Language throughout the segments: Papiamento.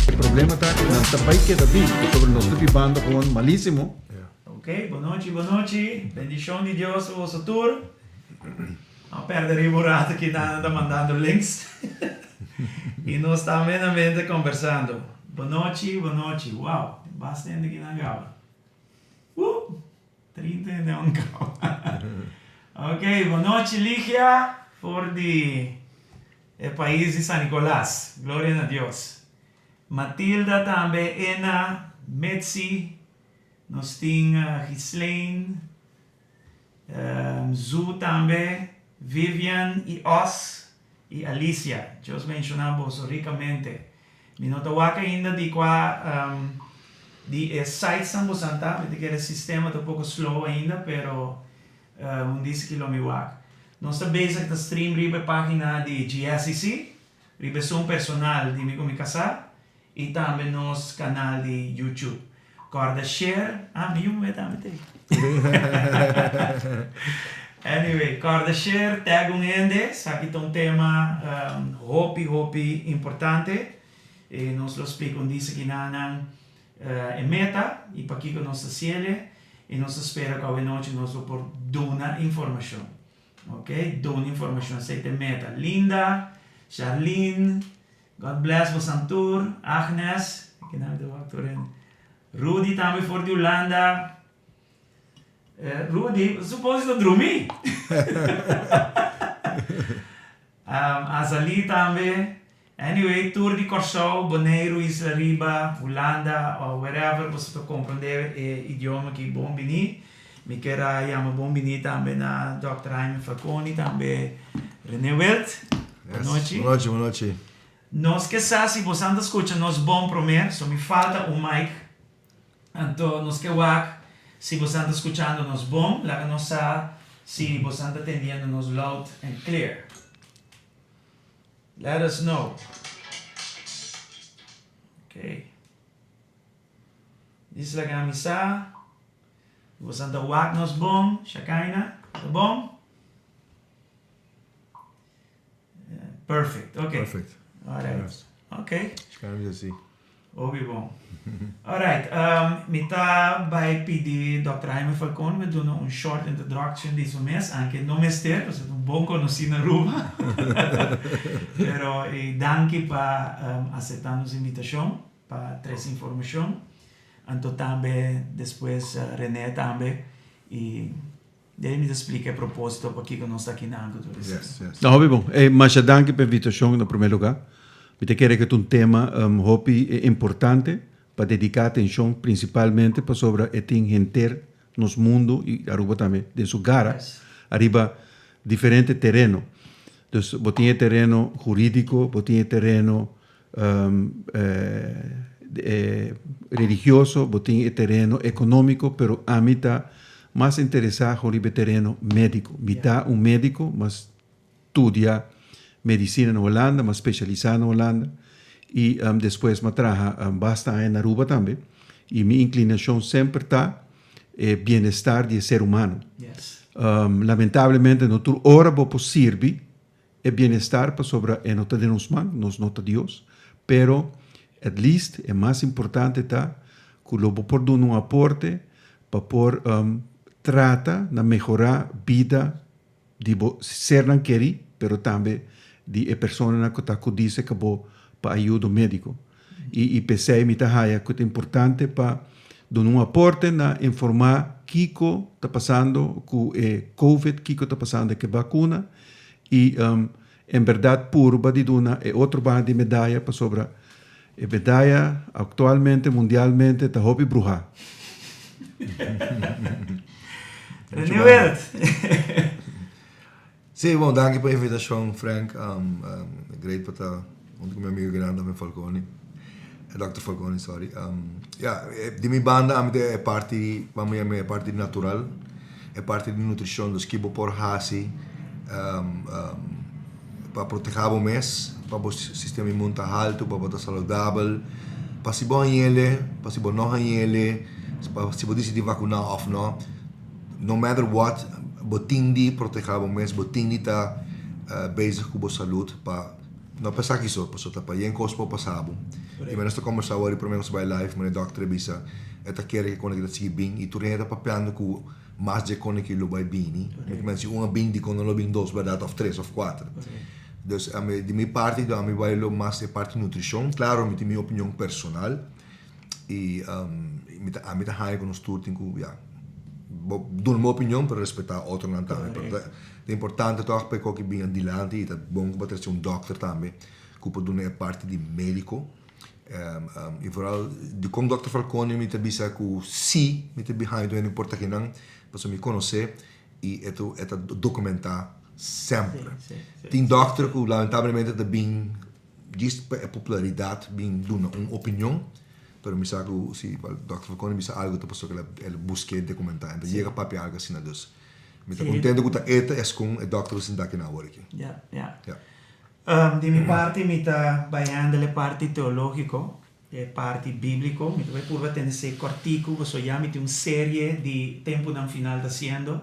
E problema ta ku nan ta bai keda bin pasobra nos ta biba. hopi banda gewoon malísimo. Ok, bon nochi, bon nochi. Bendishon di Dios pa boso tur. A perde riba un rato ki nan ta mandando links. I nos ta amenamente kombersando. Bon nochi, bon nochi. Wow, basta hende ki nan gaba. Uh, 30 hende on gaba. Ok, bon nochi Ligia, for di e pais di San Nicolas. Gloria na Dios. Matilda tambe, Ena, Mitzi, nos tin Ghislaine, Zu tambe, Vivian y Os y Alicia. Dios bendiciona boso ricamente. Mi no ta wak ainda di cua di e sitesnan boso ta, mi ta kere e sistema ta un poco slow ainda, pero un dice ki lo mi wak. Nos ta bezig ta stream riba e pagina di GSCC, riba esun personal di mi cu mi casa y tambe nos canal di YouTube. Corda share, ah mi yu muhe tambe ta ey. Anyway, corda share, tag un hende, esaki ta un tema hopi hopi importante y nos lo splica un disa kinanan e meta y pakico nos ta haciele y nos ta spera cu awenochi nos lo por duna informacion. Ok, duna informacion, esey ta e meta. Linda, Charlene, God bless bosan tur, Agnes, ki nan mi ta wak tur hende, Rudy tambe for di Hulanda, Rudy, suppose ta drumi, Azalie tambe, anyway tur di Kòrsou, Boneiru, Isla Riba, Hulanda or wherever boso ta komprende e idioma aki bon bini, mi kier a yama bon bini tambe na Dòkter Jaime Falconi tambe Rene Wild. Bon nochi. Bon nochi, bon nochi. Nos ke sa si bosan ta skucha nos bon promer, so mi falta un mic. Anto nos ke wak si bosan ta skuchando nos bon, laga nos sa si bosan ta tendiendo nos loud and clear. Let us know. Okay. Dis laga mi sa. Bosan ta wak nos bon, Shakaina, ta bon? Perfect, ok. Perfect. Alright. Yes. Ok. Shakaina bisa si. Hopi bon. Alright, um, mi ta bai pidi Dr. Jaime Falcón mi duna un short introduction di su mes, anke no mester, pasobra ta un bon konosí na Aruba. Pero eh, danki pa um, aseptá nos invitashon pa trese informashon. Anto tambe despues René tambe i dei mi ta splika e proposito pakiko nos ta aki nan ku tur esei. Yes, yes. No, hopi bon. E masha danki pa e invitashon na prome luga. Mi ta kere ku ta un tema hopi importante pa dediká atenshon prinsipalmente pasobra e tin henter nos mundu i Aruba tambe den su gara Yes. ariba diferente tereno. Dus bo tin e tereno hurídiko, bo tin e tereno religioso, bo tin e tereno economico, pero ami ta mas interesa con riba e tereno medico. Mi ta un medico, m'a studia medicina na Hulanda, m'a specialisa na Hulanda y despues m'a traha basta aña na Aruba tambe y mi inclinacion semper ta e bienestar di e ser humano. Lamentablemente no tur ora bo por sirbi E bienestar pasobra e no ta den nos man, nos no ta Dios, pero at least e mas importante ta ku lo bo por duna un aporte pa por trata na mehorá bida di bo sernan kerí, pero tambe di e personanan ku ta akudí serka bo pa ayudo médiko. I p'esei mi ta haya ku ta importante pa duna un aporte na informá kiko ta pasando ku e covid, kiko ta pasando ku e bakuna i en bèrdat purba di duna e otro banda di medaya pasobra e medaya aktualmente mundialmente ta hopi bruhá. Rene Wild. Sí, bon, danki pa e invitashon, Frank. Great pa ta huntu ku mi amigu grandi tambe, Falconi. Dòkter Falconi, sorry. Ya, di mi banda ami ta e parti, ban mi yama e parti natural, e parti di nutrishon. Dus ki bo por hasi pa protehá bo mes, pa bo sistema imun ta haltu, pa bo ta saludabel, pa si bo hañ'ele, pa si bo no hañ'ele, pa si bo disidí vakuná òf no. No matter what, bo tin di proteha bo mes, bo tin di ta bezig ku bo salud pa no pa esaki so, pasobra ta pa yen kos por pasa bo. I mi nos ta kombersá awor i promé nos bai live, manera dòkter a bisa, E ta kere ku e kone ki ta sigui bin i tur hende ta papiando ku mas dje kone ki lo bai bini. Mi ta pensa si un a bin dikon no lo bin dos bèrdat òf tres òf kuater. Dus ami di mi parti ami bai lo mas e parti nutrishon. Klaro mi tin mi opinion personal i mi ta ami ta haña ku nos tur tin ku ya bo duna bo opinion pero respetá otronan tambe. Pero ta importante tòg pa e koki bin adilanti i ta bon ku bo trese un dòkter tambe ku por duna e parti di médiko. I vooral dikon Dòkter Falconi mi ta bisa ku si mi ta behind un hende por ta kinan pasobra mi konosé i e ta e ta dokumentá semper. Tin dòkter ku lamentablemente ta bin djis pa e popularidat bin duna un opinion pero mi sa ku si Dòkter Falconi bisa algu ta pasobra el a busk'é dokumentá en ta yega papia algu asina dus mi ta kontento ku ta e ta eskun e dòkter ku sinta akinan awor aki. Di mi parti mi ta bai handle e parti teológiko, e parti bíbliko. Mi ta bai purba tene esei kòrtiku pasobra ya mi tin un serie di tempunan final ta hasiendo.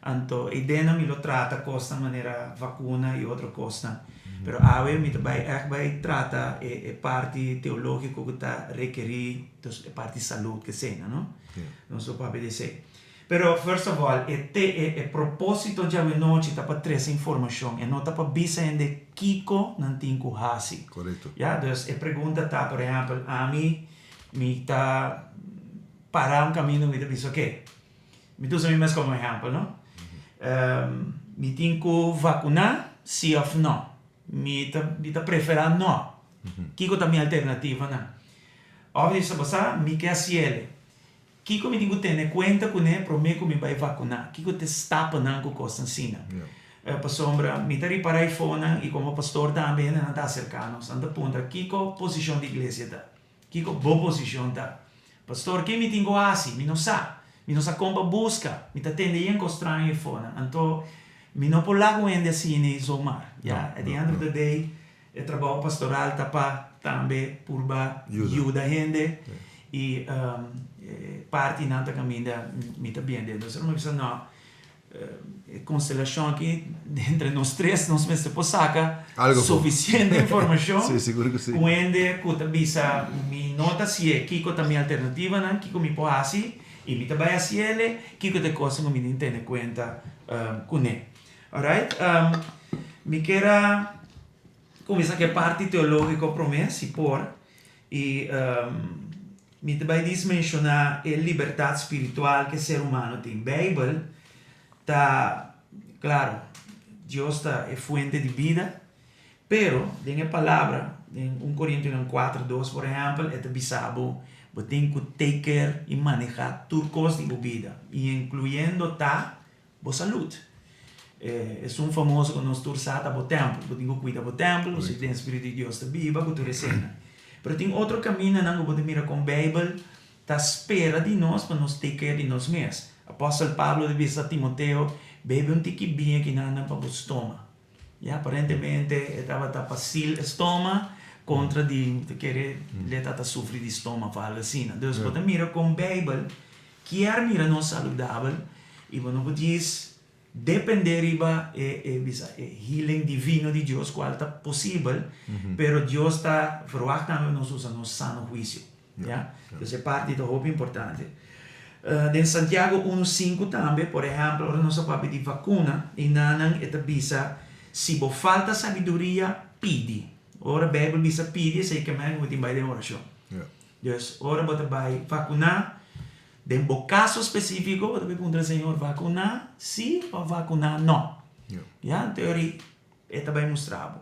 Anto eidennan mi lo trata kosnan manera vakuna i otro kosnan. Pero awe mi ta bai ègt bai trata e parti teológiko ku ta rekerí dus e parti salud ku eseinan, no? Nos lo papia di esei. Pero first of all e te e e proposito djawe-nochi ta pa trese informacion e no ta pa bisa hende kico nan tin cu haci. Correcto. Ya, dus e pregunta ta por ehempel ami mi ta para un caminda mi ta bisa oke mi ta usa mi mes como ehempel no mi tin cu vacuna si of no mi ta mi ta prefera no kico ta mi alternativanan of mi ta bisa mi ke haciele. Kiko mi tin ku tene kuenta kuné promé ku mi bai vakuná? Kiko ta e stapanan ku kosnan asina? Pasobra mi ta ripará e fonan i komo pastor tambe hendenan ta aserká nos. Nan ta puntra, Kiko posishon di iglesia ta? Kiko bo posishon ta? Pastor, ke mi tin ku hasi? Mi no sa. Mi no sa kon pa buska. Mi ta tende yen kos straño e fonan. Anto, mi no por laga un hende asina zomaar. Ya, at the end of the day, E trabou pastoral ta pa tambe purba yuda hende i e partinan ta kaminda mi ta bien den. Entonces mi bisa no, e konstelashon aki entre nos tres nos mester por saka sufisiente informashon ku hende ku ta bisa mi no ta hasié, kiko ta mi alternativanan, kiko mi por hasi i mi ta bai hasiele, kiko ta e kosnan ku mi tin tene kuenta kuné. Alright, mi kier a kuminsá ku e parti teológiko promé, si por, i mi ta bai dis menshoná e libertat spiritual ku e ser humano tin. Beibel ta, klaro, Dios ta e fuente di bida, pero den e palabra, den un Korintionan kuater dos por ehèmpel, e ta bisa bo, bo tin ku take care i manehá tur kos di bo bida, i inkluyendo ta Bo salud. Esun famoso ku nos tur sa ta bo tèmpel. Bo tin ku kuida bo tèmpel, bo den Spiritu di Dios ta biba ku tur eseinan. Pero tin otro kamindanan ku bo ta mira kon Beibel ta spera di nos pa nos take care di nos mes. Apòstel Pablo ta bisa Timoteo, Bebe un tiki biña kinanan pa bo stoma. Ya, aparentemente e tabata pa sil e stoma kontra di, mi ta kere, le tabata sufri di stoma of algo asina. Dus bo ta mira kon Beibel kier mira nos saludabel i bo no por djis depende riba e e bisa e healing divino di Dios kual ta posibel, pero Dios ta verwagt tambe pa nos usa nos sano huisio. Ya, dus e parti ta hopi importante. Den Santiago unu sinku tambe, por ehèmpel, ora nos a papia di vakuna, i nanan e ta bisa, Si bo falta sabiduria, pidi. Ora Beibel bisa pidi, esei ke men ku bo tin bai den orashon. Dus, ora bo ta bai vakuná, den bo kaso spesífiko, bo ta bai puntra Señor, vakuná sí òf vakuná nò? Ya, anto E ta bai mustra bo.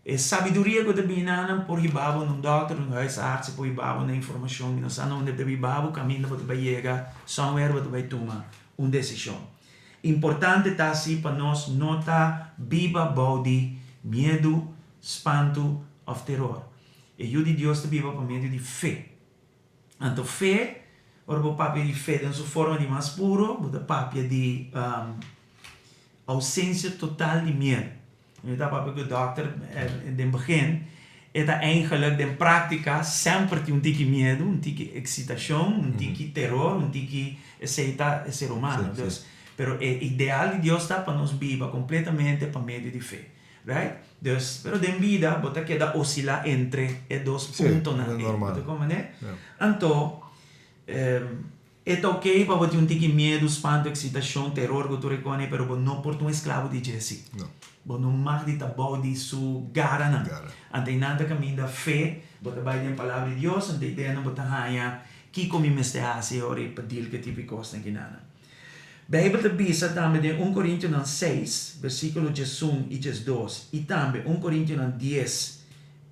E sabiduria ku ta bini na nan por hiba bo na un dòkter, un huisarts, e por hiba bo na informashon. Mi no sa na unda e ta hiba bo, kaminda bo ta bai yega, somewhere bo ta bai tuma un desishon. Importante ta si pa nos no ta biba bou di miedu, spantu òf teror. E Yu di Dios ta biba pa medio di fe. Anto fe, ora bo papia di fe den su forma di mas puro, bo ta papia di Ausencia total di miedu. Mi ta papia cu e dokter den begin, e ta eigenlijk den practica semper tin un tiki miedu, un tiki excitacion, un tiki teror, un tiki esey ta e ser humano. Dus, pero e ideal di Dios ta pa nos biba completamente pa medio di fe. Right? Dus, pero den bida bo ta keda oscila entre e dos puntonan ey. Bo ta comprende? Anto. E ta ok pa bo tin un tiki miedu, spantu, eksitashon, teror ku tur e kone, pero bo no por ta un esklabo di dje si. Bo no mag di ta bou di su garanan. Anto einan ta kaminda fe, bo ta bai den Palabra di Dios, anto eidenan bo ta haña kiko mi mester hasi ora i pa deal ku e tipo di kosnan kinanan. Beibel ta bisa tambe den un Korintionan seis, bersíkulo diesun i diesdos, i tambe un Korintionan dies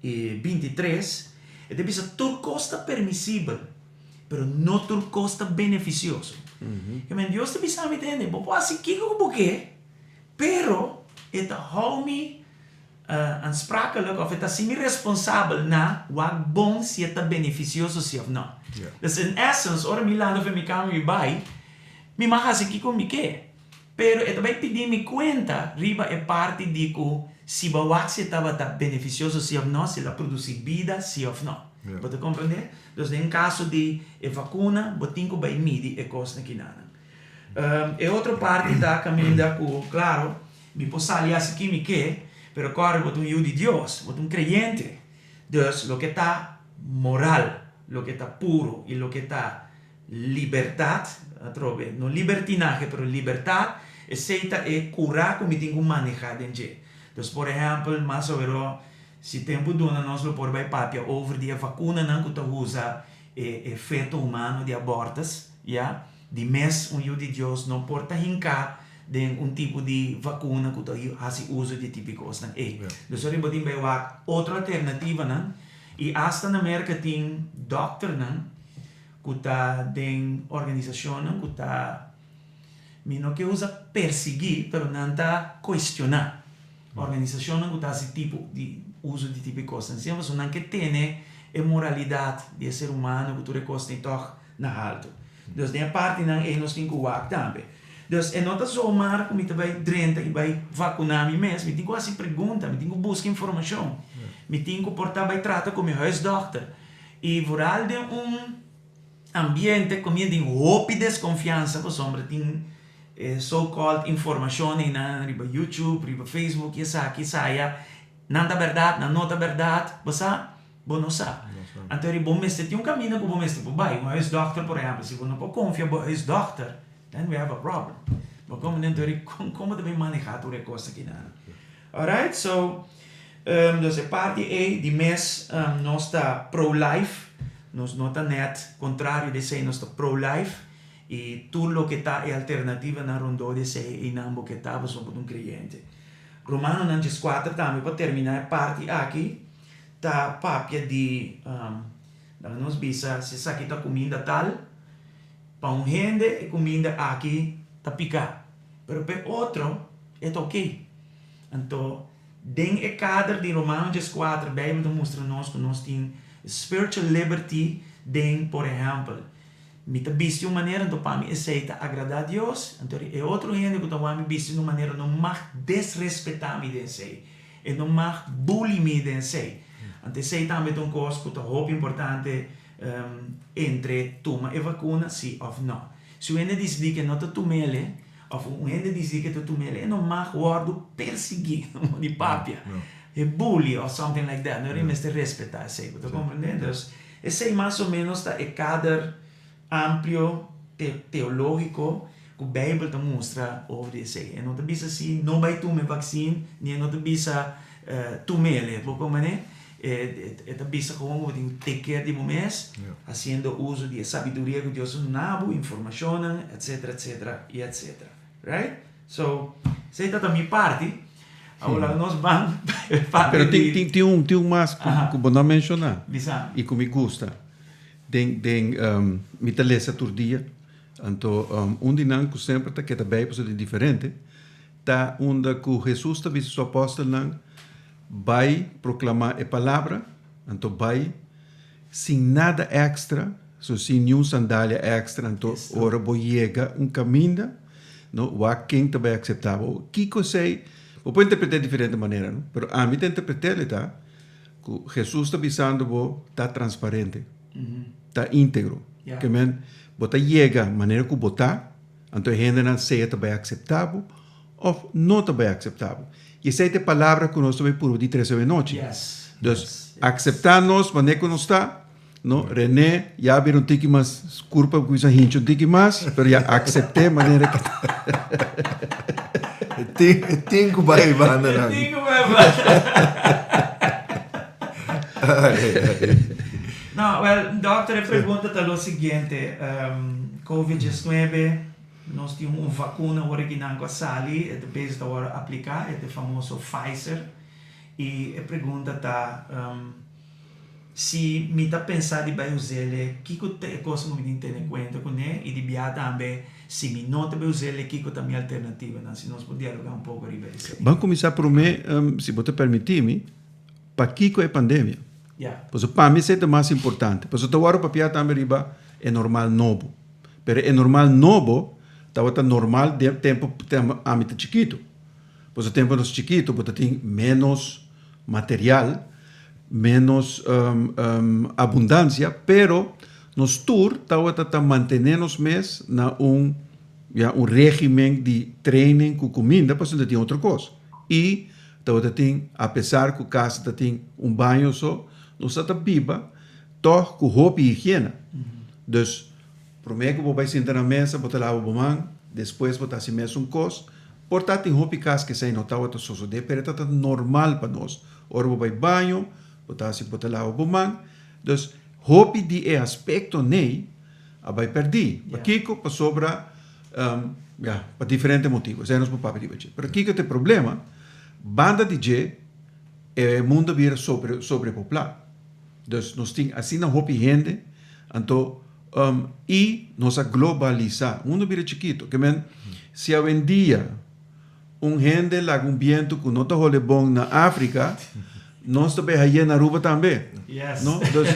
i bintitres, e ta bisa tur kos ta permisibel, pero no tur kos ta benefisioso. Ke men Dios ta bisa mi tende, bo por hasi kiko ku bo ke, pero e ta hou mi aansprakelijk of e ta hasi mi responsabel na wak bon si e ta benefisioso si of no. Dus in essence, ora mi landa for mi kama mi bai, mi mag hasi kiko mi ke, pero e ta bai pidi mi kuenta riba e parti di ku si bo a wak si e tabata benefisioso si of no, si el a produsi bida si of no. Bo ta komprende? Dus den kaso di e vakuna, bo tin ku bai midi e kosnan kinanan. E otro parti ta kaminda ku, klaro, Mi por sali hasi ki mi ke, pero kòrda bo ta un yu di Dios, bo ta un kreyente. Dus loke ta moral, loke ta puru i loke ta libertat, atrobe, no libertinahe, pero libertat, esei ta e kurá ku mi tin ku manehá den dje. Dus por ehèmpel, mas aweró, si tempu duna nos lo por bai papia over di e vakunanan ku ta usa e e feto humano di abortus, ya. Di mes un yu di Dios no por ta hinká den un tipo di vakuna ku ta hasi uso di e tipo di kosnan ei. Dus ora bo tin bai wak otro alternativanan i asta na Merka tin dòkternan ku ta den organisashonnan ku ta, mi no ke usa persiguí, pero nan ta kuestioná organisashonnan ku ta hasi tipo di uso di tipo di kosnan asina pasobra nan ke tene e moralidat di e ser humano ku tur e kosnan ei tòg na haltu. Dus den e partinan ei nos tin ku wak tambe. Dus e no ta zomaar ku mi ta bai drenta i bai vakuná mi mes, mi tin ku hasi pregunta, mi tin ku buska informashon, mi tin ku por ta bai trata ku mi huisdòkter. I vooral den un ambiente ku mi tin hopi deskonfiansa pasobra tin e so called informashon einan riba YouTube, riba Facebook i esaki esaya, nan ta bèrdat, nan no ta bèrdat, bo sa? Bo no sa. Anto eri bo mester tin un kaminda ku bo mester por bai. Un huisdòkter por ehèmpel, si bo no por konfia bo huisdòkter, then we have a problem. Bo komprende? Anto eri kon kon bo ta bin manehá tur e kos akinan? Alright, so, dus e parti ei di mes nos ta pro-life, nos no ta nèt kontrario di esei, nos ta pro-life i tur loke ta e alternativanan rondó di esei einan bo ke ta pasobra bo ta un kreyente. Romanonan dieskuater tambe pa terminá e parti aki. Ta papia di, laga nos bisa, si esaki ta kuminda tal, pa un hende e kuminda aki ta piká, pero pa e otro e ta oké. Anto, den e kader di Romano dieskuater, Beibel ta mustra nos ku nos tin spiritual liberty den, por ehèmpel, mi ta bisti un manera, anto pa mi esei ta agradá Dios, anto e otro hende ku ta wak mi bisti di un manera no mag desrespetá mi den esei. E no mag bully mi den esei. Anto esei tambe ta un kos ku ta hopi importante entre tuma e vakuna si òf nò. Si un hende disidí ku e no ta tum'el òf un hende disidí ku e ta tum'el, e no mag wòrdu persiguí, no di papia, e bully òf something like that. No, mester respetá esei, bo ta komprendé? Dus esei mas o ménos ta e kader amplio teológiko ku Beibel ta mustra over di esei. E no ta bisa si no bai tuma e vaksin, ni e no ta bisa tum'el. E por manera e ta bisa gewoon ku bo tin ku take care di bo mes, hasiendo uso di e sabiduria ku Dios a duna bo, informashonnan, etcetera, etcetera, i etcetera. Right? So, esei ta ta mi parti. Awor laga nos ban pa e parti Pero tin di. tin un mas ku bo no a menshoná Bisa. i ku mi gusta. Den den mi ta lesa tur dia, anto un di nan ku semper ta keda bei pasobra di diferente ta unda ku Hesus ta bisa su apòstelnan bai proklamá e palabra, anto bai sin nada èkstra, so sin niun sandalia èkstra, anto ora bo yega un kaminda no wak ken ta bai akseptá bo. Kiko esei? Bo por interpret'é diferente manera no, pero ami ta interpret'é ta Ku Hesus ta bisando bo ta transparente, ta íntegro. Ke men bo ta yega manera ku bo ta, anto e hendenan sea ta bai akseptá bo òf no ta bai akseptá bo. I esei ta e palabra ku nos ta bai purba di trese awe nochi. Dus, akseptá nos manera ku nos ta. No, René ya bira un tiki mas curpa cuminsa hincha un tiki mas, pero ya acepté manera que E tin cu bai banda nan. E tin cu bai banda. No, well, dokter, e pregunta ta lo siguiente. Covid 19, nos tin un vacuna awor aki nan cu a sali, e ta bezig ta worde aplica, e ta e famoso Pfizer. Y e pregunta ta, Si mi ta pensa di bai us'ele, kiko ta e kos ku mi tin tene kuenta kuné? I di bia tambe, si mi no ta bai us'ele, kiko ta mi alternativanan? Si nos por dialogá un poko riba esei. Ban kuminsá promé, si bo ta permití mi, pakiko e pandemia? Ya. Pasobra pa mi esei ta mas importante. Pasobra ta wòrdu papiá tambe riba e normal nobo. Pero e normal nobo tabata normal den tempu ami ta chikitu. Pasobra tempu nos chikitu bo ta tin ménos material, menos abundancia, pero nos tur tawata ta mantene nos mes na un ya un regimen di training cu cuminda pasobra no tin otro cos. Y tawata tin apesar cu casa ta tin un baño so, nos ta ta biba tog cu hopi higiena. Dus prome cu bo bay sinta na mesa bo ta laba bo man, despues bo ta haci mesun cos. Por ta tin hopi cas cu esey no tawata sosode, pero e ta ta normal pa nos. Ora bo bai baño, bo ta hasi bo ta laba bo man. Dus hopi di e aspekto nei a bai pèrdí. Pakiko? Pasobra, ya, pa diferente motibu. Esei nos por papia riba dje. Pero kiko ta e problema? Banda di dje e mundu a bira sobre sobrepoblá. Dus nos tin asina hopi hende, anto i nos a globalisá. Mundu a bira chikitu. Ke men, si awendia Un hende laga un bientu ku no ta hole bon na Afrika, nos ta bai haye na Aruba tambe. Yes. No? Dus,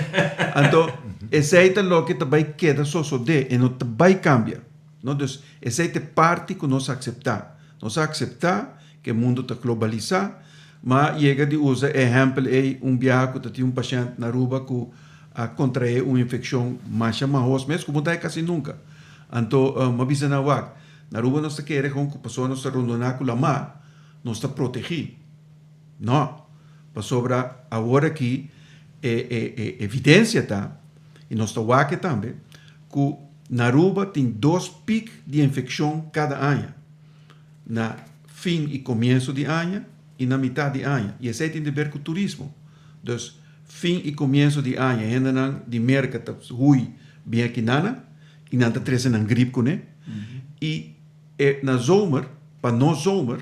anto, esei ta loke ta bai keda sosodé, e no ta bai kambia. No? Dus, esei ta e parti ku nos akseptá. Nos a akseptá ku e mundu ta globalisá, ma yega di usa e ehèmpel ei un biaha ku ta tin un pashènt na Aruba ku a kontraé un infekshon masha mahos mes ku bo ta haña kasi nunka. Anto, mi a bisa nan, Wak, Na Aruba nos ta kere kon ku pasobra nos ta rondoná ku lamá, nos ta protegí. No, pasobra awor aki e e e evidensia ta, i nos ta wak e tambe, ku na Aruba tin dos pik di infekshon kada aña, na fin i komienso di aña i na mitá di aña. I esei tin di ber ku turismo. Dus, fin i komienso di aña hendenan di Merka ta hui bin akinana. I nan ta trese nan grip kuné. I e na zomer, pa nos zomer,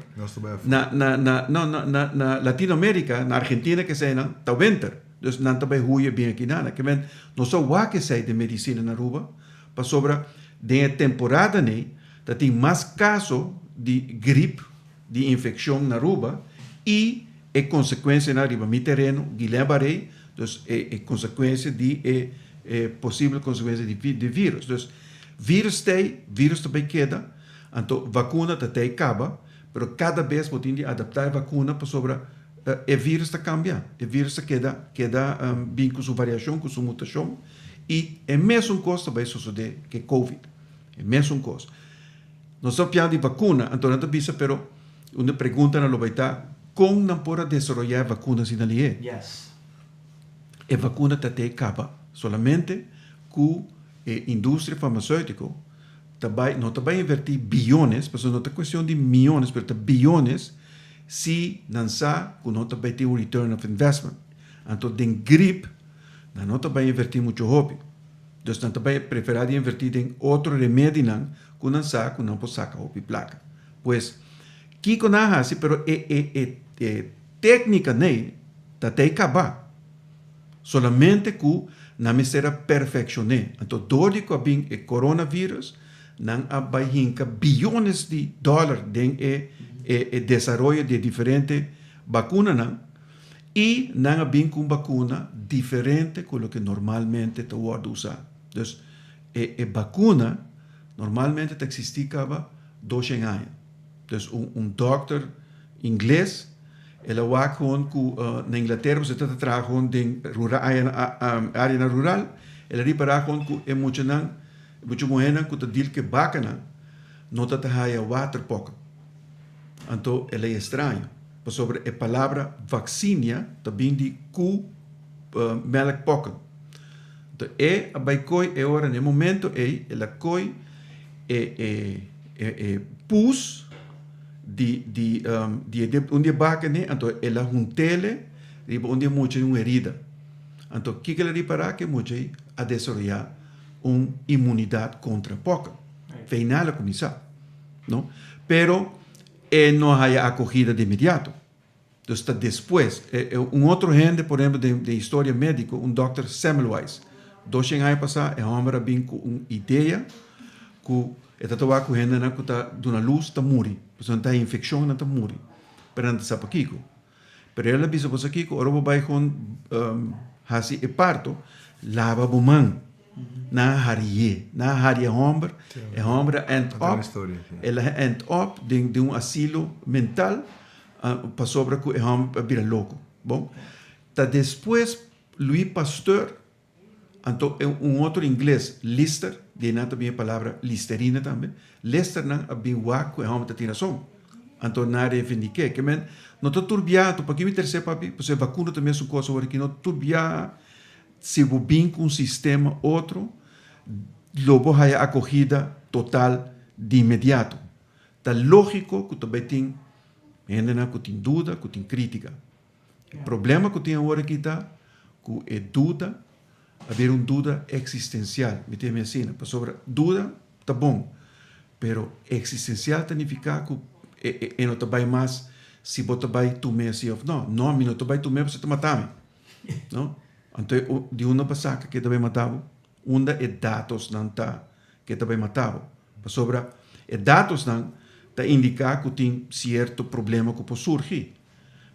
na na na no na na na Latinoamerica, na Argentina kesei nan, ta winter. Dus nan ta bai huye bin aki nana. Ke men nos a wak esei den medisina na Aruba, pasobra den e temporada nei ta tin mas kaso di grip, di infekshon na Aruba i e konsekuensianan riba mi tereno, Guillain-Barré, dus e e konsekuensia di e e posibel konsekuensia di di virus. Dus virus t'ei, virus ta bai keda, anto vakuna ta t'ei kaba, pero kada bes bo tin di adaptá e vakuna pasobra e virus ta kambia, e virus ta keda keda bin ku su variashon, ku su mutashon i e mesun kos ta bai sosodé ku e covid, e mesun kos. Nos ta pian di vakuna, anto nan ta bisa pero un di preguntanan lo bai ta, kon nan por a desaroyá e vakuna asina lihé? Yes. E vakuna ta te kaba solamente ku e industria farmaseutiko ta bai, no ta bai invertí biyones, pasobra no ta kuestion di miyones pero ta biyones, si nan sa ku no ta bai tin un return of investment. Anto den grip nan no ta bai invertí mucho hopi. Dus nan ta bai preferá di invertí den otro remedinan ku nan sa ku nan por saka hopi plaka. Pues, kiko nan a hasi pero e e e e téknika nei ta tei kaba. Solamente ku nan mester a perfekshoné. Anto dor di ku a bin e coronavirus nan a bai hinka biyones di dòler den e e e desaroyo di e diferente bakunanan i nan a bin ku un bakuna diferente ku loke normalmente ta wòrdu usá. Dus e e bakuna Normalmente ta existi caba doshen aña. Dus un un dokter ingles el a wak gewoon cu na Inglaterra pasobra e ta traha gewoon den rural areanan rural el a ripara gewoon cu e muchanan e mucha muhernan cu ta deal cu e bacanan no ta ta haya waterpokken. Anto el a extraño pasobra e palabra vaccinia ta bin di cu melkpokken. Anto e a bai koi e ora na e momento ei el a koi e e e e pus di di di e un di e baken'i anto el a huntele riba un di e mucha un herida. Anto kiko el a ripará ku e mucha ei a desaroyá un inmunidat kontra pòka. Feinal a kuminsá, no? Pero e no a haya akogida de inmediato. Dus ta despues. Un otro hende, por ehempel, den den historia médiko, un dòkter Semmelweis, doshen aña pasá e hòmber a bin ku un idea ku e ta ta wak ku hendenan ku ta duna lus ta muri, pasobra nan ta haña infekshon, nan ta muri, pero nan ta sa pakiko. Pero el a bisa bo sa kiko, ora bo bai kon hasi e parto, laba bo man. Nan a hari'é, nan a hari e hòmber, e hòmber a end up, el a end up den den un asilo mental pasobra ku e hòmber a bira loko. Bon, ta despues Louis Pasteur Anto e un otro ingles, Lister, di einan ta bin e palabra listerine tambe, Listernan a bin wak ku e hòmber ta tin rason. Anto nan a reivindik'é. Ke men, no ta tur biaha, anto paki mi tersé papi? Pasobra e vakuna ta mesun kos awor aki, no tur biaha si bo bin ku un sistema otro, lo bo haya akogida total di inmediato. Ta lógiko ku ta bai tin hendenan ku tin duda, ku tin krítika. E problema ku tin awor aki ta ku e duda a bira un duda eksistensial. Mi ta yama asina pasobra duda ta bon, pero eksistensial ta nifiká ku e no ta bai mas si bo ta bai tum'é si òf no. No, mi no ta bai tum'é pasobra e ta mata mi. No? Anto di unda bo a saka ku e ta bai mata bo? Unda e datosnan ta ku e ta bai mata bo? Pasobra e datosnan ta indiká ku tin sierto problema ku por surgi.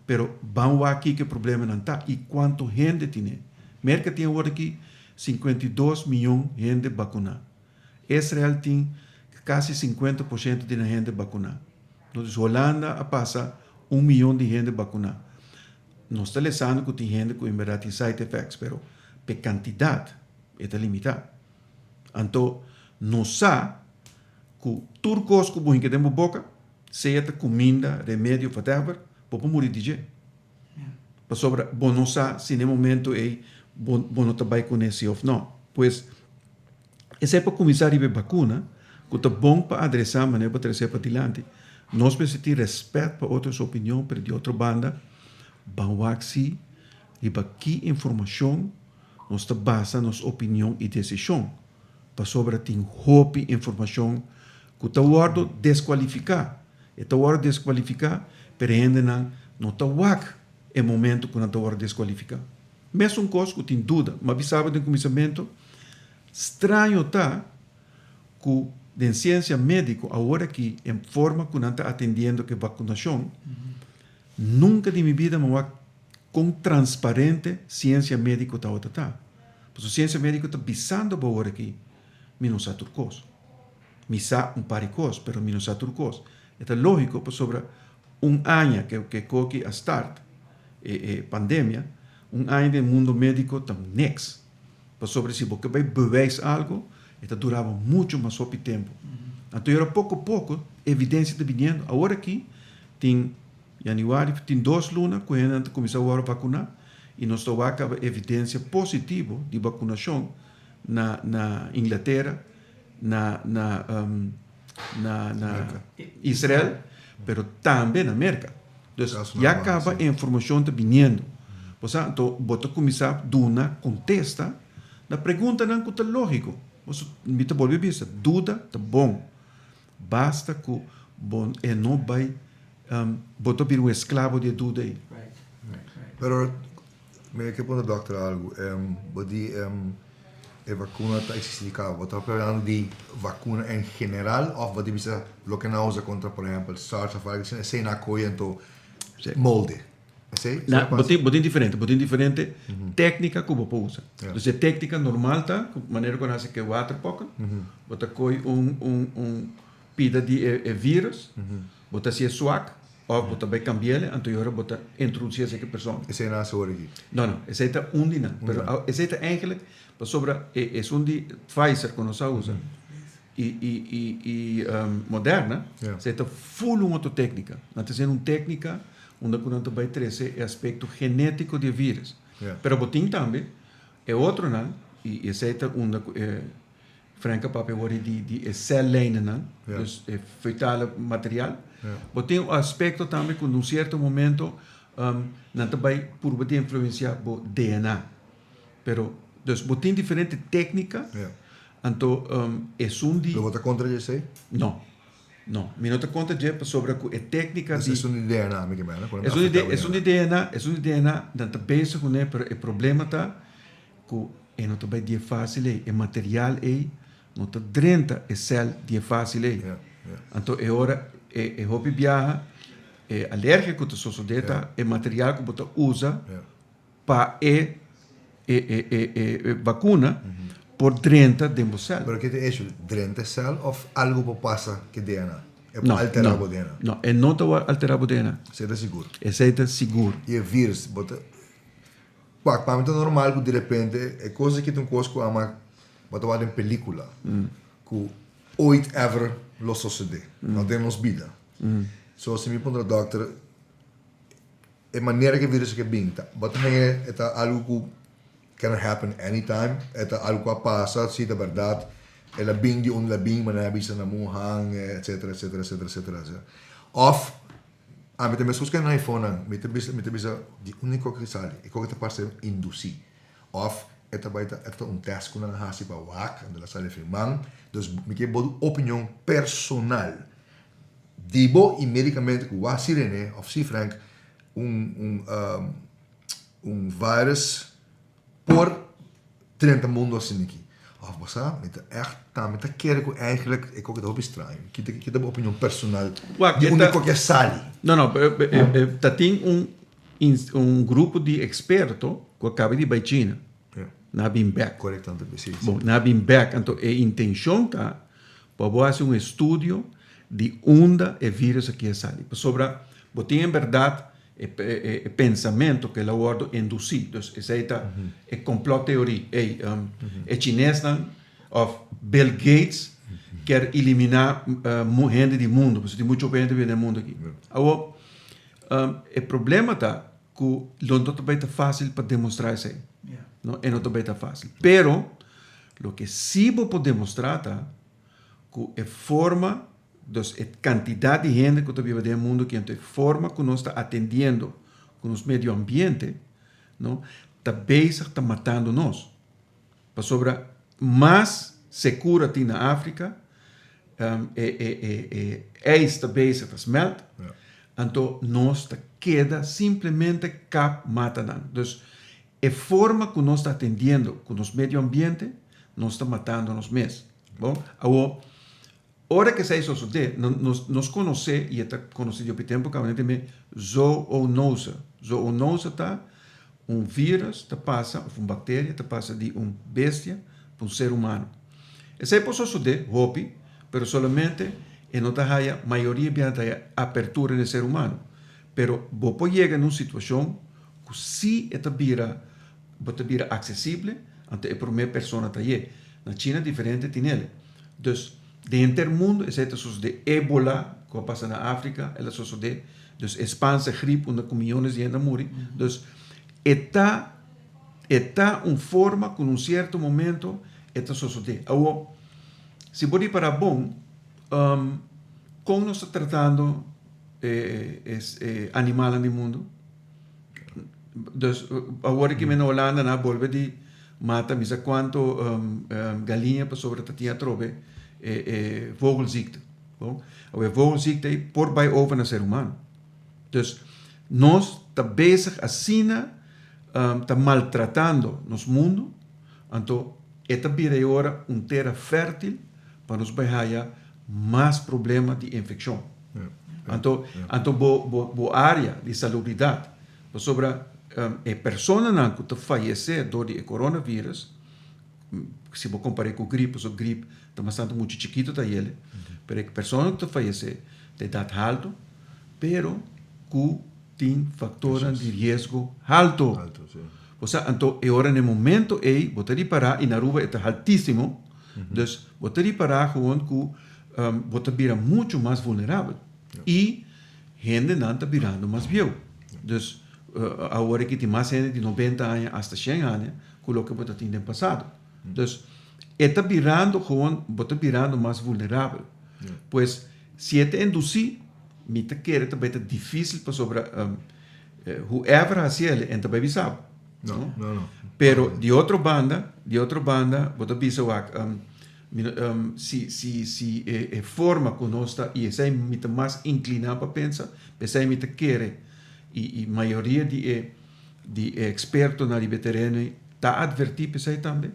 Pero ban wak kiko e problemanan ta i kuantu hende tine. Merka tin awor aki 52 miyon hende bakuná. Israel tin kasi 50% di nan hende bakuná. Dus Holanda a pasa un miyon di hende bakuná. Nos ta lesando ku tin hende ku en bèrdat tin side effects, pero p'e kantidat e ta limitá. Anto nos sa ku tur kos ku bo hinka den bo boka, sea ta kuminda, remedio of whatever, bo por muri di dje. Pasobra bo no sa si na e momento ei bo bo no ta bai kuné si of no. Pues, esei pa kuminsá riba e bakuna ku ta bon pa adresá manera bo ta tresé padilanti. Nos mester tin rèspèt pa otro su opinion, pero di otro banda ban wak si riba ki informashon nos ta basa nos opinion i desishon, pasobra tin hopi informashon ku ta wòrdu deskualifiká. E ta wòrdu deskualifiká, pero e hendenan no ta wak e momento ku nan ta wòrdu deskualifiká. Mesun kos ku tin duda. Mi a bisa bo den kuminsamentu, straño ta ku den siensia médiko awor aki e forma ku nan ta atendiendo ku e vakunashon, nunka di mi bida mi a wak kon transparente siensia médiko tabata ta. Pasobra siensia médiko ta bisando bo awor aki, mi no sa tur kos. Mi sa un par di kos, pero mi no sa tur kos. E ta lógiko pasobra un aña ke ke koki a start e e pandemia, un aña den mundo médiko ta niks. Pasobra si bo ke bai bewijs algo, e ta dura bo mucho mas hopi tempu. Anto yora poko poko evidensia ta biniendo. Awor aki tin Januari, tin dos luna ku hendenan ta kuminsá wòrdu vakuná i nos ta wak kaba evidensia positivo di vakunashon na na Inglatera, na na na na Israel, pero tambe na Merka. Dus ya kaba e informashon ta biniendo. Bo sa, anto bo ta kuminsá duna kontesta na preguntanan ku ta lógiko. Bo sa, mi ta bolbe bisa, duda ta bon. Basta ku bo e no bai, bo ta bira un esklabo di e duda ei. Pero Mi ke puntra dokter algu. Bo di e vakuna ta eksistí kaba. Bo ta papiando di vakuna en general òf bo ta bisa loke nan a usa kontra por ehèmpel SARS òf algu asina esei nan a kohe anto molde. Esei? Na, bo tin bo tin diferente, bo tin diferente téknika ku bo por usa. Dus e téknika normal ta ku manera ku nan hasi ku e waterpokken, bo ta kohe un un un pida di e virus, bo ta hasié swak òf bo ta bai kambi'el, anto e ora bo ta introdusí esei ku e persona. Esei nan hasi ora aki? No, no, esei ta un di nan. Pero esei ta eigenlijk pasobra e esun di Pfizer ku nos a usa i i i i Moderna, esei ta ful un otro téknika. Nan ta hasiendo un téknika unda ku nan ta bai trese e aspekto genétiko di e virus. Pero bo tin tambe e otronan. i esei ta unda ku e Frank a papia awor di di e cellijnennan, dus e feutale material. Bo tin un aspekto tambe ku na un sierto momento nan ta bai purba di influensiá bo DNA. Pero, dus bo tin diferente téknika, anto esun di. Lo bo ta kontra dje esei? No. No, mi no ta kontra dje pasobra ku e téknika di. Esun di DNA mi ke mena. Esun di esun di DNA, esun di DNA nan ta bezig kuné pero e problema ta ku e no ta bai die fásil ei, e material ei no ta drenta e sèl die fásil ei. Anto e ora e e hopi biaha e alergia ku ta sosodé ta e material ku bo ta usa pa e e e e bakuna por drenta den bo sèl. Pero ke ta e hecho? Drenta e sèl òf algu por pasa ke DNA? E por alterá bo DNA? No, e no ta wòrdu alterá bo DNA. Esei ta sigur? Esei ta sigur. I e virus bo ta wak pa mi ta normal ku direpente e kos aki ta un kos ku ama bo ta wak den pelikula ku ooit ever lo sosodé no den nos bida. So si mi puntra dòkter E manera ku e virus aki a bin ta bo ta haña e ta algu ku can happen anytime, e ta algu ku a pasa, si ta bèrdat el a bin di unda el a bin, manera a bisa na Wuhan etcetera etcetera etcetera etcetera etcetera. Òf ami ta meskos ku e iPhonenan, mi ta bisa mi ta bisa di unda e koke sali, e koke ta parse indusí òf e ta bai ta e ta un tèst ku nan a hasi pa wak anto el a sali firman, dus mi ke bo opinion personal. Di bo i medicamente cu wak si Rene of si Frank un un un virus por drenta mundo asina aki of bo sa mi ta echt tambe ta kere cu eigenlijk e koke ta hopi straño kita kita bo opinion personal di unda e koke a sali. No no ta tin un un grupo di experto cu a caba di bay China nan a bin bek bon nan a bin bek anto e intencion ta Pa bo hasi un estudio di unda e virus aki a sali. Pasobra bo tin en berdad e e pensamento ku el a wordo indusí. Dus esei ta e complot theorie. Ey, e chinesnan of Bill Gates kier eliminá hende di mundo pasobra tin mucho hende biba den mundo aki. Awor, e problema ta ku lo no ta bai ta fásil pa demostrá esei. No, e no ta bai ta fásil. Pero Loke sí bo por demostrá ta ku e forma, dus e kantidat di hende ku ta biba den e mundu aki, anto e forma ku nos ta atendiendo ku nos medio ambiente, no, ta bezig ta matando nos. Pasobra mas sekura tin na Afrika, e e e e ijs ta bezig ta smelt, anto nos ta keda simplemente kap mata nan. Dus E forma ku nos ta atendiendo ku nos medio ambiente, nos ta matando nos mes. Bon, awor, ora ku esei sosodé, nos nos konosé, i e ta konosí di hopi tempu kaba, nan ta yam'é zoonose. Zoonose ta un vírus ta pasa, òf un bakteria ta pasa di un bestia pa un ser humano. Esei por sosodé hopi, pero solamente e no ta haya, mayoria biaha ta haya apertura den e ser humano. Pero bo por yega na un situashon ku si e ta bira bo ta bira aksesible, anto e promé persona ta ye. Na China diferente tin el. Dus den henter mundu esei ta sosodé. Ebola ku a pasa na Afrika el a sosodé. Dus e Spaanse griep unda ku miyones di hende a muri. Dus e ta e ta un forma ku na un sierto momento e ta sosodé. Awor si bo ripará bon kon nos ta tratando e e animalnan di mundu? Dus awor aki mi na Holanda nan a bolbe di mata mi sa cuanto galiña pasobra ta tin atrobe e e vogelziekte. Bon, awor e vogelziekte ei por bai over na ser humano. Dus nos ta bezig asina ta maltratando nos mundo, anto e ta bira e ora un tera fértil pa nos bai haya mas problema di infeccion. Anto, anto bo, bo, bo área di salubridat, pasobra e personanan ku ta fayesé dor di e coronavirus, si bo kompar'é ku grip, pasobra grip ta bastante muchu chikitu ta yele, pero e personanan ku ta fayesé ta edat haltu, pero ku tin faktornan di riesgo haltu. Osea, anto e ora na e momento ei bo ta ripará, i na Aruba e ta haltísimo, dus bo ta ripará gewoon ku bo ta bira muchu mas vulnerabel i hendenan ta birando mas bieu. Dus awor aki tin mas hende di nobenta aña asta shen aña ku loke bo ta tin den pasado. Dus e ta birando gewoon, bo ta birando mas vulnerabel. Pues si e ta inducí, mi ta kere ta bay ta difícil pasobra whoever haci el, e no ta bay bisa bo. No, no, no. Pero di otro banda, di otro banda, bo ta bisa wak, mi no, si, si, si e, e forma ku nos ta, i esei mi ta mas inkliná pa pensa, p'esei mi ta kere, i, i mayoria di e, di e ekspertonan riba e tereno ei ta atvertí p'esei tambe,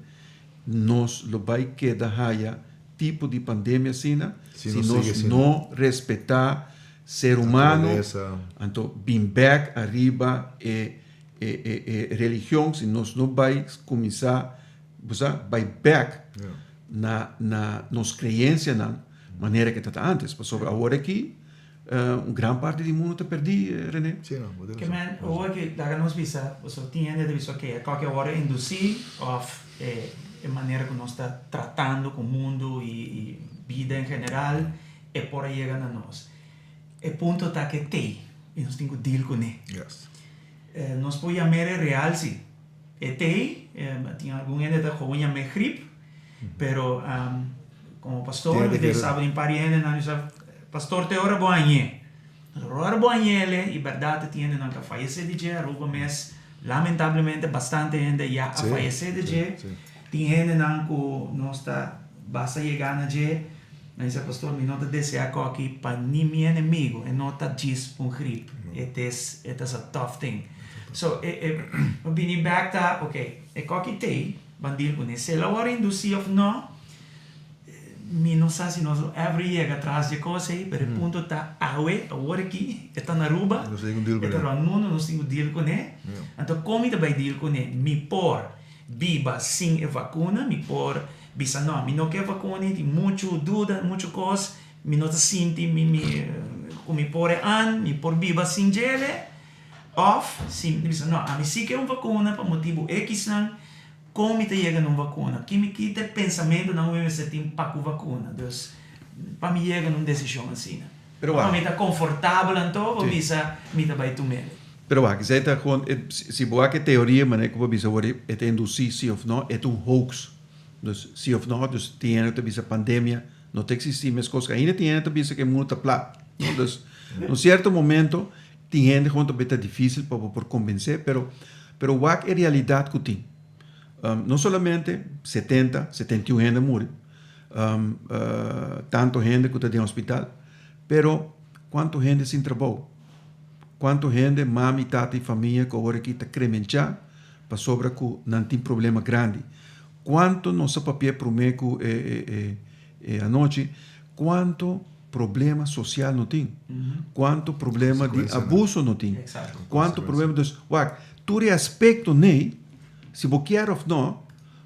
nos lo bai keda haya tipo di pandemia asina Si si nos nos sigui asina. no respetá ser humano, Naturalesa. anto bin bèk ariba e e e e religion si nos no bai kuminsá bo sa bai bèk na na nos kreensianan manera ke ta ta ántes pasobra awor aki un gran parti di mundu ta pèrdí René. Sí no, bo tin Ke rason. men awor ke laga nos bisa pasobra tin hende ta bisa oke e kòke awor a indusí òf e e manera ku nos ta tratando ku mundu i i bida en general e por a yega na nos. E punto ta ke tei i nos tin ku deal kuné. Yes. Nos por yam'é real si. E t'ei, tin algun hende ta gewoon yam'é grip, pero como pastor mi ta sa tin par di hendenan mi sa, pastor te ora bo hañ'é. Ora bo hañ'é i bèrdat ta tin hendenan ku a fayesé di dje, Aruba mes lamentablemente bastante hende ya a fayesé di dje. Tin hendenan ku nos ta basta yega na dje, nan bisa, Pastor, mi no ta deseá koki pa ni mi enemigo, e no ta djis un grip, it is, it is a tough thing. So, e, e, pa bini bèk ta, ok, e koki t'ei, ban deal kuné, si el a wòrdu indusí òf nò, mi no sa si nos lo ever yega tras dje kos ei, pero e punto ta awe, awor aki, e ta na Aruba, e ta rònt mundu, nos tin ku deal kuné. Anto, kon mi ta bai deal kuné? Mi por biba sin e vakuna, mi por bisa no, mi no ke vakuna, tin muchu duda, muchu kos, mi no ta sinti mi mi ku mi por e an, mi por biba sin djele, òf si mi bisa no, ami si ke un vakuna pa motibu ekisnan, kon mi ta yega na un vakuna? Ki mi ki ta e pensamentunan ku mi mester tin pa ku vakuna? Dus pa mi yega na un desishon asina. Pero Pa wak. mi ta konfortabel anto pa Sí. bisa mi ta bai tum'el. Pero wak, esei ta gewoon, si bo wak e teoria manera ku bo bisa awor e ta indusí si òf no, e ta un hoax. Dus si òf no, dus tin hende ku ta bisa pandemia no ta eksistí meskos ku ainda tin hende ta bisa ku e mundu ta plat. No, dus na un sierto momento tin hende gewoon ta ta difísil pa bo por kombensé, pero pero wak e realidat ku tin. No solamente setenta, 71 hende a muri, tanto hende ku ta den hospital, pero kuantu hende sin trabou? Kuantu hende, mami, tata i famia ku awor aki ta kremenchá pasobra ku nan tin problema grandi? Kuantu nos a papia promé ku e e anochi, kuantu problema sosial no tin? Kuantu problema di abuso no tin? Kuantu problema, dus wak, tur e aspekto nei, si bo kier òf no,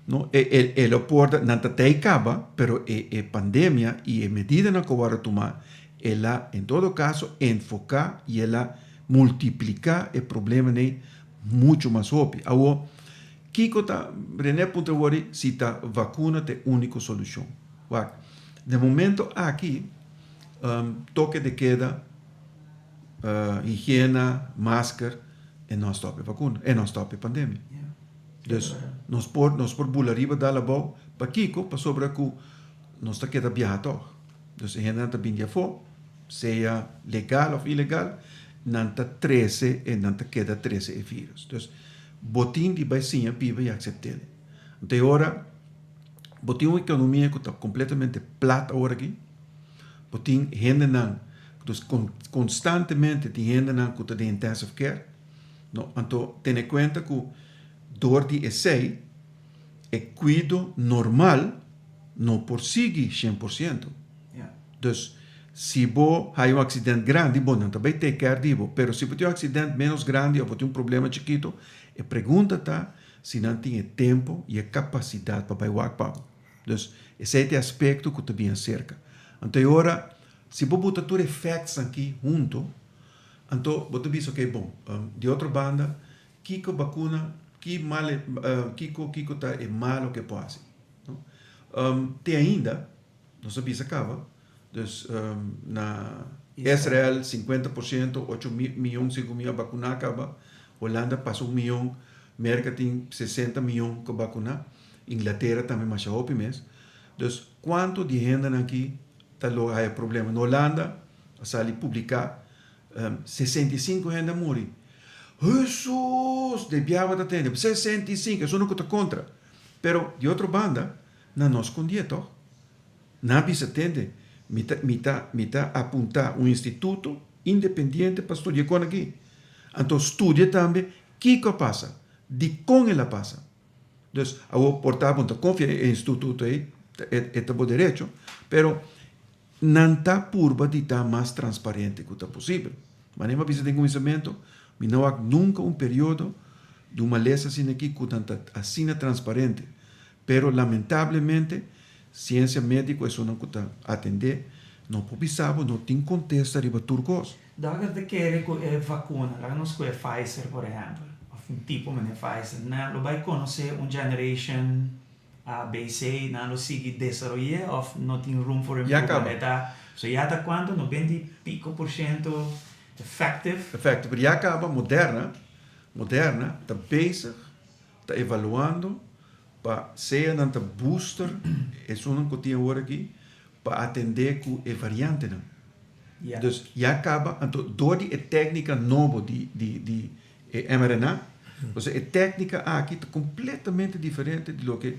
no, e e e lo por ta, nan ta tei kaba, pero e e pandemia i e medidanan ku a wòrdu tumá, El a, en todo caso, enfoca y el a multiplica e problemanan mucho mas hopi. Awor, kico ta, René puntra wori si ta vacuna ta e unico solucion. Wak, den momento aki, toque de queda, higiena, masker, e no a stop e vacuna, e no a stop e pandemia. Dus, nos por, nos por bula riba dal abou, pakico? Pasobra cu nos ta keda biaha tog. Dus e hendenan ta bini di afó, sea legal òf ilegal, nan ta trese e nan ta keda trese e vírus. Dus bo tin di bai siña biba i aksept'el. Anto e ora bo tin un ekonomia ku ta kompletamente plat awor aki, bo tin hendenan, dus konstantemente tin hendenan ku ta den intensive care, no, anto tene kuenta ku dor di esei e kuido normal no por sigui 100%. Dus, si bo haya un accident grandi, bo nan ta bay take care di bo. Pero si bo tin un accident menos grandi of bo tin un problema chikito, e pregunta ta si nan tin e tempo y e capacidad pa bay wak pa bo. Dus, esey ta e aspecto cu ta bin acerca. Anto e ora, si bo buta tur e facts aki hunto, anto bo ta bisa, ok, bon, di otro banda, Kiko bakuna, ki mal e, kiko, kiko ta e malo ke por hasi? No? Te ainda, nos a bisa kaba, dus na Israel 50%, 8 miyon segun mi a bakuna kaba, Holanda pasa un miyon, Merka tin 60 miyon ku bakuna. Inglatera tambe masha hopi mes. Dus kuantu di hendenan aki ta lo haya problema? Na Holanda a sali publiká 65 hende a muri. Hesus! De biaha ta tende, 65! Esun ku ta kontra. Pero di otro banda, nan no skondié tòg. Nan a bisa, Tende, mi ta, mi ta, mi ta apuntá un instituto independiente pa studia kon aki. Anto studia tambe kiko a pasa, dikon el a pasa. Dus, awor por ta bo no ta konfia e instituto ei, e ta bo derecho, pero nan ta purba di ta mas transparente ku ta posibel. Manera mi a bisa den kuminsamentu, mi no wak nunka un periodo di un malesa asina aki ku nan ta asina transparente. Pero lamentablemente ciencia medico esunnan cu ta atende no por bisa bo no tin contesta riba tur cos. Dòkter ta kere ku e vakuna, laga nos kohe Pfizer por ehèmpel, òf un tipo manera Pfizer, nan lo bai konosé un generation A, B, C, nan lo sigui desaroy'é òf no tin room for Ya improvement? kaba. E ta, so ya ta kuantu? Noventa i piko por shento effective? Effective, pero ya kaba Moderna, Moderna ta bezig, ta evaluando Pa sea nan ta booster esunnan ku tin awor aki pa atendé ku e variantenan. Dus ya kaba, anto dor di e téknika nobo di di di e mRNA, pasobra e téknika aki ta kompletamente diferente di loke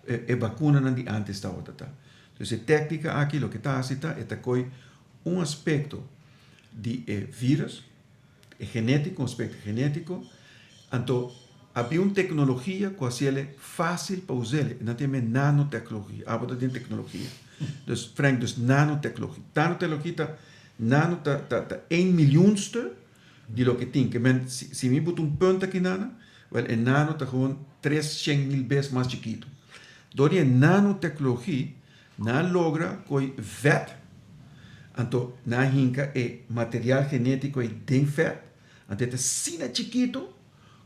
e bakunanan di ántes tabata ta. Dus e téknika aki loke ta hasi ta e ta koi un aspekto di e vírus, E genétiko, un aspekto genétiko. Anto habia un teknologia ku hasiel fásil pa us'el. Nan ta yam'é nanoteknologia. Abo ta den teknologia. Dus Frank, dus nanoteknologia. Nanoteknologia ta, nano ta ta ta een miljoenste di loke tin. Ke men si si mi buta un punt aki nana, wèl e nano ta gewoon tres shen mil bes mas chikitu. Dor di e nanoteknologia Nan a logra koe vet, anto nan a hinka e material genetico ei den vet, anto e ta asina chikito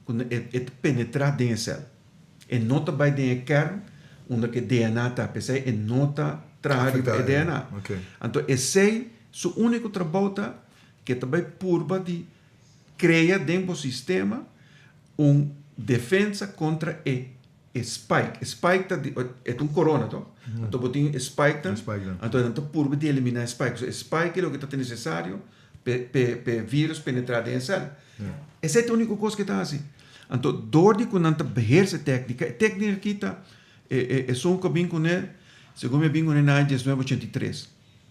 ku e ta penetra den e cel. E no ta bai den e kern unda ku e DNA ta, p'esei e no ta traha riba e DNA. Anto esei su unico trabou ta ku e ta bai purba di krea den bo sistema un defensa kontra e E spike, e spike ta di, e ta un corona toch? Anto bo tin e spike nan, anto nan ta purba di elimina e spike. So e spike e loke ta necesario p'e p'e p'e virus penetra den e cel. Esei ta e unico cos ke ta haci. Anto door di cu nan ta beheersa e tecnica, e tecnica aki ta e e esun cu a bin cune, segun mi a bin cune na aña diesnuebe ochenta i tres.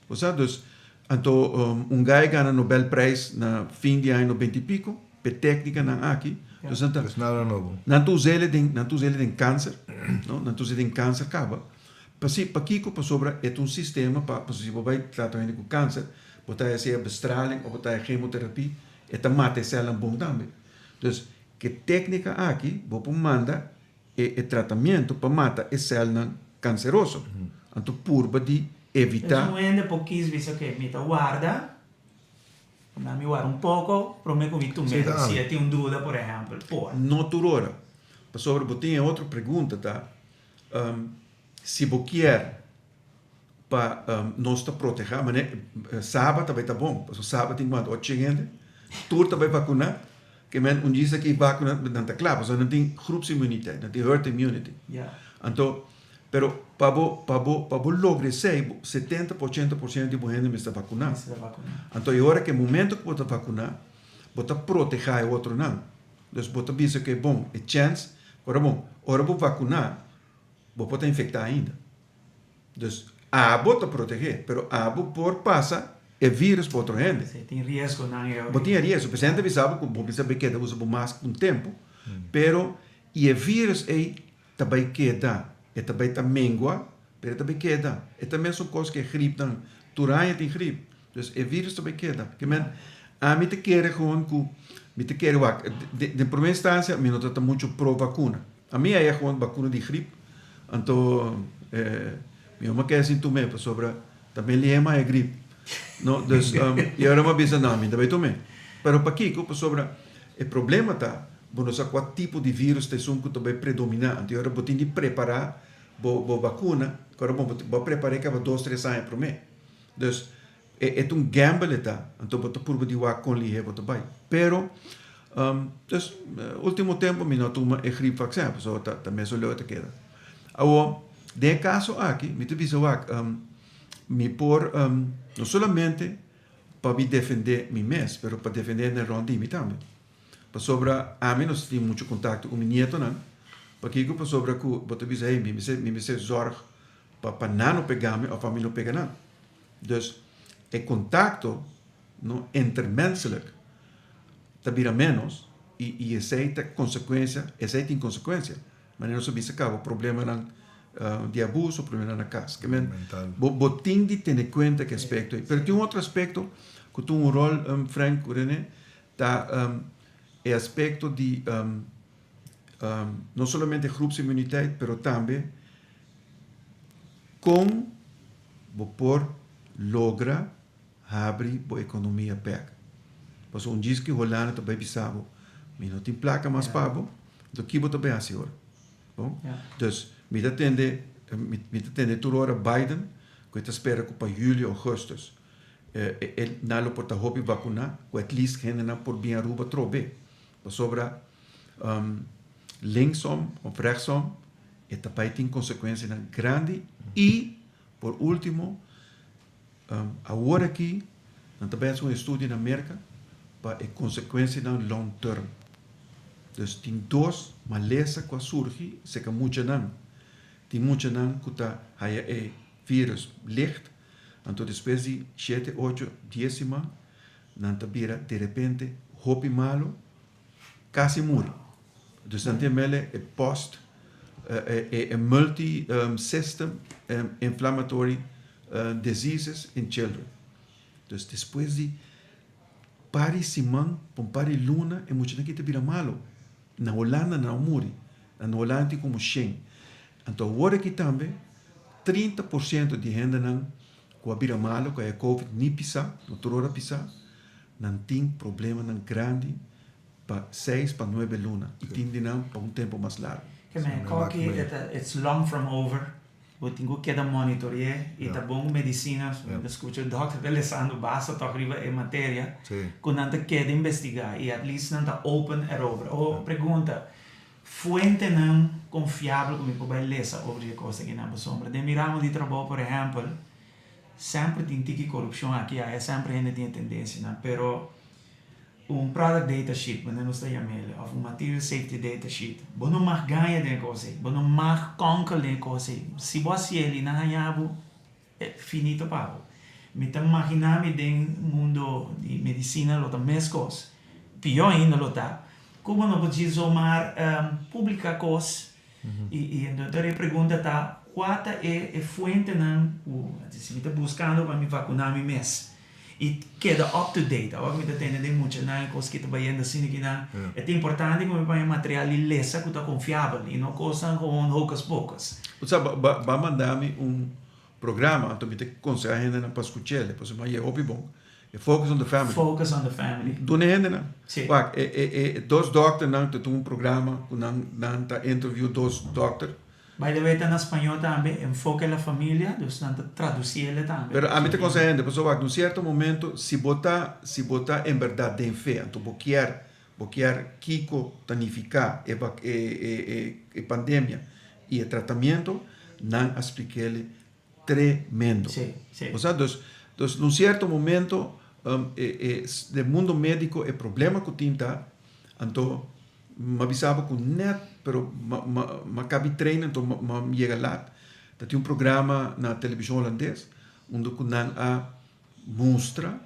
Bo sa? Dus, anto un guy gana Nobel Prijs na fin di aña nobenta i pico p'e tecnicanan aki. Dus nan ta. Dus nada nobo. Nan ta us'el den, nan ta us'el den cancer, no? Nan ta us'el den cancer caba. Pasi, pakico? Pasobra e ta un sistema pa, pasobra si bo bay trata un hende cu cancer, bo ta haci bestraling of bo ta haci chemoterapie, e ta mata e celnan bon tambe. Dus, ke tecnica aki bo por manda e e tratamiento pa mata e celnan canceroso. Anto purba di evita. Dus un hende por kis bisa oke mi ta warda, na mi warda un poco prome cu mi tum'e si e tin un duda por ehempel, por. No tur ora. Pasobra bo tin e otro pregunta ta, si bo kier pa nos ta proteha, mane Saba ta bay ta bon, pasobra Saba tin cuanto ocho hende, tur ta bay vacuna, ke men un djis aki vacuna nan ta cla, pasobra nan tin groepsimmuniteit, nan tin herd immunity. Anto, pero pa bo pa bo pa bo logra esey, 70 pa 80 por ciento di bo hende mester vacuna. Anto e ora ke momento ku bo ta vacuna, bo ta proteha e otronan. Dus bo ta bisa ke bon, e chance, ora bon, ora bo vacuna, bo por ta infecta ainda. Dus abo ta protegé, pero abo por pasa e virus pa otro hende. Sí, tin riesgonan e ora. Bo tin e riesgo. Presidente a bisa bo ku bo mester bai keda usa bo mask un tempu, pero i e virus ei ta bai keda, e ta bai ta mengua, pero e ta bai keda. E ta mesun kos ku e gripnan, tur aña tin grip. Dus e virus ta bai keda. Ke men, ami ta kere gewoon ku, mi ta kere wak, den prome instansia mi no ta ta muchu pro vakuna. Ami a haya gewoon bakuna di grip, anto mi mama keda sin tum'é pasobra ta mi lihé m'a haya grip. No, dus i ora m'a bisa no, mi ta bai tum'é. Pero pakiko? Pasobra e problema ta bo no sa kua tipo di virus ta esun ku ta bai predominá, anto i ora bo tin di prepará bo bo bakuna, ku ora bo bo a prepar'é kaba dos tres aña promé. Dus E ta un gamble e ta, anto bo ta purba di wak kon lihé bo ta bai. Pero, dus, ultimo tempo mi no a tuma e griep vaccin, pasobra ta ta mesun leu e ta keda. Awor, den e kaso aki, mi ta bisa wak, mi por, no solamente pa mi defendé mi mes, pero pa defendé hende rònt di mi tambe. Pasobra ami no tin muchu kontakto ku mi nietonan. Pakiko? Pasobra ku bo ta bisa, hey, mi mester, mi mester zòrg pa pa nan no pega mi òf ami no pega nan. Dus, e kontakto no intermenselijk ta bira ménos i i esei ta konsekuensia, esei tin konsekuensia. Manera nos a bisa kaba, problemanan di abuso, problemanan na kas. Ke men, bo bo tin di tene kuenta ku e aspekto ei. Pero tin un otro aspekto ku ta un ròl, Frank ku Rene, ta e aspekto di no solamente groepsimmuniteit, pero tambe kon bo por logra habri bo ekonomia bek. Pasobra un djis ki Holanda ta bai bisa bo, mi no tin plaka mas pa bo, enton ki bo ta bai hasi ora? Bon? Dus, mi ta tende, mi ta tende tur ora Biden ku e ta spera ku pa juli, augustus e nan lo por ta hopi vakuná, ku at least hendenan por bin Aruba trobe. Pasobra linksom of rechtsom e ta bai tin konsekuensianan grandi i por ultimo Awor aki nan ta bai hasi un estudio na Merka pa e konsekuensianan long term. Dus tin dos malesa ku a surgi serka muchanan. Tin muchanan ku ta haya e virus licht, anto despues di shete, ocho, dies siman nan ta bira derepente hopi malu, kasi muri. Dus nan tin mele e post, e multi system inflammatory diseases in children. Dus despues di par di siman pa un par di luna e muchanan aki ta bira malo. Na Holanda nan a muri. Na Holanda tin como shen. Anto awor aki tambe 30% di hendenan ku a bira malo ku a e covid ni pisa, no tur ora pisa, nan tin problemanan grandi pa seis pa nuebe luna y tin di nan pa un tempo mas largo. Ke men koki e ta it's long from over bo tin ku keda monitore'é y ta bon medicina mi ta scucha dokter ta lesando basta tok riba e materia ku nan ta keda investiga y at least nan ta open erover. Awor pregunta fuentenan confiabel ku mi por bai lesa over di e kos akinan pasobra den mi ramo di trabou por ehempel semper tin tiki corupcion aki aya semper hende tin e tendencianan pero Un product data sheet, manera nos ta yam'el, of un material safety data sheet. Bo no mag gaña den e kos ei. Bo no mag konkel den e kos ei. Si bo hasiel i nan haña bo, e finito pa bo. Mi ta magina mi den mundo di medisina lo ta meskos. Pió ainda lo ta ku bo no por djis zomaar publica kos i entonces e pregunta ta kua ta e fuentenan ku si mi ta buskando pa mi vakuna mi mes. I keda up to date. Awor mi ta tende den muchanan e kos ki ta bayendo asina kinan. E ta importante ku mi paña material di lesa ku ta konfiabel i no kosnan gewoon hocus pocus. Bo sa, bo a manda mi un programa, anto mi ta konsehá hendenan pa skuch'el, pasobra mi a yega hopi bon. E Focus on the Family. Focus on the Family. Duna e hendenan. Si. Wak, e e e dos dòkternan ta tuma un programa ku nan nan ta interview dos dòkter. By the way ta na spañó tambe, Enfoque la Familia, dus nan ta traduciele tambe. Pero ami ta konseha hende, pasobra wak, na un sierto momento si bo ta, si bo ta en berdad den fe, anto bo kier, bo kier kiko ta nifiká e bak, e, e, e, e pandemia i e tratamiento, nan a splik'el tremendo. Sí, sí. Bo sa, dus, dus na un sierto momento, e, e, den mundo médiko e problema ku tin ta, anto m'a bisa bo ku nèt, pero m'a, m'a, m'a kabi trein anto m'a, m'a yega lat, ta tin un programa na televishon holandes unda ku nan a mustra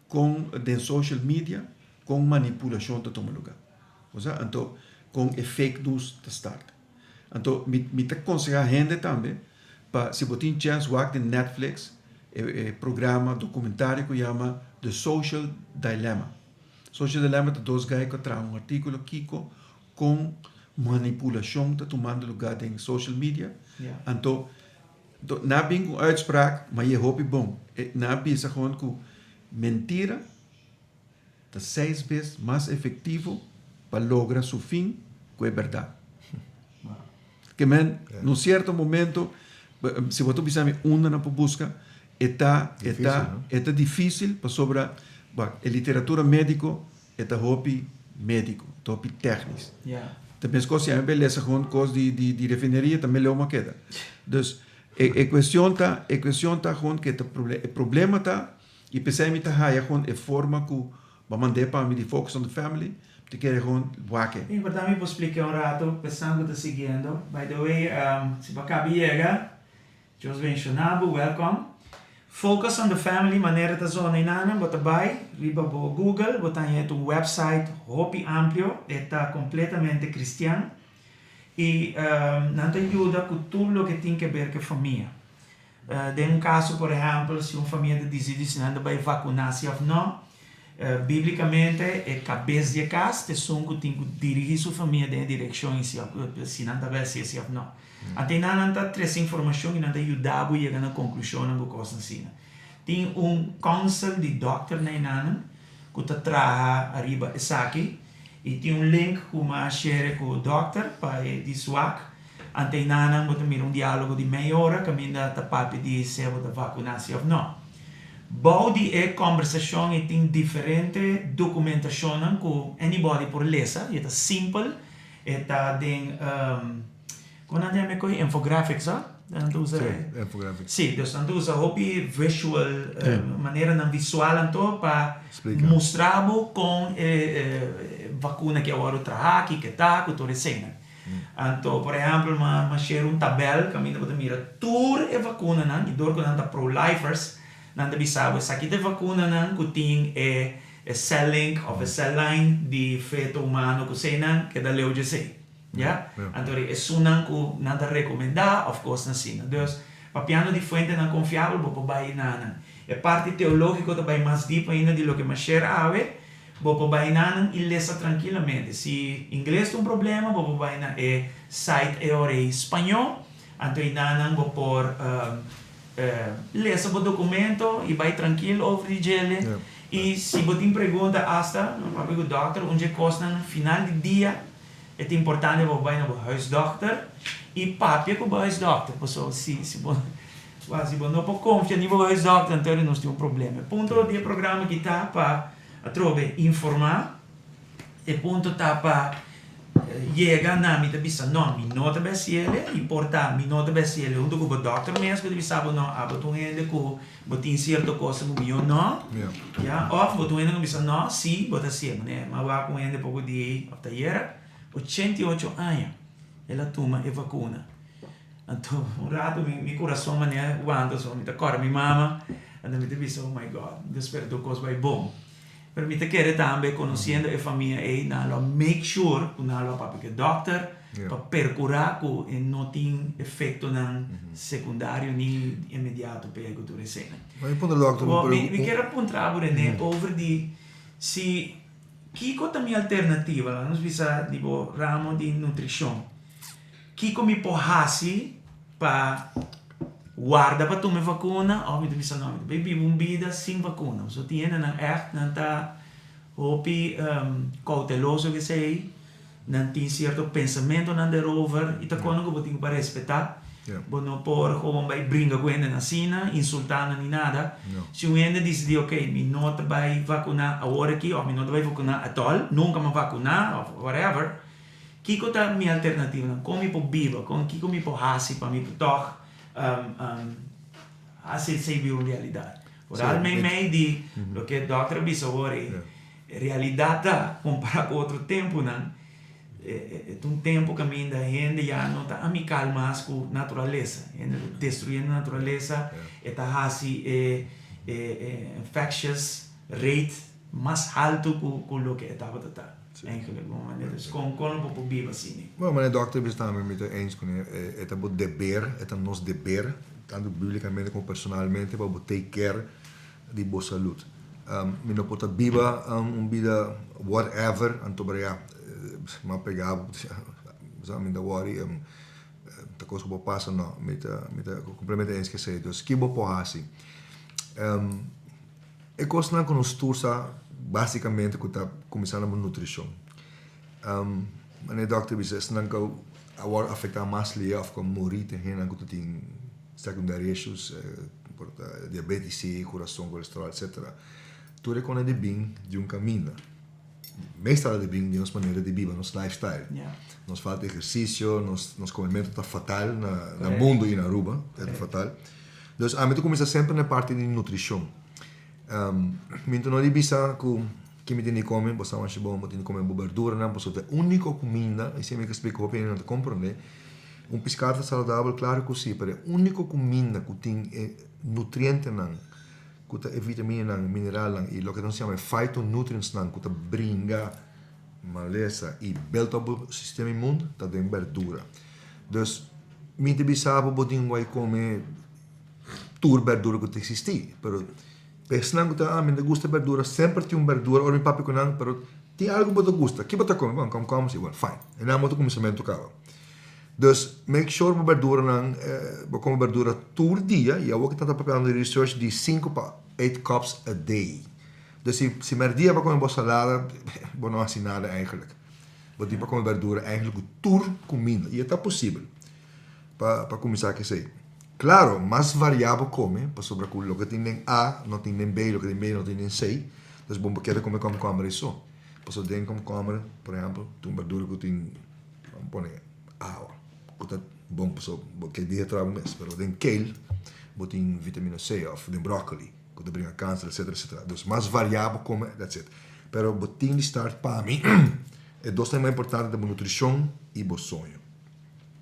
kon den social media kon manipulashon ta tuma lugá. Bo sa, anto kon e fake news ta start. Anto mi mi ta konsehá hende tambe pa si bo tin chèns wak den Netflix e e programa dokumentario ku yama The Social Dilemma. Social Dilemma ta dos guy ku a traha un artíkulo kiko kon manipulashon ta tumando lugá den social media. Anto nan a bin ku un uitspraak ma e hopi bon. Nan a bisa gewoon ku mentira ta seis bes mas efectivo pa logra su fin cu e berdad. Ke men, na un cierto momento, si bo ta bisa mi unda nan por busca, e ta, e ta, e ta dificil pasobra, wak, e literatura medico e ta hopi medico, ta hopi technisch. Ta meskos si ami bai lesa gewoon kos di di di refineria tambe leu mi a keda. Dus e e kuestion ta e kuestion ta gewoon ke ta e problema ta i p'esei mi ta haya gewoon e forma ku bo a mand'é pa mi di Focus on the Family mi ta kere gewoon wak e. Importa mi por splika un rato pa esnan ku ta siguiendo. By the way si bo a kaba yega Dios benshoná bo, welcome. Focus on the Family manera ta zona enanan bo ta bai riba bo Google bo ta haña un website hopi amplio e ta completamente cristian y nan ta yuda cu tur loke tin ke ber cu e famia. Den un caso por ehempel si un famia ta dicidi si nan ta bai vacuna si of no biblicamente e cabes di e cas ta esun cu tin cu dirigi su famia den e direccion y si nan ta bai haci si of no. Anto einan nan ta trese informashon i nan ta yuda bo yega na konklushonnan ku kosnan asina. Tin un kònsel di dòkter na einanan ku ta traha ariba esaki i tin un link ku mi a shere ku dòkter pa e di swak. Anto einanan bo ta mira un diálogo di mei ora kaminda ta papia di sea bo ta vakuná si òf nò. Bou di e kòmbersashon i tin diferente dokumentashonnan ku anybody por lesa i e ta simpel, e ta den. Kon nan ta yama e koe? Infographics, ho? Nan ta usa. Sí, infographics. Sí, dus nan ta usa hopi visual, maneranan visual anto pa mustra bo kon e vakuna ke a wòrdu traha, kiko e ta, ku tur eseinan. Anto, por ehèmpel, mi a share un tabèl kaminda bo ta mira tur e vakunanan i dor ku nan ta pro-lifers, nan ta bisa bo esaki ta e vakunanan ku tin e cell link òf e cell line di feto humano ku eseinan keda leu dje esei. Ya? Anto ri esunnan ku nan ta rekomendá òf kosnan asina. Dus, papiando di fuentenan konfiabel bo por bai na nan. E parti teológiko ta bai mas dip ainda di loke masher awe. Bo por bai na nan i lesa trankilamente. Si ingles ta un problema, bo por bai na e site e ora ei spañó. Anto ei na nan bo por lesa bo dokumento i bai trankil over di djele. I si bo tin pregunta asta, papia ku dòkter, un dje kosnan final di dia. E ta importante pa bo bai na bo huisdokter i papia ku bo huisdokter, pasobra si si bo si bo no por konfia ni bo huisdokter anto nos tin un problema. E punto di e programa aki ta pa atrobe informá, e punto ta pa yega na mi ta bisa no mi no ta besiele i por ta mi no ta besiele hunto ku bo dòkter mes ku ta bisa bo no abo ta un hende ku bo tin sierto kos ku mi yo no, ya, òf bo ta un hende ku bisa no si bo ta hasié manera mi a wak un hende poko di ei òf ta ayera 88 aña el a tuma e vakuna anto un rato mi mi kurason manera wanta so mi ta kòrda mi mama anto mi ta bisa oh my God mi ta spera tur kos bai bon pero mi ta kere tambe konosiendo e famia ei nan lo a make sure ku nan lo a papia ku e dòkter pa percura cu e no tin efectonan secundario ni inmediato p'e cu tur eseinan. Mi puntra dokter un pregunta. Mi kier a puntra bo Rene over di si kico ta mi alternativa, laga nos bisa di bo ramo di nutricion, kico mi por haci pa warda pa tuma e vacuna of mi ta bisa no mi ta bay biba un bida sin vacuna, pasobra tin hendenan echt nan ta hopi cauteloso cu esey. Nan tin cierto pensamentonan derover y ta kono cu bo tin cu pa respeta. Bo no por gewoon bay bringa cu hendenan asina, insulta nan ni nada. Si un hende dicidi ok mi no ta bay vacuna awor aki of mi no ta bay vacuna at all, nunca mi a vacuna of whatever, kico ta mi alternativanan? Con mi por biba? Con kico mi por haci pa mi por toch haci esey bira un realidad? Vooral meimei di loke dokter a bisa awor ey. E realidat ta, kompará ku otro tempunan, e ta un tempu kaminda hende ya no ta amikal mas ku naturalesa. Hende ta destruyendo naturalesa, e ta hasi e infectious rate mas haltu ku loke e tabata ta eigenlijk. Bon manera. Dus kon kon lo bo por biba asina? Bueno, manera dòkter bisa tambe mi ta eens kuné. E ta bo deber, e ta nos deber, tantu bíblikamente komo personalmente, pa bo take care di bo salud. Mi no por ta biba un bida whatever, anto pero ya, mi a pega bo, sa mi ta worry, ta cos cu por pasa no, mi ta mi ta completamente eens cu esey. Dus ki bo por haci? E cosnan cu nos tur sa basicamente cu ta cuminsa na bo nutricion. Manera e dokter bisa esnan cu a worde afecta mas lihe of cu a muri ta hendenan cu ta tin secondary issues, por ta diabetes, kurason, kolesterol, etcetera. Tur e kone di bin di un kaminda. Meestal ta bin di nos manera di biba, nos lifestyle. Nos falta ehercicio, nos nos comemento ta fatal na na mundo y na Aruba, e ta fatal. Dus ami ta cuminsa semper na e parti di nutricion. Mi ta no di bisa cu ki mi tin di come, bo sa masha bon, bo tin di come bo berduranan pasobra ta e unico cuminda, esey mi ke splica hopi hende no ta comprende, un piscado ta saludabel, claro cu si, pero e unico cuminda cu tin e nutrientenan ku ta e vitaminanan, mineralnan i loke nos yama e phytonutrientsnan ku ta bringa malesa i build up bo sistema immuun ta den berdura. Dus mi ta bisa bo bo tin ku bai kome tur berdura ku ta eksistí, pero pa esnan ku ta ah mi no ta gusta berdura semper tin un berdura ora mi papia ku nan pero tin algu bo ta gusta, ki bo ta kome? Bon kòmkòmber si, bueno fine, e nan bo ta kuminsamentu kaba. Dus make sure bo berduranan bo come berdura tur dia y awor ki ta papiando di research di sinku pa eight cups a day. Dus si si merdia bo come bo salada bo no haci nada eigenlijk. Bo tin pa come berdura eigenlijk cu tur cuminda y e ta posibel pa pa cuminsa cu esey. Claro mas varia bo come pasobra cu loke tin den A no tin den B, loke tin den B no tin den C, dus bo bo keda come komkomber y so. Pasobra den komkomber por ehempel tin un berdura cu tin. Bo pone awa ku ta bon pasobra bo ke dihidrata bo mes, pero den kale bo tin vitamina C of den broccoli ku ta bringa kanser etcetera etcetera. Dus mas variá bo kome that's it. Pero bo tin di start pa mi e dos nan mas importante ta bo nutrishon i bo soño.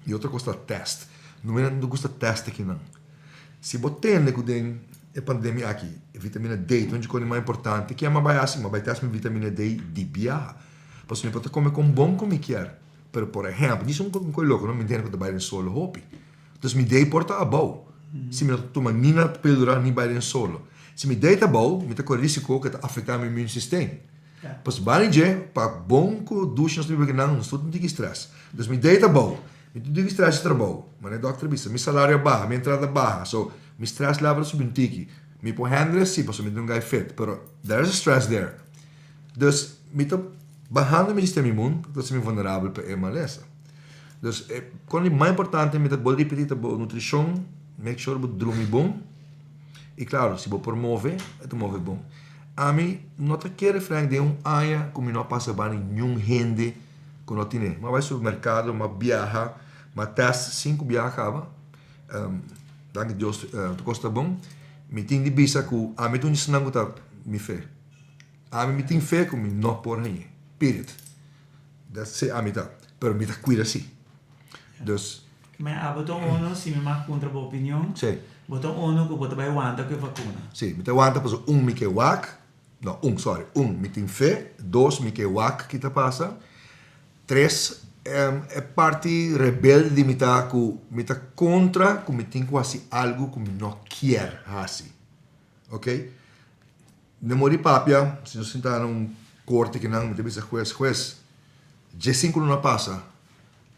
I otro kos ta tèst. No mira no gusta tèst akinan. Si bo tende ku den e pandemia aki e vitamina D ta un dje kos di mas importante, ke a bai hasi? Mi a bai tèst mi vitamina D di biaha. Pasobra mi por ta come con bon cu mi kier, pero por ehempel, djis un coi loco no, mi ntende cu ta bay den solo hopi. Dus mi day por ta abou, si mi no ta tuma ni na pildora ni bay den solo. Si mi day ta abou, mi ta core risico cu ta afecta mi immune system. Pasobra bani dje, pa bon cu dushi nos ta biba akinan, nos tur tin tiki stress. Dus mi day ta abou, mi tin tiki stress di trabou, manera e dokter a bisa, mi salario a baha, mi entrada a baha, so mi stress level a subi un tiki. Mi por handle si, pasobra mi ta un guy fit, pero there is a stress there. Dus mi ta bahando mi sistema imun, ta hasi mi vulnerabel pa e malesa. Dus e kon di mas importante mi ta bolbe ripiti ta bo nutrishon, make sure bo drumi bon i klaro si bo por move e ta move bon. Ami no ta kere Frank den un aña ku mi no a pasa ba ningun hende ku no tine. Mi a bai supermerkado, mi a biaha, mi a test sinku biaha kaba, danki Dios tur kos ta bon. Mi tin di bisa ku ami ta un di esnan ku ta mi fe. Ami mi tin fe ku mi no por hañ'é. Period. That's it ami ta. Pero mi ta kuida si. Dus. Ma abo ta uno, si mi mag puntra bo opinion, Si. bo ta uno ku bo ta bai wanta ku e vakuna. Si, mi ta wanta pasobra un mi ke wak, no un sorry, un mi tin fe, dos mi ke wak ki ta pasa, tres e parti rebelde di mi ta ku mi ta kontra ku mi tin ku hasi algu ku mi no kier hasi. Ok. Mi muri papia, si nos sinta na un korte kinan, mi ta bisa hues, hues, dje sinku luna pasa,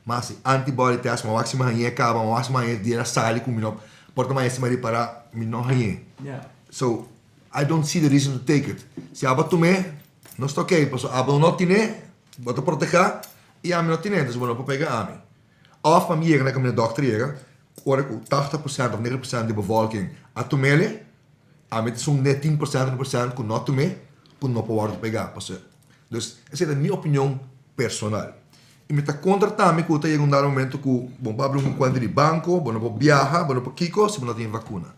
mi hasi antibody test, mi a wak si mi hañ'é kaba, mi a wak si mi hañ'é dia sali ku mi no por ta maña si mi a ripará, mi no hañ'é. So, I don't see the reason to take it. Si abo a tum'é, nos ta ok, pasobra abo no tin'é, bo ta protehá, i ami no tin'é, entonces bo no por pega ami. Òf pa mi yega na kaminda dòkter yega, ora ku 80% òf 90% di bevolking a tum'é, Ami ta esun ne tin porcent ku porcent ku no tum'é ku no por wòrdu pegá pasobra. Dus esei ta mi opinion personal. I mi ta kontra tambe ku ta yega un dado momento ku bo por abri un kuenta di banko, bo no por biaha, bo no por kiko si bo no tin e vakuna.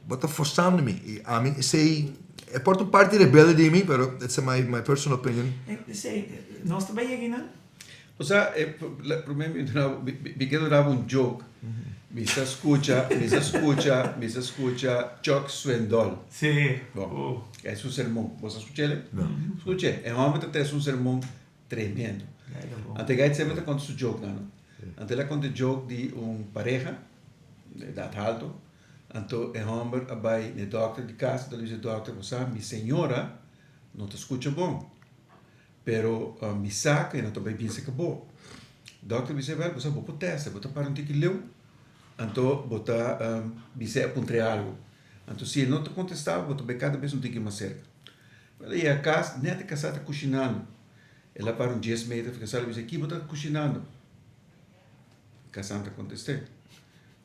Bo ta forsando mi i ami esei e por ta un parti rebelde di mi pero it's my my personal opinion. Esei nos ta bai yega einan? Osea, e prome mi duna bo, mi ke duna bo un joke. Mi sa skucha, mi sa skucha, mi sa skucha Chuck Swindoll. Sí. Bon, es un sermon. Bo sa skuch'el? No. Skuch'e. E hòmber ta trese un sermon tremendo. Anto e gai semper ta konta su jokenan, no? Anto el a konta e joke di un pareha, di edat halto. Anto e hòmber a bai na e dòkter di kas, anto el a bisa e dòkter, Bo sa, mi señora no ta skucha bon. Pero mi sa ku e no ta bai bin serka bo. Dòkter bisa, Wèl, bo sa bo por tèst, bo ta para un tiki leu, anto bo ta bis'é a puntr'é algu. Anto si e no ta kontestá bo, bo ta bai kada bes un tiki mas serka. Wèl, e yega kas, nèt e kasá ta kushinando. El a para un dies meter for kasá, el a bisa, Ki bo ta kushinando? E kasá no ta kontest'é.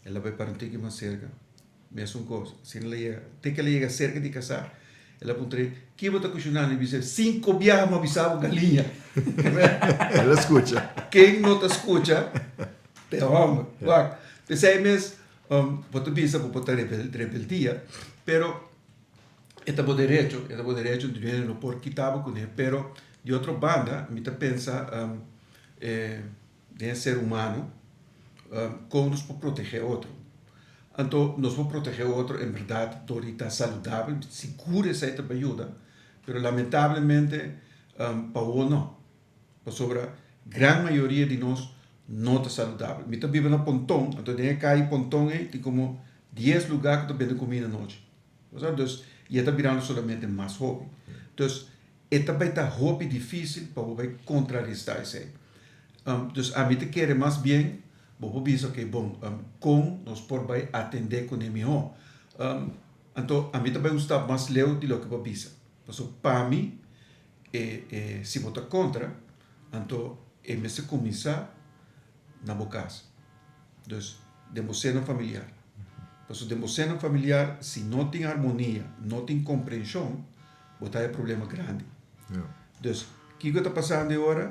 El a bai para un tiki mas serka. Mesun kos. Asina el a yega, te ku el a yega serka di kasá. El a puntr'é, Ki bo ta kushiná? Mi bis'é, Sinku biaha mi a bisa bo galiña. El a skucha. Ken no ta skucha ta e hòmber. Wak, p'esei mes bo ta bisa ku bo ta rebeldia, pero e ta bo derecho, e ta bo derecho, di hende no por kita bo kuné. Pero di otro banda mi ta pensa den e ser humano kon nos por protegé otro. Anto nos por protegé otro en berdad dor di ta saludabel, sigur esei ta bay yuda, pero lamentablemente pa awor no, pasobra gran mayoria di nos no ta saludabel. Mi ta biba na Ponton, anto den e calle Ponton ei tin como dies lugar cu ta bende comida anochi, bo sa, dus y e ta birando solamente mas hopi. Dus E ta bai ta hopi difícil pa bo bai contrarestá esei. Dus ami ta kere mas bien bo por bisa oke bon, kon nos por bai atendé kuné mihó. Anto ami ta bai un stap mas leu di loke bo a bisa. Pasobra pa mi e e si bo ta kontra, anto e mester kuminsá na bo kas. Dus den bo seno familiar. Pasobra den bo seno familiar si no tin armonia, no tin komprenshon, bo ta e problema grandi. Dus, kiko ta pasando e ora?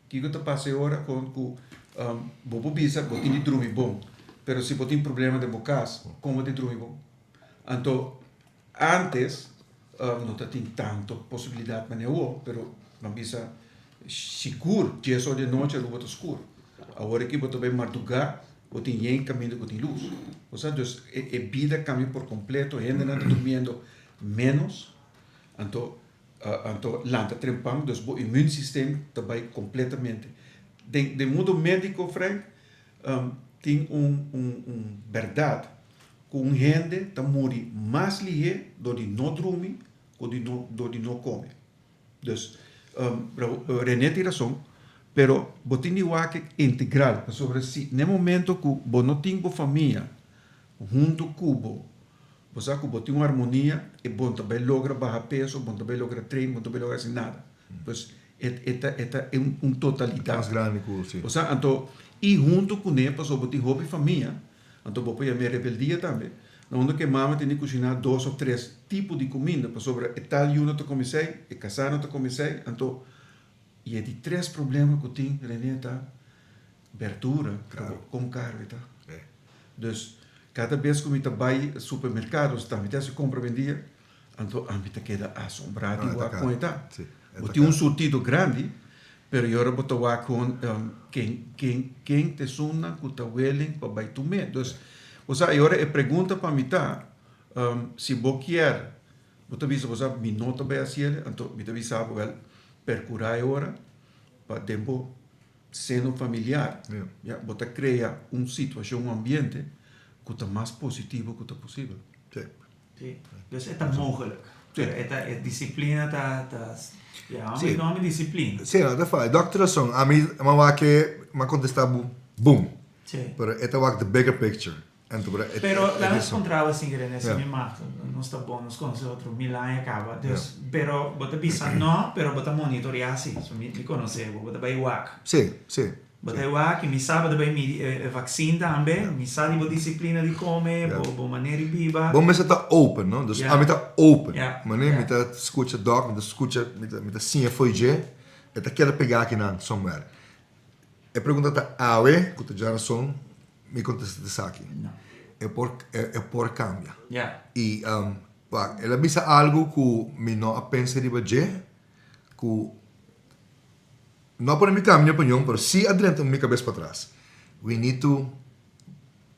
Kiko ta pasa e ora kon ku bo por bisa bo tin di drumi bon, pero si bo tin problema den bo kas, kon bo tin drumi bon? Anto, antes no ta tin tanto posibilidat manera awor, pero nan bisa sigur dies or di anochi Aruba ta skur. Awor aki bo ta bai mardugá, bo tin yen kaminda ku tin lus. Osea, dus e bida kambia por kompleto, hendenan ta durmiendo ménos, anto anto lanta trempan, dus bo immuunsysteem ta bai kompletamente. Den den mundo médiko, Frank, tin un un un bèrdat ku un hende ta muri mas lihé dor di no drumi ku di no dor di no kome. Dus, René tin rason, pero bo tin di wak integral, pasobra si n'e momento ku bo no tin bo famia huntu ku bo, Bo sa ku bo tin un armonia e bon ta bai logra baha peso, bon ta bai logra train, bon ta bai logra hasi nada. Pues e e ta e ta un totalidat. Mas grandi ku si. Bo sa anto i huntu kuné pasobra bo tin hopi famia, anto bo por yam'é rebeldia tambe, na unda ku e mama tin di kushiná dos òf tres tipo di kuminda pasobra e tal yu no ta kome esei, e kasá no ta kome esei, anto i e di tres problema ku tin René ta Berdura ta kon karu e ta. Dus kada bes ku mi ta bai supermerkado ta mi ta hasi kompra bendia, anto ami ta keda asombrá di wak kon e ta. Bo tin un surtido grandi, pero e ora bo ta wak kon ken ken ken ta esunnan ku ta willing pa bai tum'é. Dus bo sa e ora e pregunta pa mi ta, si bo kier bo ta bisa bo sa mi no ta bai hasiel, anto mi ta bisa bo wèl perkurá e ora pa den bo Seno familiar, ya, bo ta crea un situacion, un ambiente cu ta mas positivo cu ta posibel. Sí. Sí, dus e ta mogelijk. Sí. Pero e ta, e disciplina ta, ta, ja, ami no ami disciplina. Sí, no, ta fai. Dokter rason. Ami, m'a wak e, m'a contesta bo, boom. Sí. Pero e ta wak the bigger picture. Pero laga nos puntra bo asin René, si mi mag, nos ta bon, nos conoce otro mil aña caba, dus, pero bo ta bisa no, pero bo ta monitorea si, so mi conoce bo, bo ta bay wak. Si, si. Bo ta bay wak y mi sa bo ta bay midi e vaccine tambe, mi sa di bo disciplina di come, bo manera di biba. Bo mester ta open, no? Dus ami ta open, manera mi ta scucha dòk, mi ta scucha, mi ta siña fo'i dje, e ta keda pega akinan somewhere. E pregunta ta awe ku ta djarason mi kontesta ta esaki. E por e por kambia. I wak el a bisa algu ku mi no a pensa riba dje ku no a pone mi kambia mi opinion pero si a drenta mi kabes patras. We need to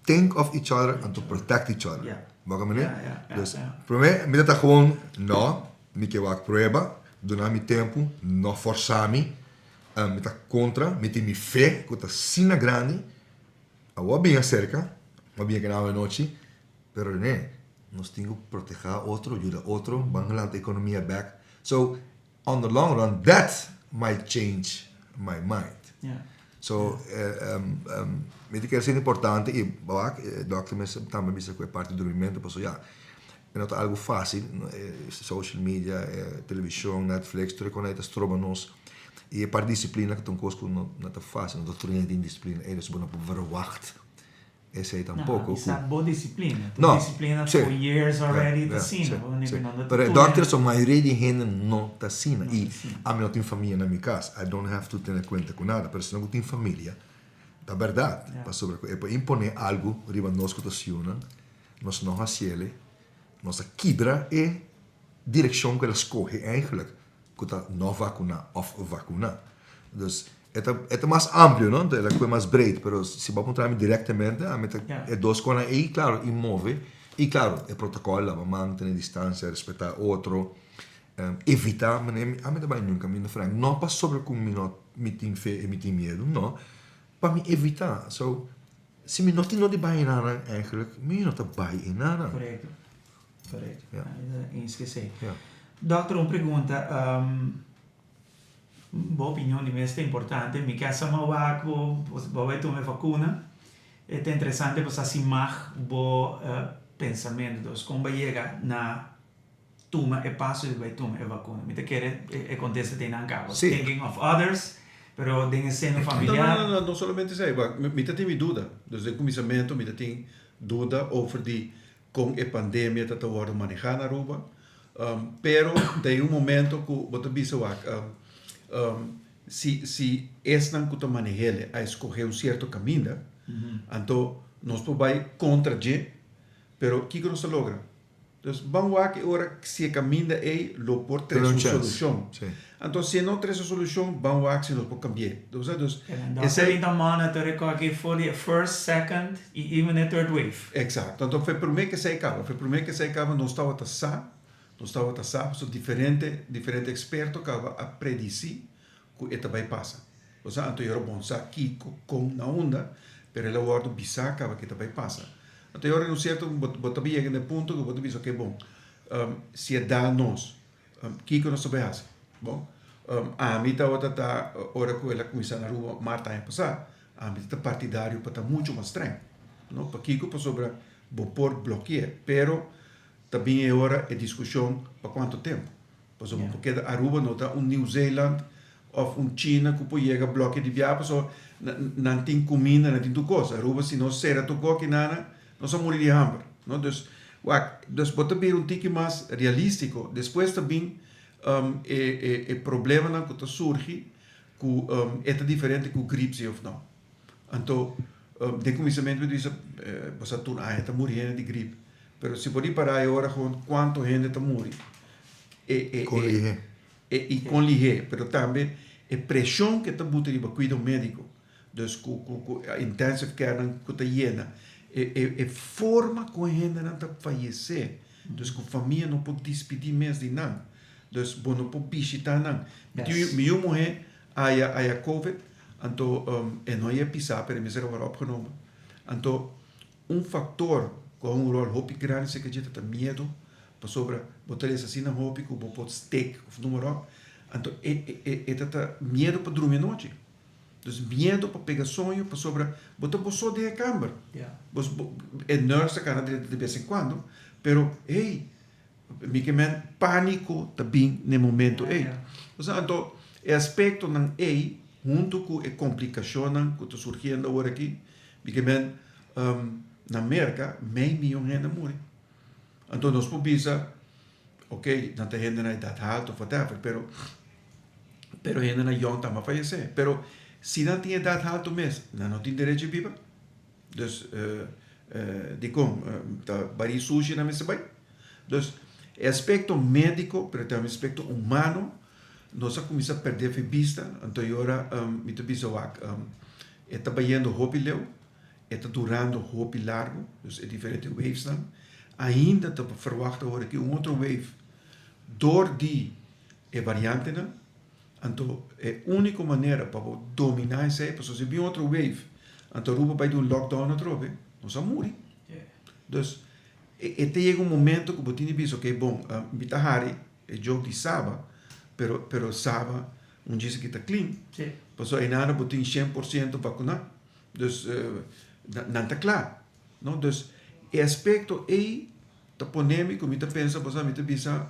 think of each other and to protect each other. Bo a comprende? Dus prome mi ta ta gewoon no mi ke wak prueba duna mi tempu no forsa mi. Mi ta kontra, mi tin mi fe ku ta asina grandi. Awor a bin aserka, a bin aki awe nochi, pero Rene, nos tin ku protehá otro, yuda otro, ban lanta ekonomia bèk. So, on the long run, that might change my mind. So, mi ta kere asina importante i wak, e dòkter mes tambe a bisa ku e parti di durmimentu, pasobra ya, e no ta algu fásil, social media, televishon, Netflix, tur e kos ei ta stroba nos. I e parti disiplina ku ta un kos ku no ta fásil, no ta tur hende tin disiplina ei, dus bo no por verwagt. Esei tampoco. No, sa bo disciplina. Tu no, disciplina sí, for years already ta asina. Sí, sí. Pero e dokter so mayoria di hende no ta asina. Y ami no tin famia na mi cas. I don't have to tene cuenta cu nada. Pero si no cu tin familia, ta berdad. Pasobra cu e por impone algo riba nos cu ta siunan, nos no haciele, nos a kibra e direccion cu el a scoge eigenlijk. Ku ta no vakuná òf vakuná. Dus e ta e ta mas amplio, no? El a kue mas breed, pero si bo a puntra mi direktamente, ami ta e dos konan ei, klaro, i move, i klaro, e protokòl, laba man, tene distansia, respetá otro, evitá, manera ami ta bai niun kaminda frank, no pasobra ku mi no mi tin fe i mi tin miedu, no, pa mi evitá. So, si mi no tin no di bai enanan eigenlijk, mi no ta bai enanan. Korekto. Correcto. Ja. Eens que sei. Ja. Dokter, un pregunta. Um, bo opinion di mes ta importante. Mi ke sa wak bo, bo bai tuma e vacuna. E ta interesante pa sa si mag bo uh, pensamento. Dus kon ba yega na tuma e paso di bai tuma e vacuna. Mi ta kere e, e contesta te nan cabo. Sí. Thinking of others, pero den e seno familiar. No, no, no, no, no solamente esei. Mi ta tin mi duda. Dus den kuminsamentu mi ta tin duda over di Kon e pandemia ta ta wòrdu manehá na Aruba. Pero ta e un momento ku bo ta bisa wak si si esnan ku ta maneh'el a eskohé un sierto kaminda, anto nos por bai kontra dje, pero kiko nos ta logra? Dus ban wak e ora si e kaminda ei lo por trese un solushon. Anto si e no trese un solushon, ban wak si nos por kambi'é. Dus esei. Ta monitor e kòke for di e first, second i even e third wave. Eksakto. Anto fe promé ku esei kaba, fe promé ku esei kaba nos tabata sa, nos tabata sa pasobra diferente, diferente eksperto kaba a predisí ku e ta bai pasa. Osea anto e ora bon sa kiko, kon, na unda, pero el a wòrdu bisá kaba ku e ta bai pasa. Anto e ora den un sierto bo bo ta bai yega na e punto ku bo ta bisa oke bon, si e da nos, Kiko nos ta bai hasi? Bon, ami tabata ta ora ku el a kuminsá na Aruba mart aña pasá, ami ta partidario pa ta muchu mas strèng. No, pakiko? Pasobra bo por bloke'é, pero ta bin e ora e diskushon pa kuantu tempu. Pasobra bo por keda Aruba no ta un Nieuw Zeeland òf un China ku por yega bloke di biaha pasobra nan tin kuminda, nan tin tur kos. Aruba si nos sera tur koki nana, Nos a muri di hamber, no? Dus, wak, dus bo ta bira un tiki mas realístiko. Despues ta bin e e e problemanan ku ta surgi ku e ta diferente ku grip si òf no. Anto, den kuminsamentu mi ta bisa, bo sa tur aña ta muri hende di grip. Pero si bo ripará e ora gewoon kuantu hende ta muri, e e Kon lihé. E i kon lihé, pero tambe e preshon ke ta buta riba kuido médiko. Dus ku ku ku intensive care nan ku ta yena. E e e forma ku e hendenan ta fayesé, dus ku famia no por dispidí mes di nan. Dus bo no por bishitá nan. Mi tin mi yu muhé aya aya covid, anto e no a pisá pero e mester a wòrdu opgenomen. Anto un faktor ku a un ròl hopi grandi esaki dje ta ta miedu, pasobra bo ta lesa asina hopi ku bo por steek òf noem maar op. Anto e e e ta ta miedu pa drumi anochi. Dus miedo pa pega soño pasobra bo ta bo so den e kamber. Bo e nurse ta kana drenta de bes en cuando, pero hey, mi ke men panico ta bin na e momento ey. Osea anto e aspectonan ey hunto cu e complicacionnan cu ta surgiendo awor aki, mi ke men na Merca mei miyon hende a muri. Anto nos por bisa, ok, nan ta hende na edad halto of whatever, pero pero hendenan yòn tambe a fayesé. Pero si nan tin edat haltu mes, nan no tin derecho di biba. Dus dikon ta barí sushi nan mester bai? Dus e aspekto médiko, pero tambe aspekto humano, nos a kuminsá pèrdè fe bista. Anto e ora mi ta bisa wak, e ta bayendo hopi leu, e ta durando hopi largu, dus e diferente wavesnan. Ainda ta ferwagt awor aki un otro wave dor di e variantenan, anto e úniko manera pa bo dominá esei, pasobra si bin otro wave, anto Aruba bai den un lockdown atrobe, nos a muri. Dus, e ta yega un momento ku bo tin di bisa, ok, bon, mi ta hari e joke di Saba, pero pero Saba un djis aki ta clean, pasobra einanda bo tin 100% vakuná, dus nan ta kla, no? Dus, e aspekto ei ta pone mi ku mi ta pensa, pasobra mi ta bisa,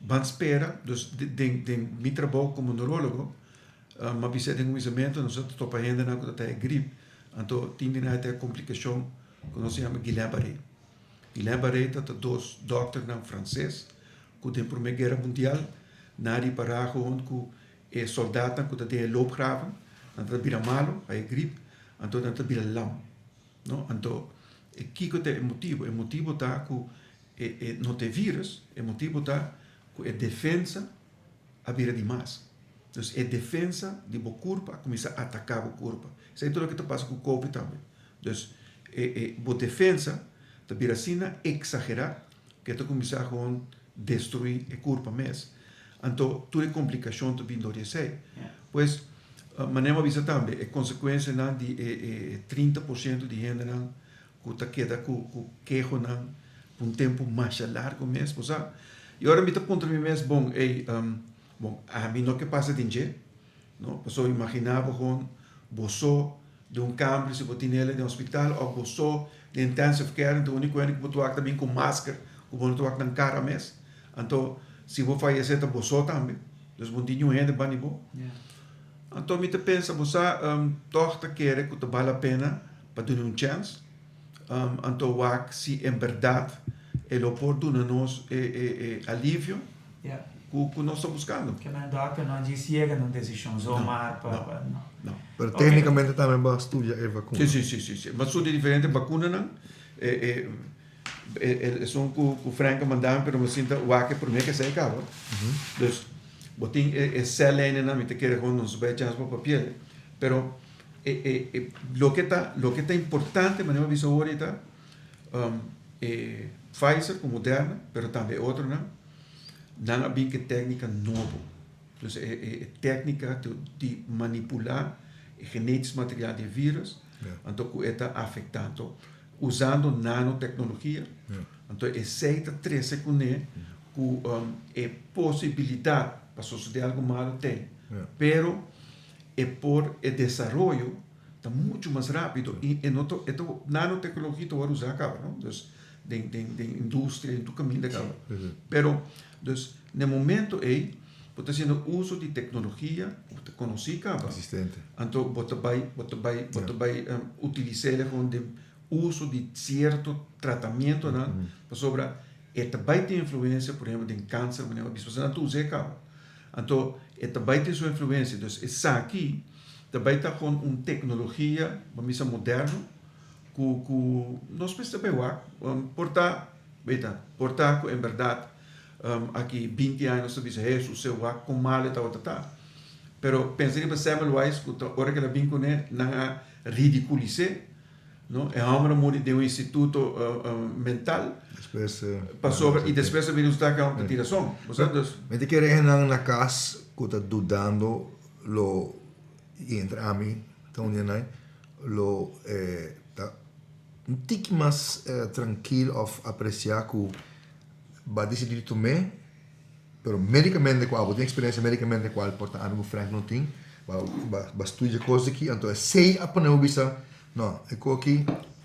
Ban spera, dus den den mi trabou komo neurologo, mi a bisa den kuminsamentu nos a topa hendenan ku ta trae grip. Anto tin di nan e ta e komplikashon ku nos ta yama Guillain-Barré. Guillain-Barré ta ta dos dòkternan franses ku den Promé Guera Mundial nan a ripará gewoon ku e sòldatnan ku ta den e loopgraven nan ta bira malu, a e grip, anto nan ta bira lam. No? Anto e kiko ta e motibu? E motibu ta ku e e no ta e virus, e motibu ta ku e defensa a bira di mas. Dus e defensa di bo kurpa a kuminsá ataká bo kurpa. Esei ta loke ta pasa ku covid tambe. Dus e e bo defensa ta bira asina eksagerá ku e ta kuminsá gewoon destruí e kurpa mes. Anto tur e komplikashon ta bin dor di esei. Pues manera mi a bisa tambe e konsekuensianan di e e 30% di hendenan ku ta keda ku ku kehonan pa un tempu masha largu mes, bo sa. I ora mi ta puntra mi mes, bon, ey, bon, ami no ke pasa den dje, no, pasobra imagina bo gewoon bo so den un kamber si bo tin hende den hospital of bo so den intensive care, anto uniko hende ku bo ta wak ta bin ku masker ku bo no ta wak nan kara mes, anto si bo fayese ta bo so tambe, dus bo no tin niun hende banda di bo. Anto mi ta pensa, bo sa, tòg ta kere ku ta bal la pena pa duna un chèns, anto wak si en bèrdat e lo por duna nos e e alivio ku nos ta buskando. Ke men dòkter no a djis yega na un desishon zomaar pa pa no. No. Pero téknikamente tambe bo a studia e vakuna. Si si si si si. Bo a studia diferente bakunanan, e e e esun ku ku Frank a manda mi pero mi sinta wak e promé ke esei kaba. Dus bo tin e e sèllijnennan mi ta kere kon nos bai chèns pa papiel pero E e e loke ta loke ta importante manera mi a bisa awor ei ta e Pfizer ku Moderna pero tambe e otronan nan a bin ku e tèknika nobo. Dus e e e tèknika di manipulá e genetisch material di e virus anto ku e ta afektá. Anto usando nanoteknologia anto esei ta trese kuné ku e posibilidat pa sosodé algu malu t'ei pero E por e desaroyo ta mucho mas rapido y e no ta e ta nanotecnologia ta wòrdu usá kaba no dus den den den industria en tur kaminda kaba pero dus na e momento ei bo ta hasiendo uso di tecnologia ku bo ta konosí kaba Existente. anto bo ta bai bo ta bai bo ta bai utilis'é kon den uso di sierto tratamientonan pasobra e ta bai tin influensia por ehempel den kanser manera bo a bisa pasobra nan ta us'é kaba. Anto e ta bai tin su influencia. Dus esaki ta bai ta con un tecnologia, bo misa moderno, cu cu nos mester bai wak. Por ta, beta, por ta cu en berdad aki binti aña nos ta bisa, he, su se wak con malo e tabata ta. Pero pensa riba Semmelweis cu ta ora cu el a bin cune nan a ridiculis'é. No, e homber a muri den un instituto mental. Despues. Pasobra, y despues a bini un staka homber ta tira son. Bo sa dus. Mi ta kere hendenan na kas ku ta dudando lo y entre ami ta un di nan lo ta un tiki mas trankil of apresia ku bo a disidi di tum'é. Pero medicamente cual bo tin experiencia medicamente cual por ta ami cu Frank no tin ba ba studia cos aki anto esey a pone bo bisa no e co aki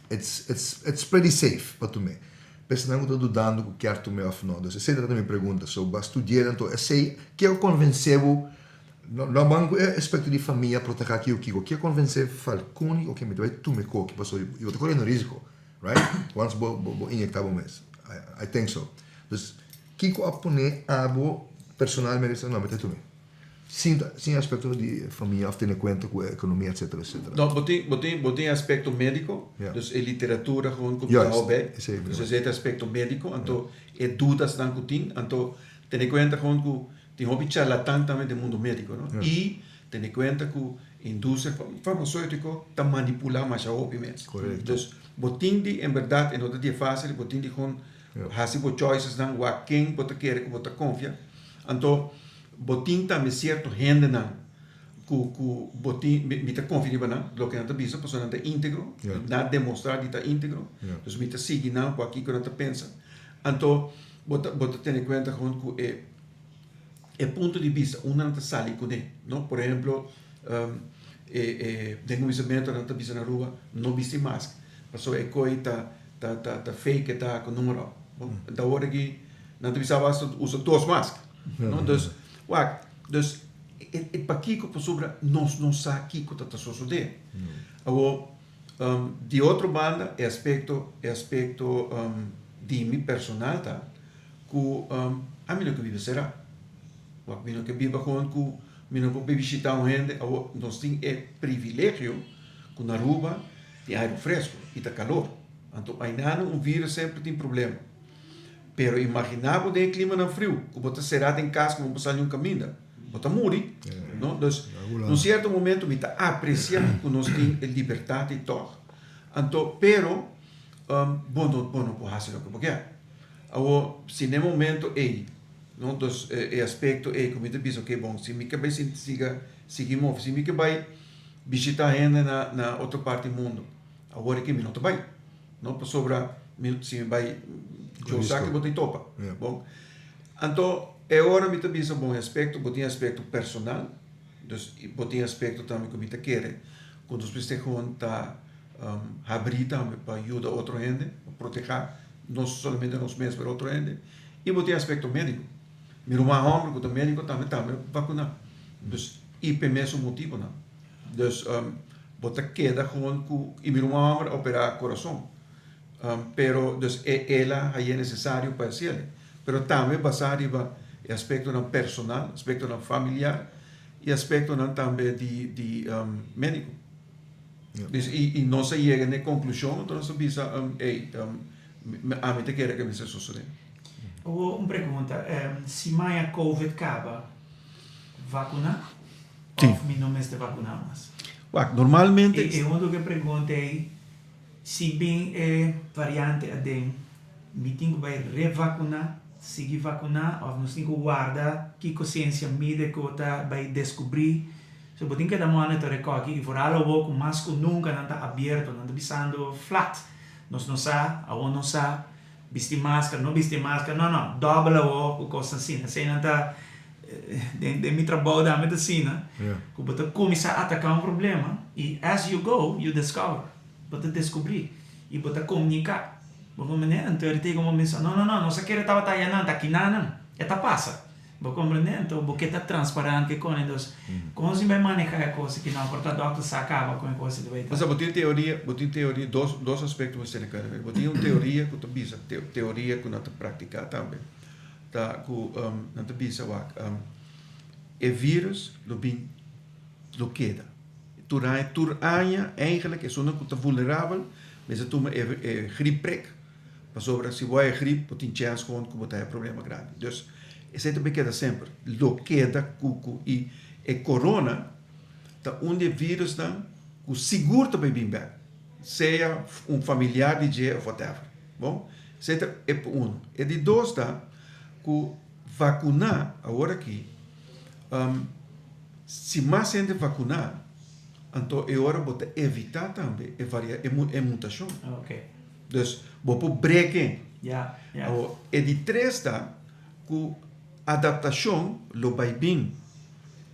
it's it's it's pretty safe pa tume p'esnan cu ta dudando cu kier tume of no dus esey ta mi pregunta so bo a studiel anto esey ke a convence bo no no ban cu e aspecto di famia proteha kico kico ke a convence Falconi oke mi ta bay tume coki pasobra bo ta corendo risico right once bo bo inyecta bo mes I think so dus Kiko a pone abo personalmente bisa no mi ta tumi? Sin sin aspecto di famia of tene cuenta cu e economia etcetera etcetera. No, bo tin bo tin bo tin aspecto medico, Ja. dus e literatura gewoon cu mi ta Juist, hou bij. esey Dus bedoel. esey ta aspecto medico, anto e dudasnan cu tin, anto tene cuenta gewoon cu tin hopi charlatan tambe den mundo medico, no? Ja. Y tene cuenta cu industria farmaceutico ta manipula masha hopi mes. Correcto. Dus bo tin di en berdad e no ta di e facil, bo tin di gewoon Hasi bo choicesnan wak ken bo ta kere ku bo ta konfia. Anto bo tin tambe sierto hendenan ku ku bo tin mi ta konfia riba nan loke nan ta bisa pasobra nan ta integro, nan a demostra di ta integro, dus mi ta sigui nan ku a kiko nan ta pensa. Anto bo ta bo ta tene kuenta gewoon ku e e punto di bista unda nan ta sali kuné, no. Por ehemplo e e den kuminsamentu nan ta bisa na Aruba no bisti mask pasobra e koi ta Ta ta ta fake ta ku numero. Bon, ta ora ki nan ta bisa basta usa dos mask. No, dus wak, dus e e pakiko pasobra nos no sa kiko ta ta sosodé. Awor. Di otro banda e aspecto e aspecto di mi personal ta cu ami no ke biba sera. Wak mi no ke biba gewoon cu mi no por bay bishita un hende. Awor nos tin e privilegio cu na Aruba tin aire fresco y ta calor. Anto ainano un virus semper tin problema. Pero imagina bo den e climanan friu cu bo ta sera den cas cu bo no por sali un caminda. Bo ta muri, no? Dus, na un cierto momento mi ta aprecia cu nos tin e libertad di tog. Anto, pero, bo no, bo no por haci loke bo kier. Awor, si na e momento ey, no, dus e aspecto ey cu mi ta bisa, ok, bon, si mi ke bay siga, sigui move, si mi ke bay bishita hende na, na otro parti mundo, awor aki mi no ta bay, no, pasobra mi, si mi bay, Dios sa ki bo ta topa, bon. Anto e ora mi ta bisa bon e aspecto, bo tin aspecto personal, dus bo tin aspecto tambe cu mi ta kere cu nos mester gewoon ta habri tambe pa yuda otro hende, pa proteha no solamente nos mes pero otro hende, y bo tin aspecto medico. Mi ruman homber cu ta medico tambe tambe vacuna, dus y p'e mesun motibonan. Dus bo ta keda gewoon cu, y mi ruman homber a opera corazon. Pero dus e el a haye necesario pa haciele. Pero tambe basá riba e aspectonan personal, aspectonan familiar y aspectonan tambe di di medico. Dus y y nos a yega na e conclusion anto nos a bisa ey ami ta kere ke mester sosode. Awor un pregunta, si maña covid caba, vacuna of mi no mester vacuna mas? Wak, normalmente. E hunto ku e pregunta ey. Si bin e variante aden, mi tin ku bai revakuná, sigui vakuná òf nos tin ku warda kiko siensia mídiko ta bai deskubrí? So bo tin keda monitor e kòki i vooral awor ku mas ku nunka nan ta abierto, nan ta bisando flat, nos no sa, awor nos sa, bisti maskara, no bisti maskara, no no, dòbel awor ku kosnan asina. Esei nan ta den den mi trabou tambe ta asina, ku bo ta kuminsá ataká un problema i as you go, you discover. Bo ta descubrí y bo ta comunicá. Bo comprendé? Anto e ta como bisa, no, no, no, nos a kere tabata aya nan, ta aki nan. E ta pasa. Bo comprendé? Anto bo ke ta transparante con e. Dus, con si bai maneha e cos aki nan? Por ta dokter sa caba con e cos aki bai ta. Osea, bo tin teoria, bo tin teoria, dos, dos aspecto bo tene cuenta. Bo tin un teoria cu ta bisa, teoria cu nan ta practica tambe, ta cu nan ta bisa wak, e virus lo bin, lo keda. Tur aña, tur aña eigenlijk esunnan ku ta vulnerabel mester tuma e e griepprik, pasobra si bo a e griep bo tin chèns kon ku bo ta haña problema grandi. Dus esei ta bay keda semper, lo keda ku ku i e corona ta un di e virusnan ku sigur ta bay bin bèk, sea un familiar di dje of whatever. Bon, esei ta e uno. E di dos ta ku vakuná awor aki. Si mas hende vakuná, anto e ora bo ta evitá tambe e varia e e mutashon. Dus bo por breken. Awor, e di tres ta ku adaptashon lo bai bin.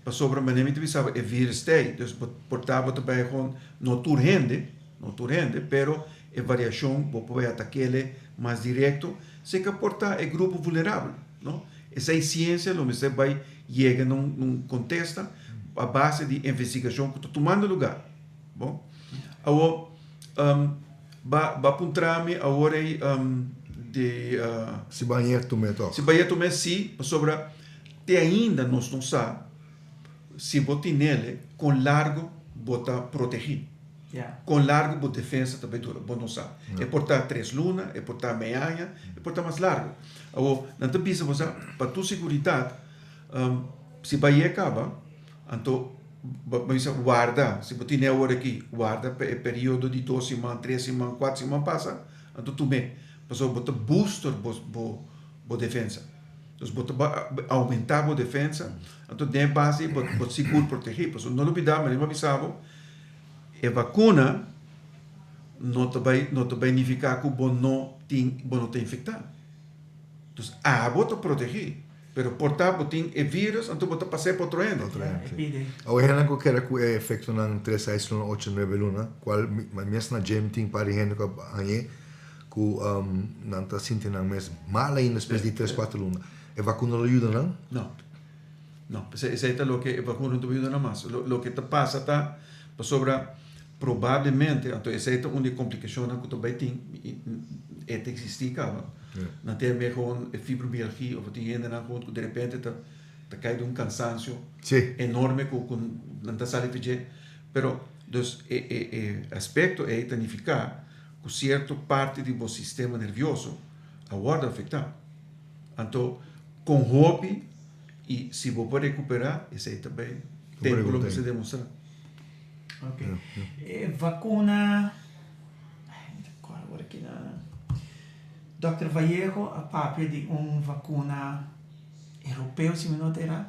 Pasobra manera mi ta bisa bo e virus ta ei, dus bo por ta bo ta bai kon no tur hende, no tur hende, pero e variashon bo por bai atak'é mas direkto, seka por ta e grupo vulnerabel, no? Esei siensia lo mester bai yega na un kontesta a base di investigashon ku ta tumando lugá. Bon, awor ba ba puntra mi awor ei di. Si bo hañ'é tum'é tòg. Si bo hañ'é tum'é si, pasobra te ainda nos no sa si bo tin'el kon largu bo ta protegí. Kon largu bo defensa ta bai dura, bo no sa. E por ta tres luna, e por ta mei aña, e por ta mas largu. Awor, nan ta bisa bo sa, pa tu seguridat, si bai e kaba, anto bo bisa warda, si bo tene awor aki, warda pa e periodo di dos siman, tres siman, kuater siman pasa, anto tum'é. Pasobra bo ta booster bo bo bo defensa. Dus bo ta aumenta bo defensa, anto den e base bo bo ta sigur protegí. Pasobra no lubida, manera mi a bisa bo, E vakuna no ta bai no ta bai nifiká ku bo no tin bo no ta infektá. Dus abo ta protegí, pero por ta bo tin e vírus anto bo ta pas'é pa otro hende. Otro hende, sí. Awe hendenan ku keda ku e efektonan tres, seis luna, ocho, nuebe luna, kual mi mes na gym tin par di hende ku a hañ'é ku nan ta sinti nan mes mal ainda despues di tres, kuater luna. E vakuna lo yuda nan? No. No, esei ta loke e vakuna no ta yuda nan mas. Loke ta pasa ta pasobra. Probablemente, anto esei ta un di e komplikashonnan ku ta bai tin, i e ta eksistí kaba. Nan tin e gewoon e fibromialgia of tin hendenan gewoon ku derepente ta ta kai den un kansansio enorme ku ku nan ta sali fidje. Pero, dus e e e aspekto ei ta nifiká ku sierto parti di bo sistema nervioso a wòrdu afektá. Anto kon hopi i si bo por rekuperá esei ta bai tempu lo mester demostrá. Ok. E vakuna, ai mi ta kòrda awor aki na, Dòkter Vallejo a papia di un vakuna europeo si mi no ta erá,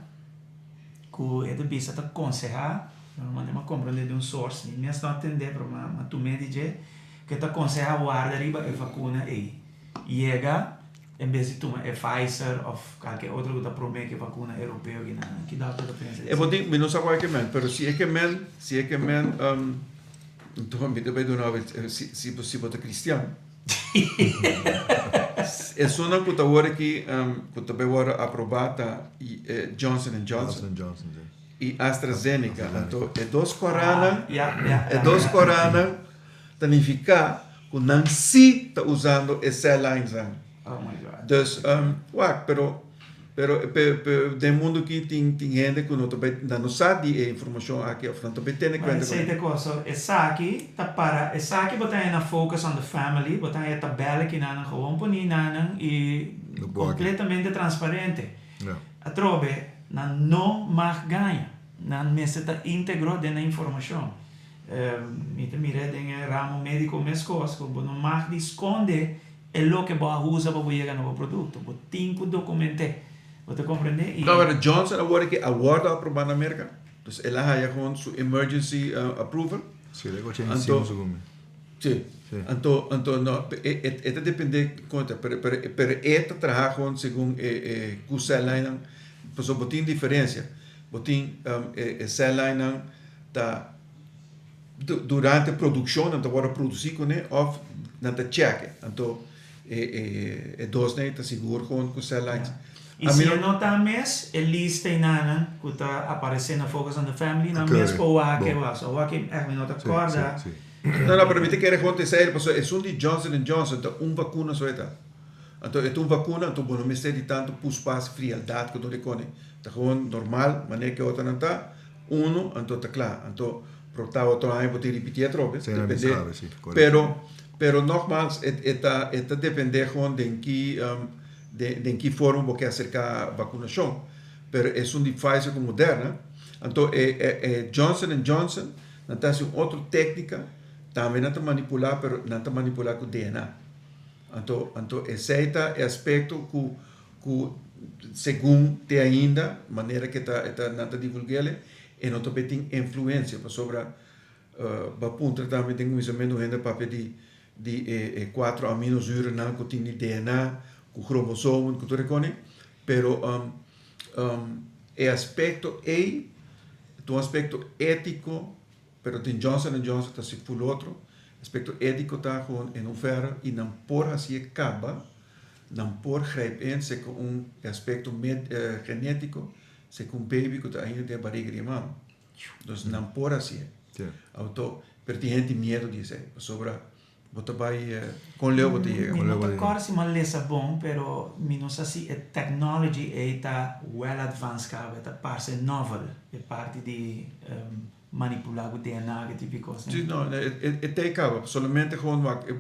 ku e ta bisa ta konsehá, mi a komprendé di un source, mi mes no a tendé pero mi a tum'é di dje, ku e ta konsehá warda riba e vakuna ei yega En bes di tuma e Pfizer of kalke otro ku ta promé ku e vakuna europeo ki nan, ki dòkter ta pensa di E bo tin, mi no sa kua e ke men, pero si e ke men, si e ke men, nto mi ta bai duna bo, si, si bo, si bo ta kristian, esunnan ku ta wòrdu aki, ku ta bai wòrdu aprobá ta Johnson and Johnson. Johnson and Johnson, si. I AstraZeneca. Anto e dos koranan, e dos koranan ta nifiká ku nan sí ta usando e cell linesnan. Dus, wak, pero, pero den mundu aki tin tin hende ku no ta bai, nan no sa di e informashon aki òf nan ta bai tene kuenta ku. Esei ta kos. So, esaki ta para, esaki bo ta haña na Focus on the Family, bo ta haña tabèl aki nan, nan gewoon poni nan i kompletamente transparente. Atrobe, nan no mag gaña. Nan mester ta íntegro den nan informashon. Mi ta mira den e ramo médiko meskos ku bo no mag di skonde e loke bo a usa pa bo yega na bo produkto. Bo tin ku dokument'é. Bo ta komprendé? I. No, pero Johnson awor ke a wòrdu aprobá na Merka. Dus el a haya gewoon su emergency approval. Si, el a 85 segun mi. Si. Anto, anto no, e e ta dependé kon ta, pero pero pero e ta traha gewoon segun e e ku cell linenan, pasobra bo tin diferensia. Bo tin e e cell linenan ta durante produkshon nan ta wòrdu produsí kuné òf nan ta chèk e. Anto e e e dosnan ei ta sigur gewoon ku cell lines. I si e no ta mes, e lista einanan ku ta aparesé na Focus on the Family, nan mes por wak e wak. So wak ègt mi no ta kòrda. No, no, pero mi ta kere gewoon te esei, pasobra esun di Johnson and Johnson ta un vakuna so e ta. Anto e ta un vakuna, anto bo no mester di tantu puspas, frialdat ku no rekone. Ta gewoon normal, manera ku e otronan ta, unu, anto ta kla. Anto por ta otro aña bo tin ripití atrobe, depende. Pero, pero nogmaals, e e ta e ta depende gewoon den ki den den ki forma bo ke aserká vakunashon. Pero esun di Pfizer ku Moderna, anto e e e Johnson and Johnson, Nan ta hasi un otro téknika, tambe nan ta manipulá, pero nan ta manipulá ku DNA. Anto, anto esei ta e aspekto ku, ku segun te ainda, manera ke ta, e ta, nan ta divulg'el, e no ta bay tin influensia, pasobra bo a puntra tambe den kuminsamentu un hende a papia di, di e, e kuatro aminozurennan ku tin di DNA, ku kromosomen, ku tur e kone, pero E aspecto ey ta un aspecto etico, pero den Johnson and Johnson ta si full otro. Aspecto etico ta gewoon en hoeverre y nan por hacié caba, nan por grijp in seca un aspecto genetico, seca un baby cu ta ainda den e bariga di e mama. Dus nan por hacié. Auto, pero tin hende tin miedo di esey, pasobra Bo ta bai kon leu bo ta yega? Mi no ta kòrda si mi a lesa bon, pero mi no sa si e technology ei ta well advanced kaba, e ta parse novel, e parti di manipulá ku DNA, ke tipo di kos. Si, no, e ta ei kaba, solamente gewoon wak,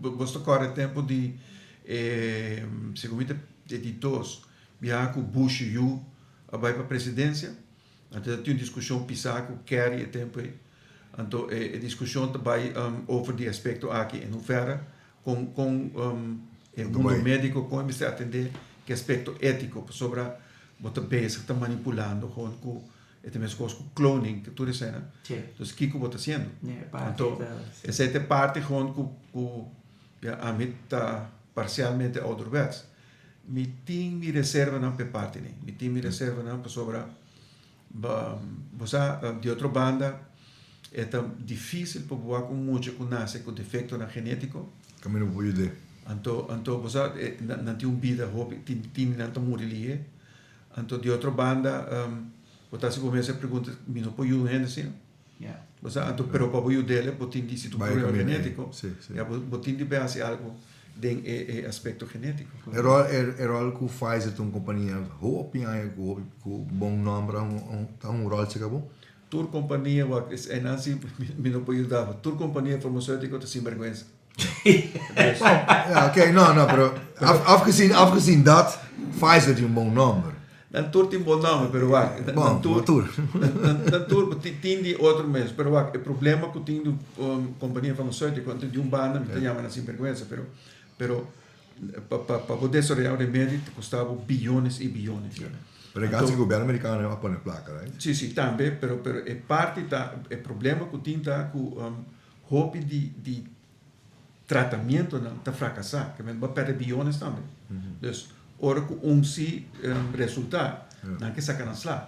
bo ta kòrda e tempu di e segun mi ta e di dos biaha ku Bush yu a bai pa presidensia, Anto ta tin un diskushon pisá ku Kerry e tempu ei. Anto e diskushon ta bai over di aspekto aki en hoeverre kon kon e mundo médiko kon e mester atendé ku e aspekto étiko pasobra bo ta bezig ta manipulando gewoon ku e ta meskos ku cloning ku tur eseinan. Entonces kiko bo ta hasiendo? Anto esei ta e parti gewoon ku ku ya ami ta parsialmente ouderwets. Mi tin mi reservanan p'e parti ni. Mi tin mi reservanan pasobra bo sa di otro banda e ta dificil pa bo wak un mucha cu nace cu defectonan genetico. Caminda bo por yud'é. Anto anto bo sa nan tin un bida hopi tin tin di nan ta muri lihe. Anto di otro banda bo ta haci bo mes e pregunta mi no por yuda un hende asina? Bo sa, anto pero pa bo yud'el bo tin di si tu Bai problema kaminda ei. genétiko, Sí, sí. ya bo bo tin di bai hasi algu den e e aspekto genétiko. E ròl e e ròl ku Pfizer ta un kompania hopi aña ku hopi ku bon nòmber a ta un ròl seka bo? Tur kompania wak es einan si mi no por yuda bo. Tur kompania farmaseutiko ta sinbergwensa. Dus. Ja, oké, no, no, pero af, afgezien, afgezien dat, Pfizer tin un bon nòmber. Nan tur tin bon nòmber, pero wak, nan Bon, tur, no tur. nan, nan tur tin di otro mes, pero wak, e problema ku tin di kompania farmaseutiko, anto di un banda mi ta yama nan sinbergwensa, pero, pero pa, pa, pa bo desaroyá un remedi ta kosta bo biyones i biyones. Pero e gasi gobierno americano a pone placa, right? Sí, sí, tambe, pero, pero e parti ta, e problema ku tin ta ku hopi di, di tratamientonan ta fracasa, ke men bo a perde biyones tambe. Dus ora ku un si resulta, nan ke saka nan sla.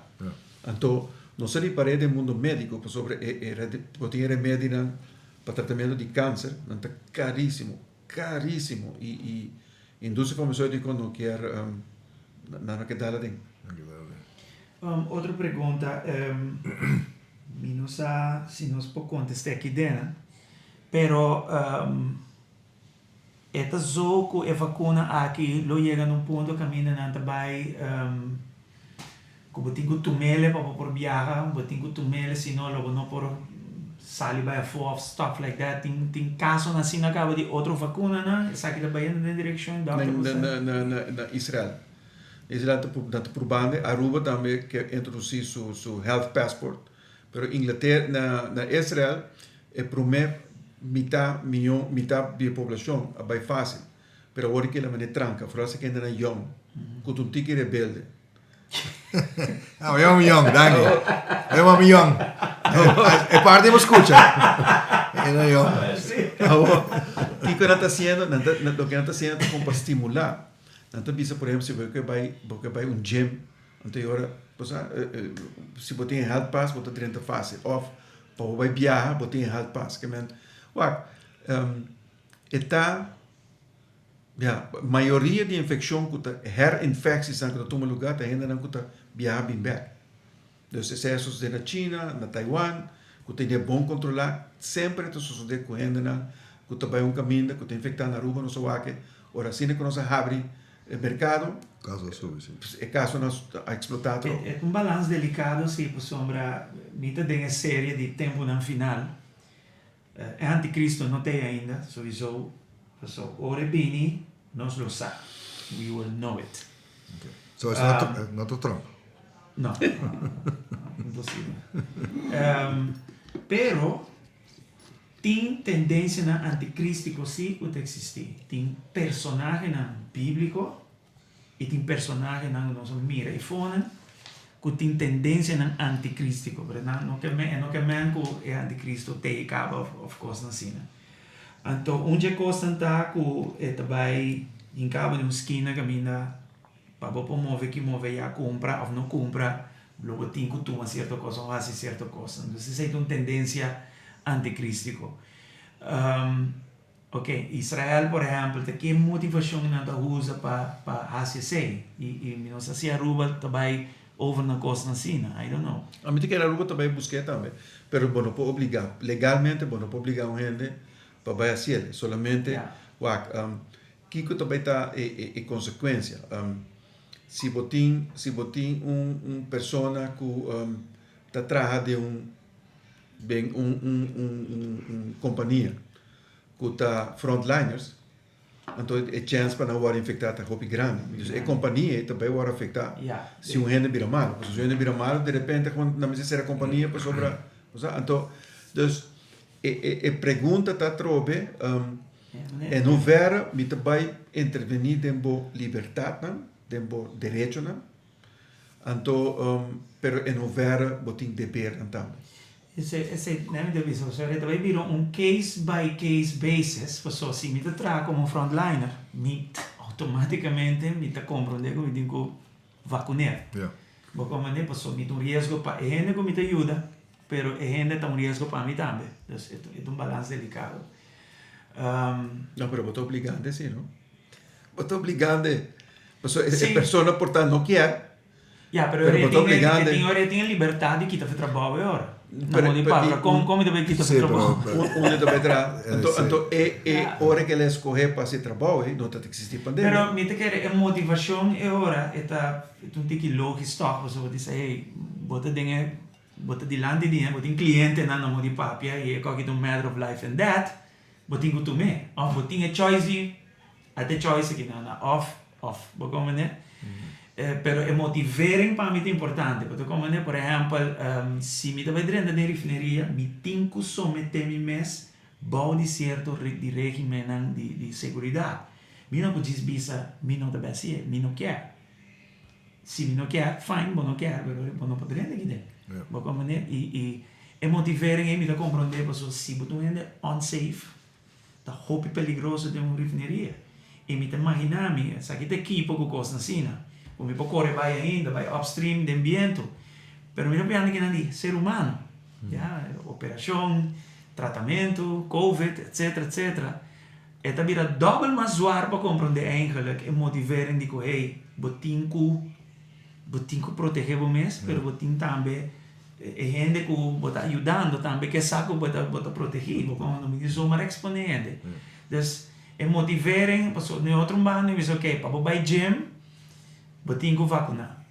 Anto nos a ripar'é den mundo medico pasobra e e bo tin e remedinan pa tratamiento di cancer, nan ta carisimo, carisimo y y industria farmaceutico no kier nan no ke dal aden. Otro pregunta, mi no sa si nos por contesta aki den. Pero e ta zo ku e vakuna aki lo yega na un punto kaminda nan ta bai ku bo tin ku tum'ele pa bo por biaha, bo tin ku tum'ele si no lo bo no por sali bai afó òf stuff like that. Tin tin kasonan asina kaba di otro vakunanan, esaki ta bayendo den direkshon dòkter bo sa? Na Israel. Israel ta ta probando, Aruba tambe ke introdusí su su health passport, pero Inglater na na Israel E promé mitá mion, mitá di e poblashon a bai fásil, pero awor di kila manera tranka, foral si kendenan yòn, ku ta un tiki rebelde. Ah, mi yama yòn, danki. Mi yama mi yòn. E parti bo skucha. E no yòn. Awor, kiko nan ta hasiendo? Nan ta, loke nan ta hasiendo ta kon pa stimulá. Nan ta bisa, por ehempel, si bo ke bai, bo ke bai un gym, anto e ora, bo sa, si bo tin e health pass, bo ta drenta fásil. Òf Pa bo bai biaha bo tin e health pass. Ke men, wak, e ta, ya, mayoria di infekshon ku ta herinfectiesnan ku ta tuma lugá ta hendenan ku ta biaha bin bèk. Dus esei a sosodé na China, na Taiwan, ku tene bon kontrolá, semper e ta sosodé ku hendenan ku ta bai un kaminda ku ta infektá. Na Aruba nos a wak e ora asina ku nos a habri E merkado, Kaso a subi, si. e kasonan a eksplotá tro. E ta un balans delikado si, pasobra mi ta den e serie di tempunan final. E antikristo no ta ei ainda, souiso, paso ora e bini nos lo sa, we will know it. Okay. So es no, no ta Trump? No, imposibel. Pero Tin tendensianan antikristiko sí ku ta eksistí. Tin personahenan bíbliko i tin personahenan ku nos a mira i fonan ku tin tendensianan antikristiko. Pero nan no ke men, e no ke men ku e antikristo t'ei kaba òf kosnan asina. Anto un dje kosnan ta ku e ta bai hinka bo den un skina kaminda pa bo por move ki move ya kumpra òf no kumpra Lo bo tin ku tuma sierto kos òf hasi sierto kos. Entonces esei ta un tendensia antikristiko. Ok, Israel por ehèmpel ta ke motivashon nan ta usa pa pa hasi esei? I i mi no sa si Aruba ta bai over na kosnan asina, I don't know. Ami ta kere Aruba ta bai busk'é tambe, pero bo no por obligá, legalmente bo no por obligá un hende pa bai hasiel, solamente wak kiko ta bai ta e e e konsekuensia. Si bo tin si bo tin un un persona ku ta traha den un den un un un un kompania ku ta frontliners anto e chèns pa nan wòrdu infektá ta hopi grandi. Dus e kompania ei ta bai wòrdu afektá si un hende bira malu. Pasobra si un hende bira malu derepente nan mester sera kompania pasobra bo sa. Anto dus e e e pregunta ta atrobe. En hoeverre mi ta bai intervení den bo libertadnan, den bo derechonan, anto pero en hoeverre bo tin debernan tambe. Esei, esei nan mi ta bisa, pasobra e ta bai bira un case by case basis, pasobra si mi ta traha komo frontliner, mi automaticamente mi ta komprondé ku mi tin ku vakuneer. Bo komprendé? Pasobra mi ta un riesgo pa e hende ku mi ta yuda, pero e hende ta un riesgo pa mi tambe. Dus e ta un balans delikado. No, pero bo ta obligando si, no? Bo ta obligando. Pasobra e persona por ta no kier. Ya, pero Pero e bo ta tin obligá e den. tin ora e tin e libertad di kita fu trabou e ora. Na Pero modo di pero papia, i kon un kon mi ta bay kita fu Sí, trabou? pero, un unda ta bay traha. Anto sí. anto e e Ya. ora ke el a eskohe pa hasi trabou ei no ta eksistí pandemia. Pero mi ta kere e motivashon e ora e ta e ta un tiki logis tòg pasobra bo ta bisa hey bo ta den e bo ta dilanti di bo tin klientenan na modo di papia i e koki ta un matter of life and death bo tin ku tum'é òf bo tin e choice di A te choice aki nan na of of bo comprende? Pero e motivering pa mi ta importante bo ta comprende? Por ehempel si mi ta bai drenta den refineria mi tin cu somete mi mes bou di cierto di regimennan di seguridad. Mi no por djis bisa mi no ta bai haci'e, mi no kier. Si mi no kier, fine bo no kier pero bo no por drenta aki den. Bo comprende? Y e motivering ey mi ta comprende pasobra si bo ta un hende unsafe Ta hopi peligroso den un refineria. I mi ta imaginá mi, esaki ta ekipo ku kosnan asina, ku mi por kore bai ainda, bai upstream den bientu. Pero mi ta piensa kinan di ser humano, ya, operashon, tratamentu, covid, etcetera, etcetera. E ta bira dòbel mas zwar pa komprondé eigenlik e motivering di ku, hey, bo tin ku, bo tin ku protegé bo mes, pero bo tin tambe E hende ku bo ta ayudando tambe ke sa ku bo ta bo ta protegí bo komo no mi di zomaar eksponé hende. Dus e motivering pasobra den otro banda mi bisa oke pa bo bai gym bo tin ku vakuná.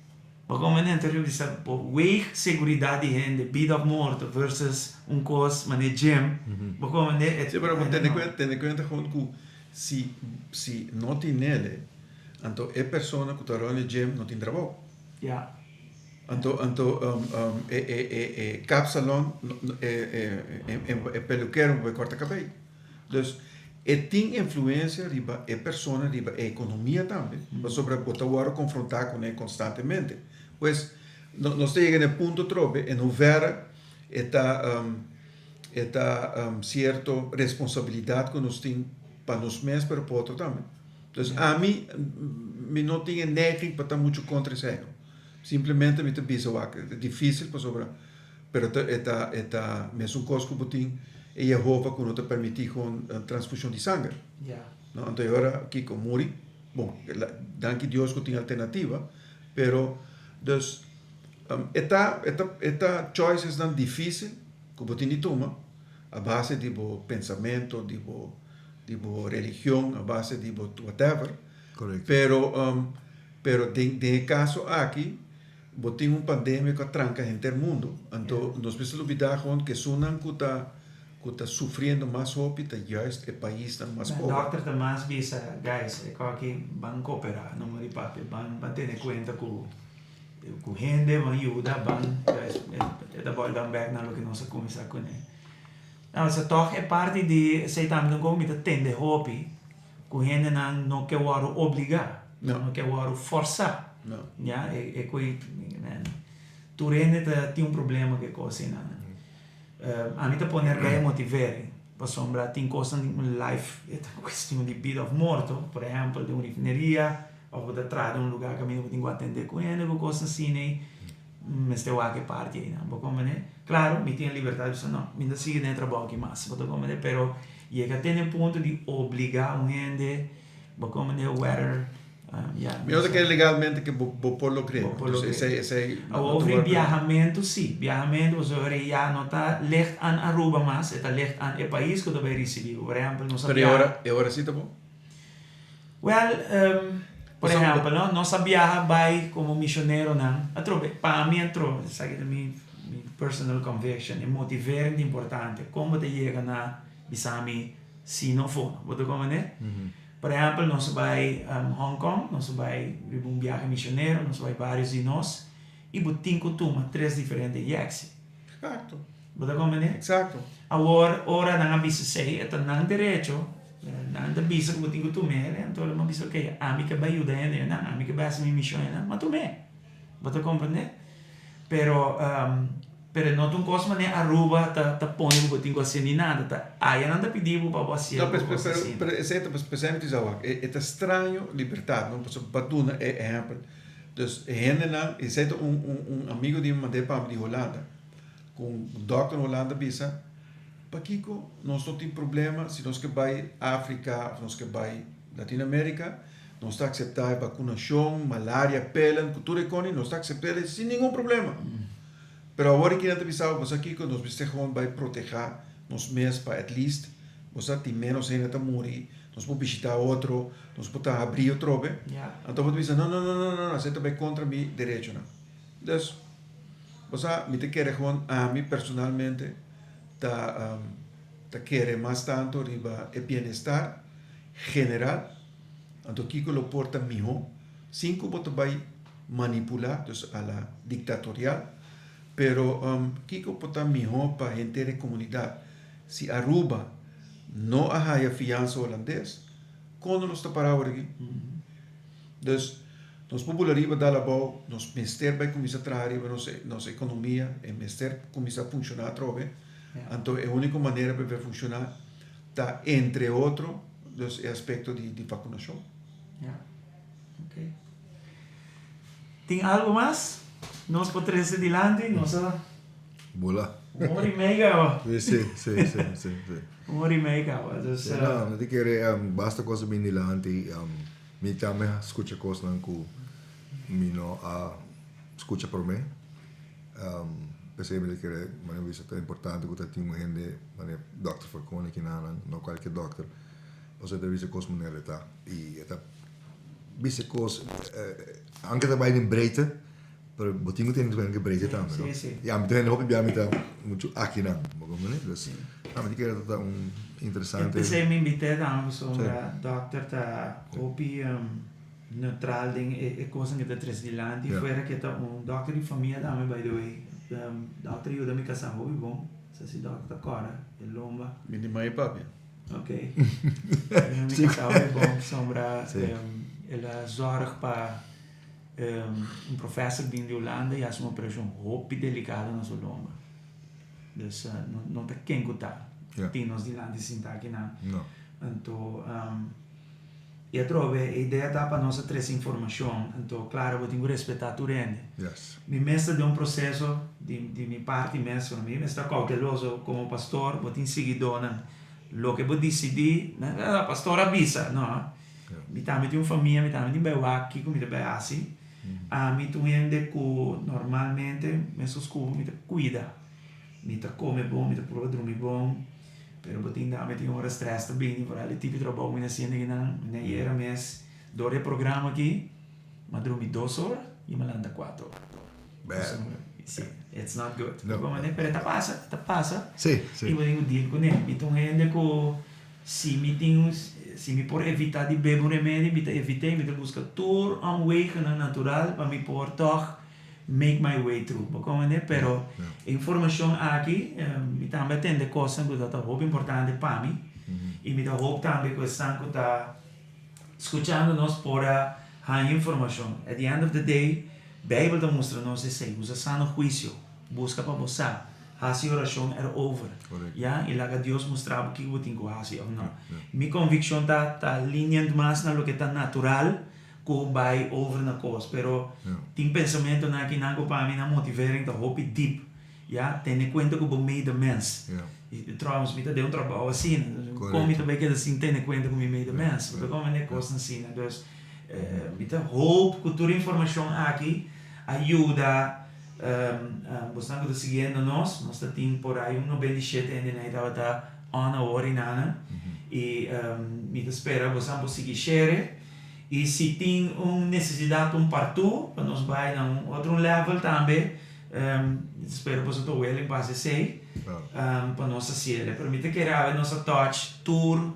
Bo komo hende anterior bisa bo weeg seguridat di hende bida òf morto versus un kos manera gym bo komo hende e Sí pero bo tene kuenta tene kuenta gewoon ku si si no tin nele anto e persona ku ta rònt e gym no tin trabou. Ya. Anto anto e e e e kapsalon e e e pelukero por bai kòrta kabei. Dus e tin influensia riba e persona, riba e ekonomia tambe, pasobra bo ta wòrdu konfrontá kuné konstantemente. Pues nos ta yega na e punto atrobe en hoeverre e ta e ta sierto responsabilidat ku nos tin pa nos mes pero pa otro tambe. Dus ami mi no tin e neiging pa ta muchu kontra esei no. Simplemente mi ta bisa wak e ta dificil pasobra pero ta e ta e ta mesun cos cu bo tin e Jehova cu no ta permiti con transfusion di sanger. No anto e ora kico muri bon danki Dios cu tin alternativa pero dus e ta e ta e ta choicesnan dificil cu bo tin di tuma a base di bo pensamento di bo di bo religion a base di bo whatever pero Pero den den e caso aki bo tin un pandemia cu a tranca henter mundo. Anto nos mester lubida gewoon cu esunnan cu ta cu ta sufriendo mas hopi ta juist e paisnan mas E pober. dokter ta mas bisa, guys, e koki ban coopera, no mori papia, ban ban tene cuenta cu cu hende, ban yuda, ban, guys, e ta boil down back na loke nos a cuminsa cune. Nou, sa toch e parti di esey tambe ta un koki mi ta tende hopi. Ku hendenan no ke wòrdu obligá, no ke wòrdu fòrsá. Ya, e koi, tur hende ta tin un problema ku e kos einan. Ami ta pone erbij e motivering, pasobra tin kosnan di un life, e ta kuestion di bida òf morto, por ehèmpel den un refineria òf bo ta traha den un lugá kaminda bo tin ku atendé ku hende ku kosnan asina ei, mester wak e parti einan, bo komprendé? Klaro, mi tin e libertat di bisa no, mi no ta sigui den e trabou aki mas, bo ta komprendé? Pero yega te na e punto di obligá un hende, bo komprendé, whether, ya. Mi no ta kere legalmente ke bo bo por logr'é, Bo por entonces logr'é. esei esei no Awor ta over wòrdu. biahamentu sí, biahamentu pasobra ya no ta ligt aan Aruba mas, e ta ligt aan e pais ku ta bai risibí bo. Por ehèmpel nos a Pero e biaha. ora e ora sí ta bon? Wèl, por ehèmpel, no, nos a biaha bai komo misioneronan. Atrobe, pa mi atrobe, esaki ta mi mi personal conviction, e motivering ta importante. Kon bo ta yega na bisa mi si no fo no. Bo ta komprendé? Por ehèmpel, nos a bai Hong Kong, nos a bai riba un biahe misionero, nos a bai vários di nos, i bo tin ku tuma tres diferente inyèksie. Eksakto. Bo ta komprendé? Eksakto. Awor, ora nan a bisa esei, e ta nan derecho, nan ta bisa ku bo tin ku tum'é, anto nan a bisa, ok, ami ke bai yuda hende einan, ami ke bai hasi mi mishon einan, m'a tum'é. Bo ta komprendé? Pero, pero no ta un kos manera Aruba ta ta pone ku bo tin ku hasié ni nada, ta aya nan ta pidi bo pa bo hasié No, ku kos pero, asina. pero esei ta p'esei mi ta bisa awak, e ta straño libertat, no? Pasobra pa duna e ehèmpel, Dus e hendenan, esei ta un un un amigo di mi mand'é pa mi di Holanda, ku un dòkter na Holanda bisa, pakiko nos no tin problema si nos ke bai Afrika òf nos ke bai Latinoamerika, Nos ta akseptá e bakunashon, malaria, pelen, ku tur e koni, nos ta aksept'é sin ningun problema. Pero awor aki nan ta bisa bo, bo sa kiko, nos mester gewoon bai protehá nos mes pa at least, bo sa, tin ménos hende ta muri, nos por bishitá otro, nos por ta habrí otrobe. Anto bo ta bisa, no, no, no, no, no, esei ta bai kontra mi derechonan. Dus, bo sa, mi ta kere gewoon, ami personalmente ta ta kere mas tanto riba e bienestar general, anto kiko lo por ta mihó, sin ku bo ta bai manipulá, dus a la dictatorial, pero kiko por ta mihó pa henter e komunidat? Si Aruba no a haya fiansa holandes, kono nos ta pará awor aki? Dus, nos por bula riba dal abou, nos mester bai kuminsá traha riba nos nos ekonomia, e mester kuminsá funshoná atrobe, anto e úniko manera pa e bai funshoná ta entre otro dus e aspekto di di vakunashon. Ya, ok. Tin algu mas nos por trese dilanti? Nos a. Bula. Un ora i mei kaba. Si, si, si, si, si. Un ora i mei kaba, dus. No, mi ta kere basta kos a bin dilanti. Mi tambe a skucha kosnan ku mi no a skucha promé. P'esei mi ta kere, manera mi bisa, ta importante ku ta tin un hende manera dòkter Falconi kinanan, no kualke dòkter, pasobra e ta bisa kos manera e ta. I e ta bisa kos, anke ta bai den breedte, pero bo tin ku tene ku e breedte tambe, no? I ami ta hende hopi bia mi ta muchu akinan, bo comprende? Dus, mi ta kere ta un interesante. E p'esei mi invit'é tambe pasobra dòkter ta hopi neutral den e kosnan ke ta trese dilanti, fuera ke ta un dòkter di famia tambe by the way. Dòkter yuda mi kasá hopi bon, sa si dòkter ta kòrda e lomba. Mi di mai papia. Ok. Mi kasá hopi bon pasobra el a zòrg pa un profèser bin di Hulanda i hasi un operashon hopi delikado na su lomba. Dus no ta ken ku ta tin nos dilanti sinta akinan. Anto i atrobe e idea ta pa nos a trese informashon. Anto klaro bo tin ku respetá tur hende. Mi mes ta den un proseso di di mi parti mes, mi mes ta kouteloso komo pastor, bo tin siguidónan. Loke bo disidí, pastor a bisa, no. Mi tambe tin un famia, mi tambe tin bai wak kiko mi ta bai hasi. Ami ta un hende ku normalmente mesun sku mi ta kuida. Mi ta kome bon, mi ta prueba drumi bon, pero bo tin tambe tin ora stress ta bini, foral e tipo di trabou mi ta hasiendo akinan. Mi na yera mes dor e programa aki, mi a drumi dos ora i mi a lanta kuater ora. Bad. Si, it's not good. No. Pero e ta pasa, e ta pasa. Si, si. I bo tin ku deal kuné. Mi ta un hende ku Si mi tin un, si mi por evitá di bebe un remedi, mi ta evit'é, mi ta buska tur omwegennan natural pa mi por tòg make my way through. Bo komprendé? Pero e informashon aki, mi tambe a tende kosnan ku ta ta hopi importante pa mi i mi ta hoop tambe ku esnan ku ta skuchando nos por a haña informashon. At the end of the day, Beibel ta mustra nos esei, usa sano huisio. Buska pa bo sa. Hasi orashon erover. Ya, i laga Dios mustra bo kiko bo tin ku hasi òf no. Mi konvikshon ta ta lenient mas na loke ta natural ku bai over na kos. Pero tin pensamentonan akinan ku pa mi nan motivering ta hopi deep. Ya, tene kuenta ku bo medemens. I trouwens mi ta den un trabou asina. Kon mi ta bai keda sin tene kuenta ku mi medemens? Bo ta komprende? Kosnan asina. Dus mi ta hoop ku tur informashon aki a yuda. Bosnan ku ta siguiendo nos, nos ta tin por ai un 97 hende nan tabata on awor i nana. I mi ta spera bosnan por sigui shere. I si tin un nesesidat un partu pa nos bai na un otro level tambe, mi ta spera boso ta willing pa hasi esei, pa nos hasiel. Pero mi ta kere awe nos a touch tur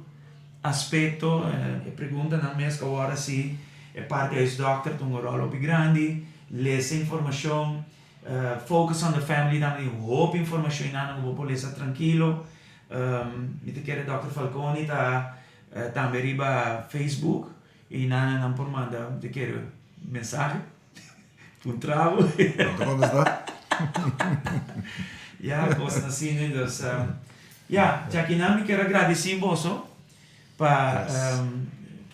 aspekto, e preguntanan mes ku awor hasi, e parti huisdòkter ta un ròl hopi grandi. Lesa informashon, Focus on the Family tambe tin hopi informashon einan ku bo por lesa trankilo. Mi ta kere Dòkter Falconi ta tambe riba Facebook i nan nan por manda mi ta kere mensahe puntra bo. Nan ta kontestá. Ya, kosnan asina. Dus, ya, djakinan mi kier a gradisí boso Pa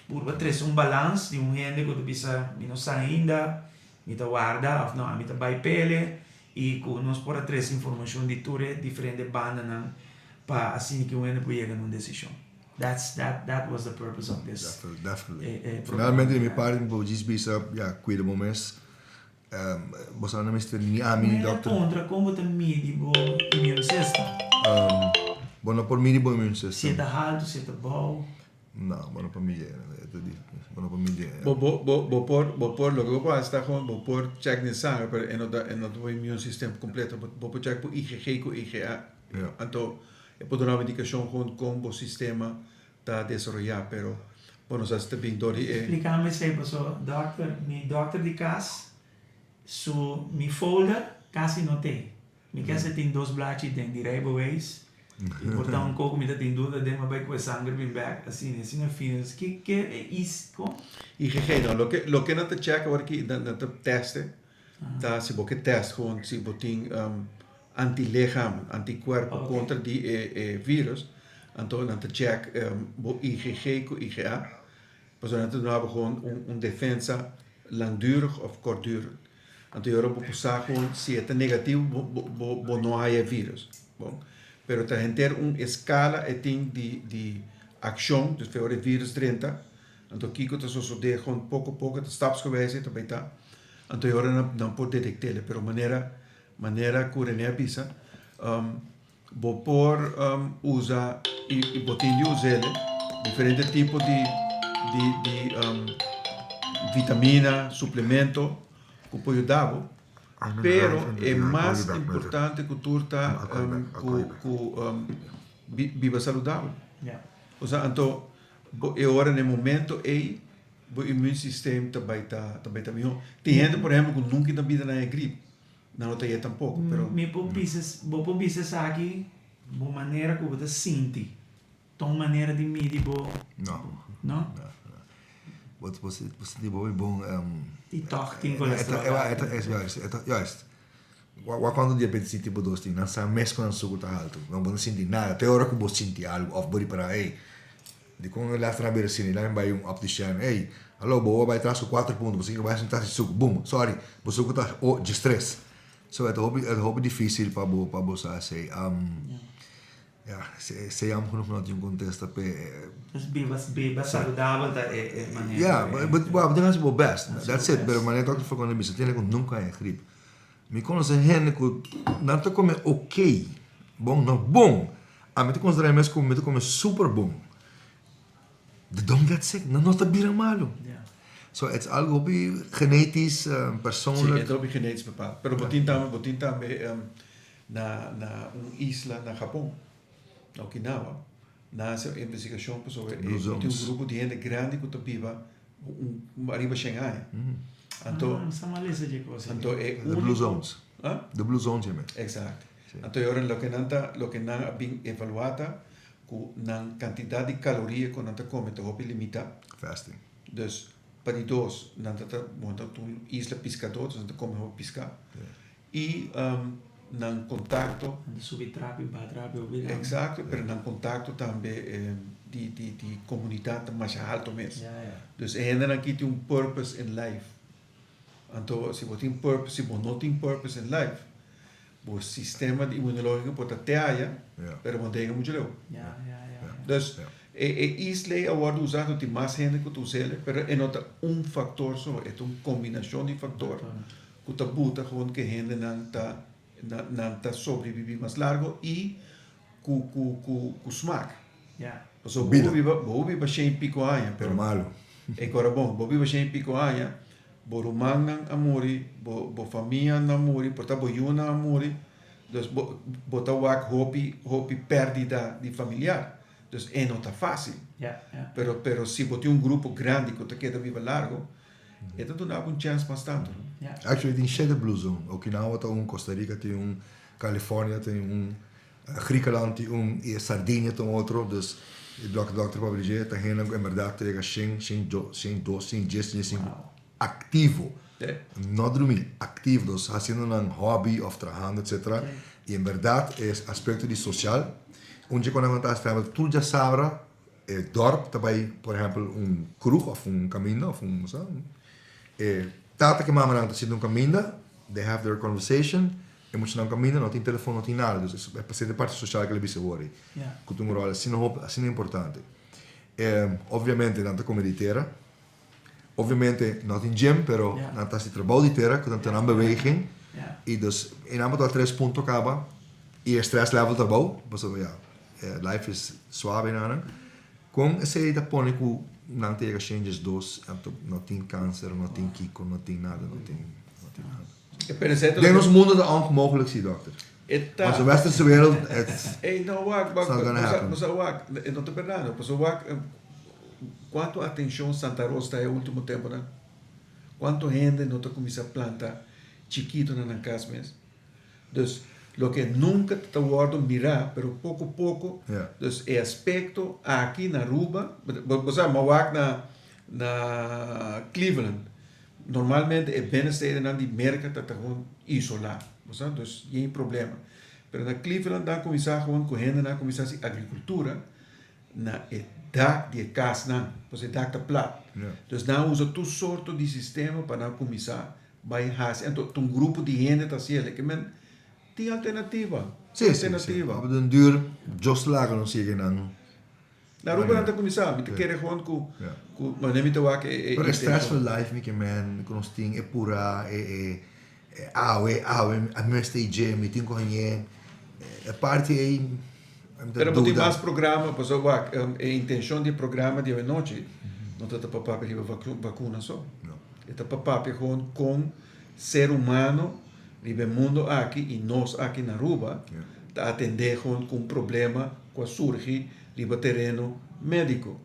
purba trese un balans di un hende ku ta bisa mi no sa ainda, mi ta warda òf no ami ta bai pele i ku nos por a trese informashon di tur e diferente bandanan pa asina ki un hende por yega na un desishon. That's that that was the purpose of this. Definitely, definitely. Finalmente di mi parti mi por djis bisa, ya, cuida bo mes. Bo sa no mester ni ami ni dokter. Mi a puntra con bo ta midi bo immune system. Bo no por midi bo immune system. Si e ta halto, si e ta bou. No, bo no por midi, bo no por midi. Bo bo bo bo por bo por loke bo por haci ta gewoon bo por check den sanger pero e no ta e no ta bo immune system completo. Bo por check bo IgG cu IgA. Anto E por duna bo indikashon kon kon bo sistema ta desaroyá, pero bo no sa si ta bin dor di e. Splika mi esei paso dòkter, mi dòkter di kas su mi folder kasi no tei. Mi kese tin dos blachi den di rijbewijs i por ta un koko mi ta tin duda den mi a bai ku e sanger bin bek asina asina fino. Ke ke e is kon? IGG no, loke loke nan ta chèk awor aki nan ta tèste ta si bo ke tèst gewoon si bo tin antilichamen, antikuerpo kontra di e virus, anto nan ta check bo IgG ku IgA, pasobra nan ta duna bo gewoon un defensa langdurig of kortdurend. Anto e ora bo por sa gewoon si e ta negativo bo no haya e virus. Bon, pero ta henter un eskala e tin di akshon, dus fe ora e virus drenta, anto kiko ta sosode gewoon poko poko ta stapsgewijs e ta bai ta, anto e ora nan por detektele, pero manera Manera ku René a bisa, bo por usa i bo tin di us'el diferente tipo di di di vitamina, suplemento ku por yuda bo, pero e mas importante ku tur ta ku ku biba saludabel. Osea anto bo e ora na e momento ei bo immuunsysteem ta bai ta ta bai ta mihó. Tin hende por ehempel ku nunka ta bida na e grip, nan no ta yei tampoko, pero. Mi por bisa, bo por bisa esaki bo manera ku bo ta sinti, ta un manera di midi bo. No. No? No, no. Bo bo sinti bo hopi bon. I tòg tin kolesterol altu. Juist, juist. Wak kuantu diabetes tipo dos tin, nan sa mes ku nan suku ta altu. Bo no sinti nada, te ora ku bo sinti algu òf bo ripará, ey. Dikon e lèster a bira asina? Nan bai un optician, Ey, hallo, bo a bai tras ku kuater punto, bo sinti ku bai hasi un tas di suku. Bum, sorry, bo suku ta o djestres. So e ta hopi, e ta hopi dificil pa bo, pa bo sa esei. Ya, esei jammer genoeg no tin un kontesta p'e. Dus biba, biba saludabel ta e, e manera. Ya, but, bo tin hasi bo best, that's it. Pero manera dòkter Falcone a bisa, tin hende ku nunka haña grip. Mi konosé hende ku nan ta kome okey, bon no bon, ami ta konsiderá mi mes ku mi ta kome super bon, they don't get sick, nan no ta bira malu. So it's algo hopi genetisch, persoonlijk. Sí, e ta hopi genetisch bepaald. Pero bo tin tambe, bo tin tambe na na un isla na Japon, na Okinawa, nan hasi un investigashon pasobra e tin un grupo di hende grandi ku ta biba un ariba shen aña. Anto, Ah, sa malesa dje cosa. Anto e The blue zones. Ah? The blue zones yama. Exacto. Anto e ora loke nan ta, loke nan a bin evalua ta ku nan kantidat di kaloria ku nan ta kome ta hopi limitá. Fasting. Dus, pa di dos, nan ta ta, bon ta un isla piskadó, dus nan ta kome hopi piská. I nan kontakto. Nan ta subi trapi, baha trapi hopi grandi. Exacto, pero nan kontakto tambe di di di komunidat ta masha halto mes. Dus e hendenan aki tin un purpose in life. Anto si bo tin purpose, si bo no tin purpose in life, bo sistema di inmunologiko por ta te aya, pero bo no ta yega muchu leu. Dus e e isla ei a wòrdu usá, no tin mas hende ku ta us'el, pero e no ta un faktor so, e ta un kombinashon di faktor. Ku ta buta gewoon ku e hendenan ta nan ta sobrevivi mas largo i ku ku ku ku smak. Pasobra bo biba bo biba shen i piko aña pero malu. E kora bon bo biba shen i piko aña bo rumannan a muri bo bo famianan a muri por ta bo yunan a muri dus bo bo ta wak hopi hopi pèrdida di familiar dus e no ta fásil pero pero si bo tin un grupo grandi ku ta keda biba largo E ta duna bo un chèns mas tantu. Actually tin shete blue zone. Okinawa ta un, Costa Rica tin un, California tin un, Griekenland tin un y Sardinia ta un otro. Dus e dòkter dòkter papia di dje ta hendenan ku en bèrdat ta yega shen, shen shen dos, shen djes, shen sinku aktivo. No drumí, aktivo. Dus hasiendo nan hobby òf trahando etcetera. Y en bèrdat e aspekto di sosial, un dje ku nan ta hasi tur djasabra E dorp ta bai, por ehempel, un kroeg of un kaminda of un sa. E tata ku e mamanan ta sinta un kaminda, they have their conversation, e muchanan kaminda no tin telefon, no tin nada. Dus e pasente parti sosial ku el a bisa awor ei, ku ta un ròl asina hopi, asina importante. Obviamente nan ta come di tera. Obviamente no tin gym pero nan ta haci trabou di tera cu ta nan beweging. Y dus e nan por ta tres punto caba y e stress level ta abou pasobra ya life is suave nan. Con esey ta pone cu nan ta yega 102 anto no tin cancer, no tin kico, no tin nada, no tin no tin nada. Den nos mundo ta onmogelijk si dokter. E ta. Onze westerse wereld it's Ey no wak it's not gonna happen. Bo sa wak e no ta berdad no pasobra wak cuanto atencion Santa Rosa ta haya ultimo temponan cuanto hende no ta cuminsa planta chikito na nan cas mes dus loke nunca ta wordo mira pero poco poco dus e aspecto aki na Aruba bo sa bo a wak na na Cleveland Normalmente e binnenstedennan di Merka ta ta gewoon isolá, bo sa, dus yen problema. Pero na Cleveland nan a kuminsá gewoon ku hendenan a kuminsá hasi agrikultura na e dak di e kasnan, pasobra e dak ta plat. Dus nan a usa tur sorto di sistema pa nan kuminsá bai hasi, anto ta un grupo di hende ta hasi el, ke men tin alternativa, tin Sí, sí, sí. alternativa. Op den duur, Dios laga nos yega nan. Na Aruba nan ta kuminsá, mi ta kere gewoon ku ku manera mi ta wak e e Pero e intenshon. stressful life mi ke men ku nos tin e pura e e e awe awe a mi mester i dje mi tin ku hañ'é e parti ei mi ta Pero bo tin duda. mas programa pasobra wak e intenshon di e programa di awenochi no ta ta pa papia riba vakuna so. No. E ta pa papia gewoon kon ser humano riba e mundo aki i nos aki na Aruba ta atendé gewoon ku un problema ku a surgi riba tereno médiko,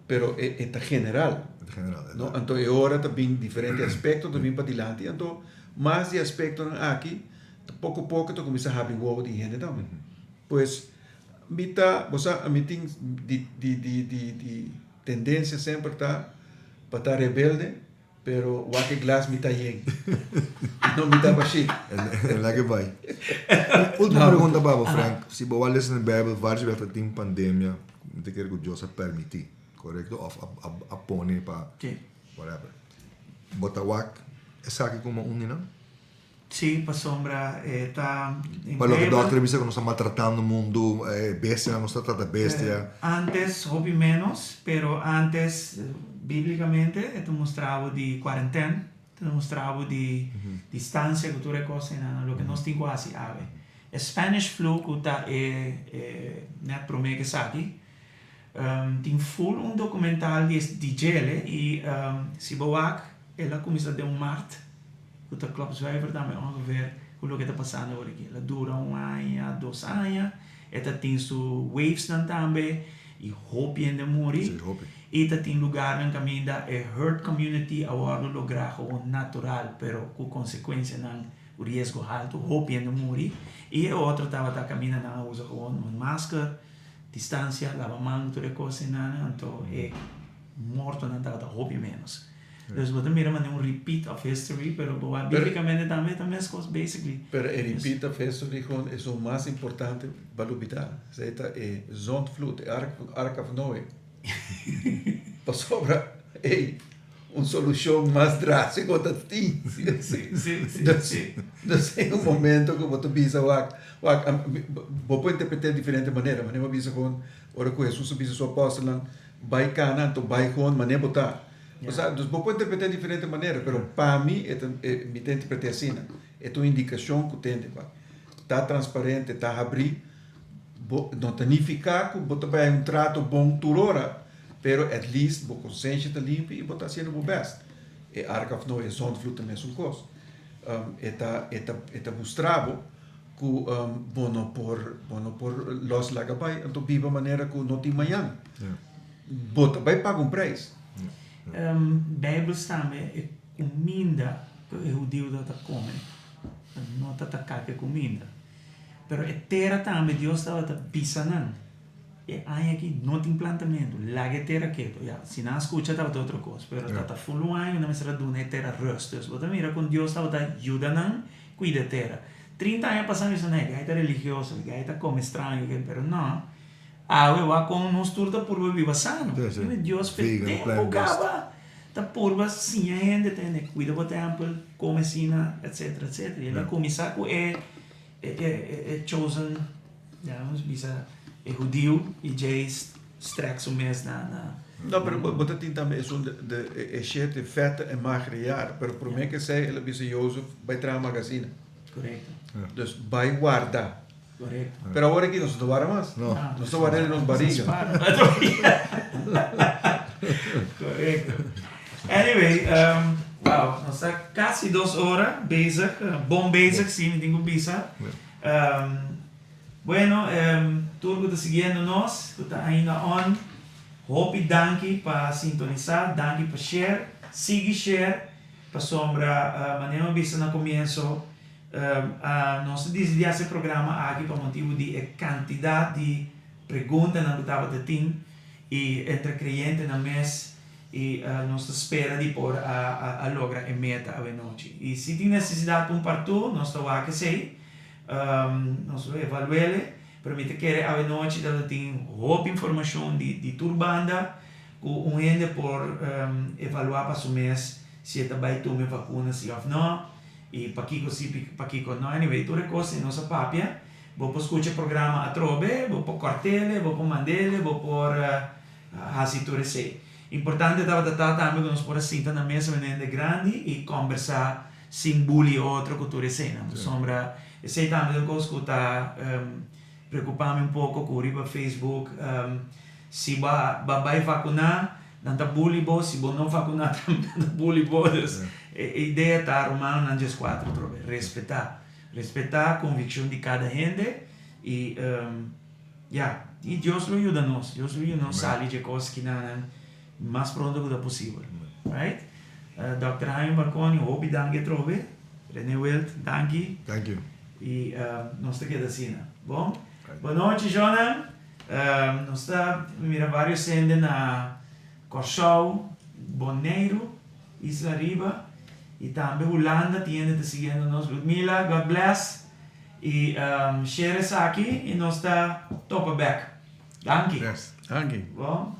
pero e e ta general. E ta general, e No, ta. anto e ora ta bin diferente aspekto ta bin padilanti, anto mas di aspektonan aki ta poko poko ta kuminsá habri wowo di hende tambe. Pues mi ta, bo sa mi tin di di di di di tendensia semper ta pa ta rebelde, Pero wak e glas mi ta yen. No mi ta bashí. En laga e bai. Ultimo pregunta pa bo, Frank. Si bo a lesa den Bijbel varios bes ta tin pandemia, mi ta kere ku Dios a permití, korekto? Òf a pone pa whatever. Bo ta wak esaki komo un di nan? Sí, pasobra e ta den Pa loke Bijbel. dòkter a bisa ku nos ta maltratando mundu, e bestianan, nos ta trata bestia. Antes hopi ménos, pero antes bíblikamente e ta mustra bo di kuarentèn, ta mustra bo di distansia ku tur e kos einan, loke nos tin ku hasi awe. E Spanish flu ku ta e nèt promé ku esaki, tin ful un dokumental di djele i si bo wak el a kuminsá den un mart. Ku ta klòp zuiver tambe ongeveer ku loke ta pasando awor aki. El a dura un aña, dos aña, e ta tin su wavesnan tambe i hopi hende muri. Sí, hopi. I ta tin lugarnan kaminda e herd community a wòrdu lográ gewoon natural, pero ku konsekuensianan, ku riesgo haltu, hopi hende muri. I e otro tabata kaminda nan a usa gewoon un masker, distansia, laba man, tur e kos einan, anto e mortonan tabata hopi ménos. Dus bo ta mira manera un repeat of history, pero bo wak biblicamente tambe ta mescos basically. Pero e repeat of history gewoon esun mas importante pa lubida, esei ta e zondvloed, e ark of Noe. Pasobra ey, un solucion mas drastico ta tin. Dus den un momento cu bo ta bisa wak, wak, bo por interprete diferente manera, manera bo a bisa gewoon ora cu Jesus a bisa su apostelnan, Bai cana anto bai gewoon mane bo ta. Osea, dus bo por interpreta di diferente manera, pero pa mi e ta, e, mi ta interpreta asina. E ta un indicacion cu tende pa ta transparente, ta habri, bo, no ta nifica cu bo ta bai un trato bon tur ora, pero at least bo consenshi ta limpi y bo ta haciendo bo best. E Ark of Noe, e zondvloed ta mesun cos. E ta, e ta, e ta mustra bo cu bo no por, bo no por los laga bai, anto biba manera cu no tin mañan. Bo ta bai paga un prijs. Bijbel tambe e cuminda cu e hudiu ta come no ta ta kalke cuminda. Pero e tera tambe Dios tabata bisa nan e aña aki no tin plantamento, laga e tera keto. Ya, si nan a scucha tabata otro cos, pero ta ta full un aña nan mester a duna e tera rust. Dus bo ta mira con Dios tabata yuda nan cuida e tera. 30 aña pasa mi bisa, no, e guy ta religioso, e guy ta come straño, pero no. Awe wak kon nos tur ta purba biba sano. Sí, sí. Dios fe Vegan, tempu plant-based. kaba ta purba siña hende tende kuida bo tèmpel, kome asina, etsetera, etsetera. I el a kuminsá ku e e e e chosen, ya nos bisa e hudiu i djei. strek su mes na na. No, pero bo ta tin tambe esun de e shete vette en magere jaar, pero prome ke esei el a bisa Jozef bai traha magazina. Korekto. Dus bai warda. Korekto. Pero awor aki nos no ta warda mas. No. Nos ta warda den nos bariga. Korekto. Anyway, wow, nos ta kasi dos ora bezig, bon bezig si mi tin ku bisa. Bueno, tur ku ta siguiendo nos, ku ta ainda on, hopi danki pa sintonisá, danki pa share, sigui share, pasobra manera mi a bisa na komienso, nos ta disidí hasi e programa aki pa motibu di e kantidat di preguntanan ku tabata tin i entre kreyentenan mes i nos ta spera di por a logra e meta awenochi. I si tin nesesidat pa un partú, nos ta wak esei. Nos lo evaluele, pero mi ta kere awenochi ta lo tin hopi informashon di di tur banda ku un hende por evaluá pa su mes si e ta bai tuma e vakuna si òf no i pakiko si pakiko no. Anyway, tur e kos ei nos a papia. Bo por skucha e programa atrobe, bo por kòrt'ele, bo por mand'ele, bo por hasi tur esei. Importante tabata ta tambe ku nos por a sinta na mesa ku hende grandi i kòmbersá sin bully otro ku tur eseinan. Pasobra esei tambe ta un kos ku ta preokupa mi un poko ku riba Facebook si bo a bai vakuná nan ta bully bo, si bo no vakuná tambe nan ta bully bo. Dus e idea ta Romanonan dieskuater atrobe, respetá. Respetá konvikshon di kada hende i ya, i Dios lo yuda nos. Dios lo yuda nos sali dje kos kinanan mas pronto ku ta posibel. Right? Dòkter Jaime Marconi, hopi danki atrobe. Rene Wild, danki. Thank you. I nos ta keda asina. Bon? Bonochi, Jonan. Nos ta mira varios hende na Kòrsou, Boneiru, Isla Riba i tambe Hulanda tin hende ta siguiendo nos. Ludmila, God bless. I share esaki i nos ta topa bek. Danki. Yes. Danki. Bon.